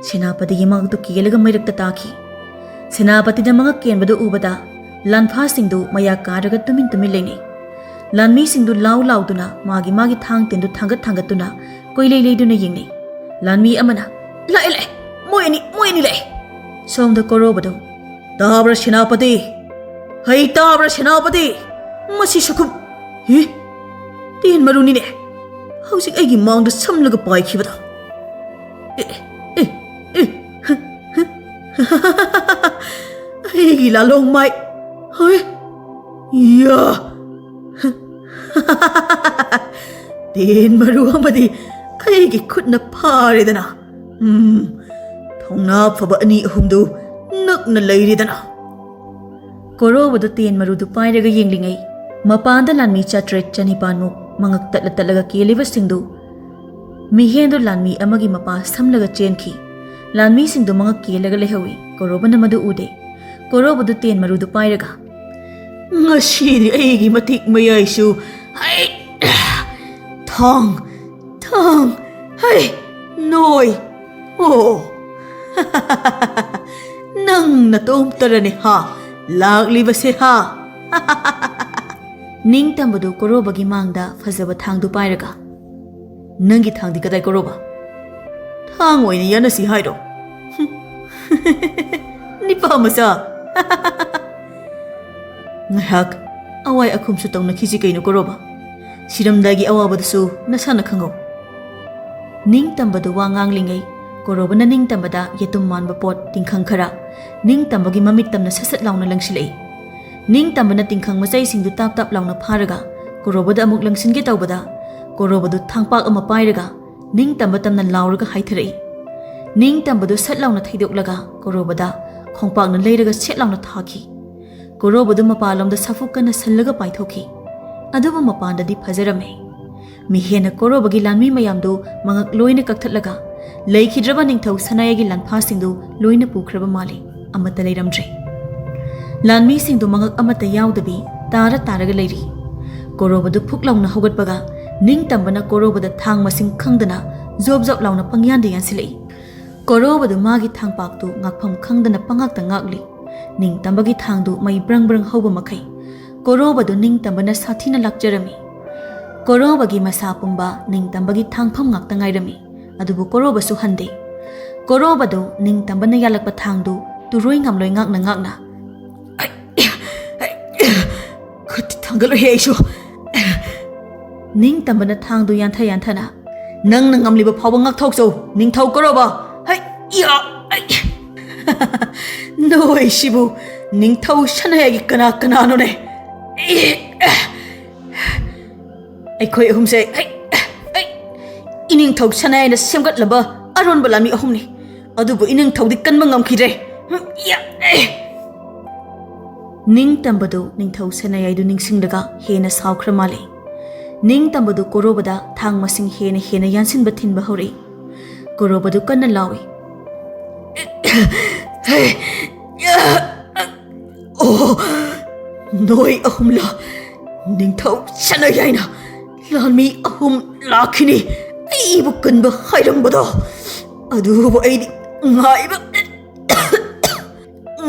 ꯁꯦꯅꯥꯄꯇꯤꯒꯤ ꯃꯉꯛꯇꯨ ꯀꯦꯜꯂꯒ ꯃꯩꯔꯛꯇ ꯇꯥꯈꯤ꯫ ꯁꯦꯅꯥꯄꯇꯤꯅ ꯃꯉꯛ ꯀꯦꯟꯕꯗꯨ ꯎꯕꯗ, ꯂꯥꯟꯐꯥꯁꯤꯡꯗꯨ ꯃꯌꯥ ꯀꯥꯔꯒ ꯇꯨꯃꯤꯟ ꯇꯨꯃꯤꯟ ꯂꯩꯅꯩ꯫ ꯂꯥꯟꯃꯤꯁꯤꯡꯗꯨ ꯂꯥꯎ ꯂꯥꯎꯗꯨꯅ ꯃꯥꯒꯤ ꯃꯥꯒꯤ ꯊꯥꯡ ꯇꯦꯟꯗꯨ ꯊꯥꯡꯒꯠ ꯊꯥꯡꯒꯠꯇꯨꯅ ꯀꯣꯏꯂꯩ ꯂꯩꯗꯨꯅ ꯌꯦꯡꯅꯩ꯫ ꯂꯥꯟꯃꯤ ꯑꯃꯅ, "ꯂꯥꯛꯑꯦ, ꯂꯥꯛꯑꯦ! ꯃꯣꯏ ꯑꯅꯤ, ꯃꯣꯏ ꯑꯅꯤ ꯂꯥꯛꯑꯦ!" ꯁꯣꯝꯗ ꯀꯣꯔꯣꯕꯗꯨ, "ꯇꯥꯕ꯭ꯔꯥ ꯁꯦꯅꯥꯄꯇꯤ? ꯍꯩ ꯇꯥꯕ꯭ꯔꯥ ꯁꯦꯅꯥꯄꯇꯤ? ꯃꯁꯤ ꯁꯈꯨꯝ, ꯍꯤ? ꯇꯦꯟ ꯃꯔꯨꯅꯤꯅꯦ, ꯍꯧꯖꯤꯛ ꯑꯩꯒꯤ ꯃꯥꯡꯗ ꯁꯝꯂꯒ ꯄꯥꯏꯈꯤꯕꯗꯣ꯫ ꯑꯦ, ꯑꯦ, ꯑꯦ, ꯍ, ꯍ, ꯍ, ꯑꯩꯒꯤ ꯂꯥꯂꯣꯡ ꯃꯥꯏ, ꯍꯣꯏ, ꯌꯥ!" ꯇꯦꯟ ꯃꯔꯨ ꯑꯃꯗꯤ ꯑꯩꯒꯤ ꯈꯨꯠꯅ ꯐꯥꯔꯦꯗꯅ꯫ ꯎꯝ, ꯊꯧꯅꯥ ꯐꯕ ꯑꯅꯤ ꯑꯍꯨꯝꯗꯨ ꯅꯛꯅ ꯂꯩꯔꯦꯗꯅ꯫ ꯀꯣꯔꯣꯕꯗꯨ ꯇꯦꯟ ꯃꯔꯨꯗꯨ ꯄꯥꯏꯔꯒ ꯌꯦꯡꯂꯤꯉꯩ, ꯃꯄꯥꯟꯗ ꯂꯥꯟꯃꯤ ꯆꯥꯇ꯭ꯔꯦꯠ ꯆꯅꯤꯄꯥꯟꯃꯨꯛ ꯃꯉꯛ ꯇꯠꯂ ꯇꯠꯂꯒ ꯀꯦꯜꯂꯤꯕꯁꯤꯡꯗꯨ, ꯃꯤꯍꯦꯟꯗꯨ ꯂꯥꯟꯃꯤ ꯑꯃꯒꯤ ꯃꯄꯥ ꯁꯝꯂꯒ ꯆꯦꯟꯈꯤ꯫ ꯂꯥꯟꯃꯤꯁꯤꯡꯗꯨ ꯃꯉꯛ ꯀꯦꯜꯂꯒ ꯂꯩꯍꯧꯏ꯫ ꯀꯣꯔꯣꯕꯅ ꯃꯗꯨ ꯎꯗꯦ꯫ ꯀꯣꯔꯣꯕꯗꯨ ꯇꯦꯟ ꯃꯔꯨꯗꯨ ꯄꯥꯏꯔꯒ, ꯉꯁꯤꯗꯤ ꯑꯩꯒꯤ ꯃꯇꯤꯛ ꯃꯌꯥꯏꯁꯨ, ꯍꯩ, ꯊꯥꯡ, ꯊꯥꯡ, ꯍꯩ, ꯅꯣꯏ, ꯑꯣ, ꯅꯪ ꯅꯇꯣꯝꯇꯔꯅꯦ ꯍꯥ ꯂꯥꯛꯂꯤꯕꯁꯦ ꯍꯥ? ꯅꯤꯡꯇꯝꯕꯗꯨ ꯀꯣꯔꯣꯕꯒꯤ ꯃꯥꯡꯗ ꯐꯖꯕ ꯊꯥꯡꯗꯨ ꯄꯥꯏꯔꯒ, "ꯅꯪꯒꯤ ꯊꯥꯡꯗꯤ ꯀꯗꯥꯏ ꯀꯣꯔꯣꯕ? ꯊꯥꯡ ꯑꯣꯏꯅ ꯌꯥꯅꯁꯤ ꯍꯥꯏꯔꯣ? ꯅꯤꯄꯥ ꯃꯆꯥ!" ꯉꯥꯏꯍꯥꯛ ꯑꯋꯥꯏ ꯑꯈꯨꯝꯁꯨ ꯇꯧꯅꯈꯤꯁꯤ ꯀꯩꯅꯣ ꯀꯣꯔꯣꯕ? ꯁꯤꯔꯝꯗꯥꯏꯒꯤ ꯑꯋꯥꯕꯗꯨꯁꯨ ꯅꯁꯥꯅ ꯈꯪꯍꯧ꯫ ꯅꯤꯡꯇꯝꯕꯗꯨ ꯋꯥ ꯉꯥꯡꯂꯤꯉꯩ ꯀꯣꯔꯣꯕꯅ ꯅꯤꯡꯇꯝꯕꯗ ꯌꯦꯇꯨꯝ ꯃꯥꯟꯕ ꯄꯣꯠ ꯇꯤꯡꯈꯪ ꯈꯔ ꯅꯤꯡꯇꯝꯕꯒꯤ ꯃꯃꯤꯠ ꯇꯝꯅ ꯁꯠ ꯁꯠ ꯂꯥꯎꯅ ꯂꯪꯁꯤꯜꯂꯛꯏ꯫ ꯅꯤꯡꯇꯝꯕꯅ ꯇꯤꯡꯈꯪ ꯃꯆꯩꯁꯤꯡꯗꯨ ꯇꯥꯞ ꯇꯥꯞ ꯂꯥꯎꯅ ꯐꯥꯔꯒ ꯀꯣꯔꯣꯕꯗ ꯑꯃꯨꯛ ꯂꯪꯁꯤꯟꯒꯦ ꯇꯧꯕꯗ, ꯀꯣꯔꯣꯕꯗꯨ ꯊꯥꯡꯄꯥꯛ ꯑꯃ ꯄꯥꯏꯔꯒ ꯅꯤꯡꯇꯝꯕ ꯇꯝꯅ ꯂꯥꯎꯔꯒ ꯍꯥꯏꯊꯔꯛꯏ꯫ ꯅꯤꯡꯇꯝꯕꯗꯨ ꯁꯠ ꯂꯥꯎꯅ ꯊꯩꯗꯣꯛꯂꯒ ꯀꯣꯔꯣꯕꯗ ꯈꯣꯡꯄꯥꯛꯅ ꯂꯩꯔꯒ ꯁꯦꯠ ꯂꯥꯎꯅ ꯊꯥꯈꯤ꯫ ꯀꯣꯔꯣꯕꯗꯨ ꯃꯄꯥꯟꯂꯣꯝꯗ ꯁꯥꯐꯨ ꯀꯟꯅ ꯁꯜꯂꯒ ꯄꯥꯏꯊꯣꯛꯈꯤ꯫ ꯑꯗꯨꯕꯨ ꯃꯄꯥꯟꯗꯗꯤ ꯐꯖꯔꯝꯃꯦ꯫ ꯃꯤꯍꯦꯟꯅ ꯀꯣꯔꯣꯕꯒꯤ ꯂꯥꯟꯃꯤ ꯃꯌꯥꯝꯗꯨ ꯃꯉꯛ ꯂꯣꯏꯅ ꯀꯛꯊꯠꯂꯒ ꯂꯩꯈꯤꯗ꯭ꯔꯕ ꯅꯤꯡꯊꯧ ꯁꯅꯥꯌꯥꯒꯤ ꯂꯥꯟꯐꯥꯁꯤꯡꯗꯨ ꯂꯣꯏꯅ ꯄꯨꯈ꯭ꯔꯕ ꯃꯥꯜꯂꯤ꯫ ꯑꯃꯠꯇ ꯂꯩꯔꯝꯗ꯭ꯔꯦ꯫ ꯂꯥꯟꯃꯤꯁꯤꯡꯗꯨ ꯃꯉꯛ ꯑꯃꯠꯇ ꯌꯥꯎꯗꯕꯤ ꯇꯥꯔ ꯇꯥꯔꯒ ꯂꯩꯔꯤ꯫ ꯀꯣꯔꯣꯕꯗꯨ ꯐꯨꯛ ꯂꯥꯎꯅ ꯍꯧꯒꯠꯄꯒ ꯅꯤꯡꯇꯝꯕꯅ ꯀꯣꯔꯣꯕꯗ ꯊꯥꯡ ꯃꯁꯤꯡ ꯈꯪꯗꯅ ꯖꯣꯞ ꯖꯣꯞ ꯂꯥꯎꯅ ꯄꯪꯌꯥꯟꯗ ꯌꯥꯟꯁꯤꯜꯂꯛꯏ꯫ ꯀꯣꯔꯣꯕꯗꯨ ꯃꯥꯒꯤ ꯊꯥꯡꯄꯥꯛꯇꯨ ꯉꯥꯛꯐꯝ ꯈꯪꯗꯅ ꯄꯉꯥꯛꯇ ꯉꯥꯛꯂꯤ꯫ ꯅꯤꯡꯇꯝꯕꯒꯤ ꯊꯥꯡꯗꯨ ꯃꯩ ꯕ꯭ꯔꯪ ꯕ꯭ꯔꯪ ꯍꯧꯕ ꯃꯈꯩ ꯀꯣꯔꯣꯕꯗꯨ ꯅꯤꯡꯇꯝꯕꯅ ꯁꯥꯊꯤꯅ ꯂꯥꯛꯆꯔꯝꯃꯤ꯫ ꯀꯣꯔꯣꯕꯒꯤ ꯃꯁꯥ ꯄꯨꯝꯕ ꯅꯤꯡꯇꯝꯕꯒꯤ ꯊꯥꯡꯐꯝ ꯉꯥꯛꯇ ꯉꯥꯏꯔꯝꯃꯤ꯫ ꯑꯗꯨꯕꯨ ꯀꯣꯔꯣꯕꯁꯨ ꯍꯟꯗꯦ꯫ ꯀꯣꯔꯣꯕꯗꯨ ꯅꯤꯡꯇꯝꯕꯅ ꯌꯥꯜꯂꯛꯄ ꯊꯥꯡꯗꯨ ꯇꯨꯔꯣꯏ ꯉꯥꯝꯂꯣꯏ ꯉꯥꯛꯅ ꯉꯥꯛꯅ, "ꯈꯨꯠꯇꯤ ꯊꯥꯡꯒꯠꯂꯣꯏꯍꯦ ꯑꯩꯁꯨ!" ꯅꯤꯡꯇꯝꯕꯅ ꯊꯥꯡꯗꯨ ꯌꯥꯟꯊ ꯌꯥꯟꯊꯅ, "ꯅꯪꯅ ꯉꯝꯂꯤꯕ ꯐꯥꯎꯕ ꯉꯥꯛꯊꯣꯛꯆꯧ, ꯅꯤꯡꯊꯧ ꯀꯣꯔꯣꯕ!" ꯍꯩ! ꯌꯥ! ꯑꯩ! ꯅꯣꯏꯁꯤꯕꯨ ꯅꯤꯡꯊꯧ ꯁꯅꯥꯌꯥꯒꯤ ꯀꯅꯥ ꯀꯅꯥꯅꯣꯅꯦ? ꯑꯩꯈꯣꯏ ꯑꯍꯨꯝꯁꯦ, ꯑꯩ, ꯑꯩ, ꯏꯅꯤꯡꯊꯧ ꯁꯅꯥꯌꯥꯅ ꯁꯦꯝꯒꯠꯂꯝꯕ ꯑꯔꯣꯟꯕ ꯂꯥꯟꯃꯤ ꯑꯍꯨꯝꯅꯤ꯫ ꯑꯗꯨꯕꯨ ꯏꯅꯤꯡꯊꯧꯗꯤ ꯀꯟꯕ ꯉꯝꯈꯤꯗ꯭ꯔꯦ꯫ ꯌꯥ! ꯑꯦ! ꯅꯤꯡꯇꯝꯕꯗꯨ ꯅꯤꯡꯊꯧ ꯁꯅꯥꯌꯥꯏꯗꯨ ꯅꯤꯡꯁꯤꯡꯂꯒ ꯍꯦꯟꯅ ꯁꯥꯎꯈ꯭ꯔ ꯃꯥꯜꯂꯦ꯫ ꯅꯤꯡꯇꯝꯕꯗꯨ ꯀꯣꯔꯣꯕꯗ ꯊꯥꯡ ꯃꯁꯤꯡ ꯍꯦꯟꯅ ꯍꯦꯟꯅ ꯌꯥꯟꯁꯤꯟꯕ ꯊꯤꯟꯕ ꯍꯧꯔꯛꯏ꯫ ꯀꯣꯔꯣꯕꯗꯨ ꯀꯟꯅ ꯂꯥꯎꯏ꯫ "ꯑꯣ, ꯅꯣꯏ ꯑꯍꯨꯝꯂ? ꯅꯤꯡꯊꯧ ꯁꯅꯥꯌꯥꯏꯅ ꯂꯥꯟꯃꯤ ꯑꯍꯨꯝ ꯂꯥꯛꯈꯤꯅꯤ ꯑꯩꯕꯨ ꯀꯟꯕ ꯍꯥꯏꯔꯝꯕꯗꯣ, ꯑꯗꯨꯕꯨ ꯑꯩꯗꯤ ꯉꯥꯏꯕ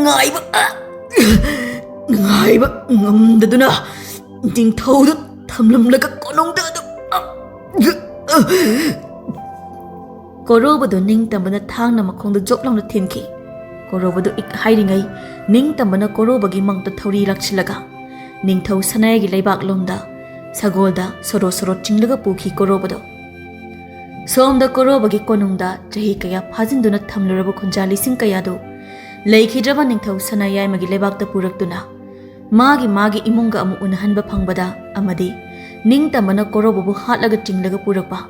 ꯉꯥꯏꯕ ꯉꯥꯏꯕ ꯉꯝꯗꯗꯨꯅ ꯅꯤꯡꯊꯧꯗꯨ ꯊꯝꯂꯝꯂꯒ ꯀꯣꯅꯨꯡꯗ ꯑꯗꯨꯝ ꯀꯣꯔꯣꯕꯗꯨ ꯅꯤꯡꯇꯝꯕꯅ ꯊꯥꯡꯅ ꯃꯈꯣꯡꯗ ꯖꯣꯞ ꯂꯥꯎꯅ ꯊꯤꯟꯈꯤ꯫ ꯀꯣꯔꯣꯕꯗꯨ ꯏꯛ ꯍꯥꯏꯔꯤꯉꯩ, ꯅꯤꯡꯇꯝꯕꯅ ꯀꯣꯔꯣꯕꯒꯤ ꯃꯉꯛꯇ ꯊꯧꯔꯤ ꯂꯥꯛꯁꯤꯜꯂꯒ ꯅꯤꯡꯊꯧ ꯁꯅꯥꯌꯥꯏꯒꯤ ꯂꯩꯕꯥꯛꯂꯣꯝꯗ ꯁꯒꯣꯜꯗ ꯁꯣꯔꯣ ꯁꯣꯔꯣ ꯆꯤꯡꯂꯒ ꯄꯨꯈꯤ ꯀꯣꯔꯣꯕꯗꯣ꯫ ꯁꯣꯝꯗ ꯀꯣꯔꯣꯕꯒꯤ ꯀꯣꯅꯨꯡꯗ ꯆꯍꯤ ꯀꯌꯥ ꯐꯥꯖꯤꯟꯗꯨꯅ ꯊꯝꯂꯨꯔꯕ ꯈꯨꯟꯖꯥ ꯂꯤꯁꯤꯡ ꯀꯌꯥꯗꯨ ꯂꯩꯈꯤꯗ꯭ꯔꯕ ꯅꯤꯡꯊꯧ ꯁꯅꯥꯌꯥꯏꯃꯒꯤ ꯂꯩꯕꯥꯛꯇ ꯄꯨꯔꯛꯇꯨꯅ ꯃꯥꯒꯤ ꯃꯥꯒꯤ ꯏꯃꯨꯡꯒ ꯑꯃꯨꯛ ꯎꯅꯍꯟꯕ ꯐꯪꯕꯗ ꯑꯃꯗꯤ ꯅꯤꯡꯇꯝꯕꯅ ꯀꯣꯔꯣꯕꯕꯨ ꯍꯥꯠꯂꯒ ꯆꯤꯡꯂꯒ ꯄꯨꯔꯛꯄ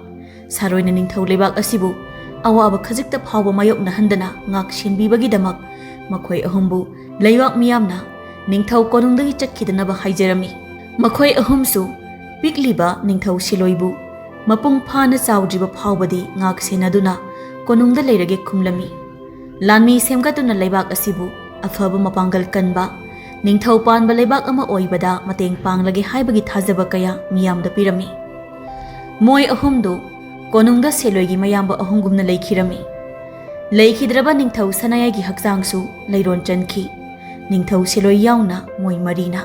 ꯁꯥꯔꯣꯏꯅ ꯅꯤꯡꯊꯧ ꯂꯩꯕꯥꯛ ꯑꯁꯤꯕꯨ ꯑꯋꯥꯕ ꯈꯖꯤꯛꯇ ꯐꯥꯎꯕ ꯃꯥꯌꯣꯛꯅꯍꯟꯗꯅ ꯉꯥꯛ ꯁꯦꯟꯕꯤꯕꯒꯤꯗꯃꯛ ꯃꯈꯣꯏ ꯑꯍꯨꯝꯕꯨ ꯂꯩꯕꯥꯛ ꯃꯤꯌꯥꯝꯅ ꯅꯤꯡꯊꯧ ꯀꯣꯅꯨꯡꯗꯒꯤ ꯆꯠꯈꯤꯗꯅꯕ ꯍꯥꯏꯖꯔꯝꯃꯤ꯫ ꯃꯈꯣꯏ ꯑꯍꯨꯝꯁꯨ ꯄꯤꯛꯂꯤꯕ ꯅꯤꯡꯊꯧ ꯁꯤꯂꯣꯏꯕꯨ ꯃꯄꯨꯡ ꯐꯥꯅ ꯆꯥꯎꯗ꯭ꯔꯤꯕ ꯐꯥꯎꯕꯗꯤ ꯉꯥꯛ ꯁꯦꯟꯅꯗꯨꯅ ꯀꯣꯅꯨꯡꯗ ꯂꯩꯔꯒꯦ ꯈꯨꯝꯂꯝꯃꯤ꯫ ꯂꯥꯟꯃꯤ ꯁꯦꯝꯒꯠꯇꯨꯅ ꯂꯩꯕꯥꯛ ꯑꯁꯤꯕꯨ ꯑꯐꯕ ꯃꯄꯥꯡꯒꯜ ꯀꯟꯕ ꯅꯤꯡꯊꯧ ꯄꯥꯟꯕ ꯂꯩꯕꯥꯛ ꯑꯃ ꯑꯣꯏꯕꯗ ꯃꯇꯦꯡ ꯄꯥꯡꯂꯒꯦ ꯍꯥꯏꯕꯒꯤ ꯊꯥꯖꯕ ꯀꯌꯥ ꯃꯤꯌꯥꯝꯗ ꯄꯤꯔꯝꯃꯤ꯫ ꯃꯣꯏ ꯑꯍꯨꯝꯗꯨ ꯀꯣꯅꯨꯡꯗ ꯁꯦꯂꯣꯏꯒꯤ ꯃꯌꯥꯝꯕ ꯑꯍꯨꯝꯒꯨꯝꯅ ꯂꯩꯈꯤꯔꯝꯃꯤ꯫ ꯂꯩꯈꯤꯗ꯭ꯔꯕ ꯅꯤꯡꯊꯧ ꯁꯅꯥꯌꯥꯏꯒꯤ ꯍꯛꯆꯥꯡꯁꯨ ꯂꯩꯔꯣꯟ ꯆꯟꯈꯤ꯫ ꯅꯤꯡꯊꯧ ꯁꯦꯂꯣꯏ ꯌꯥꯎꯅ ꯃꯣꯏ ꯃꯔꯤꯅ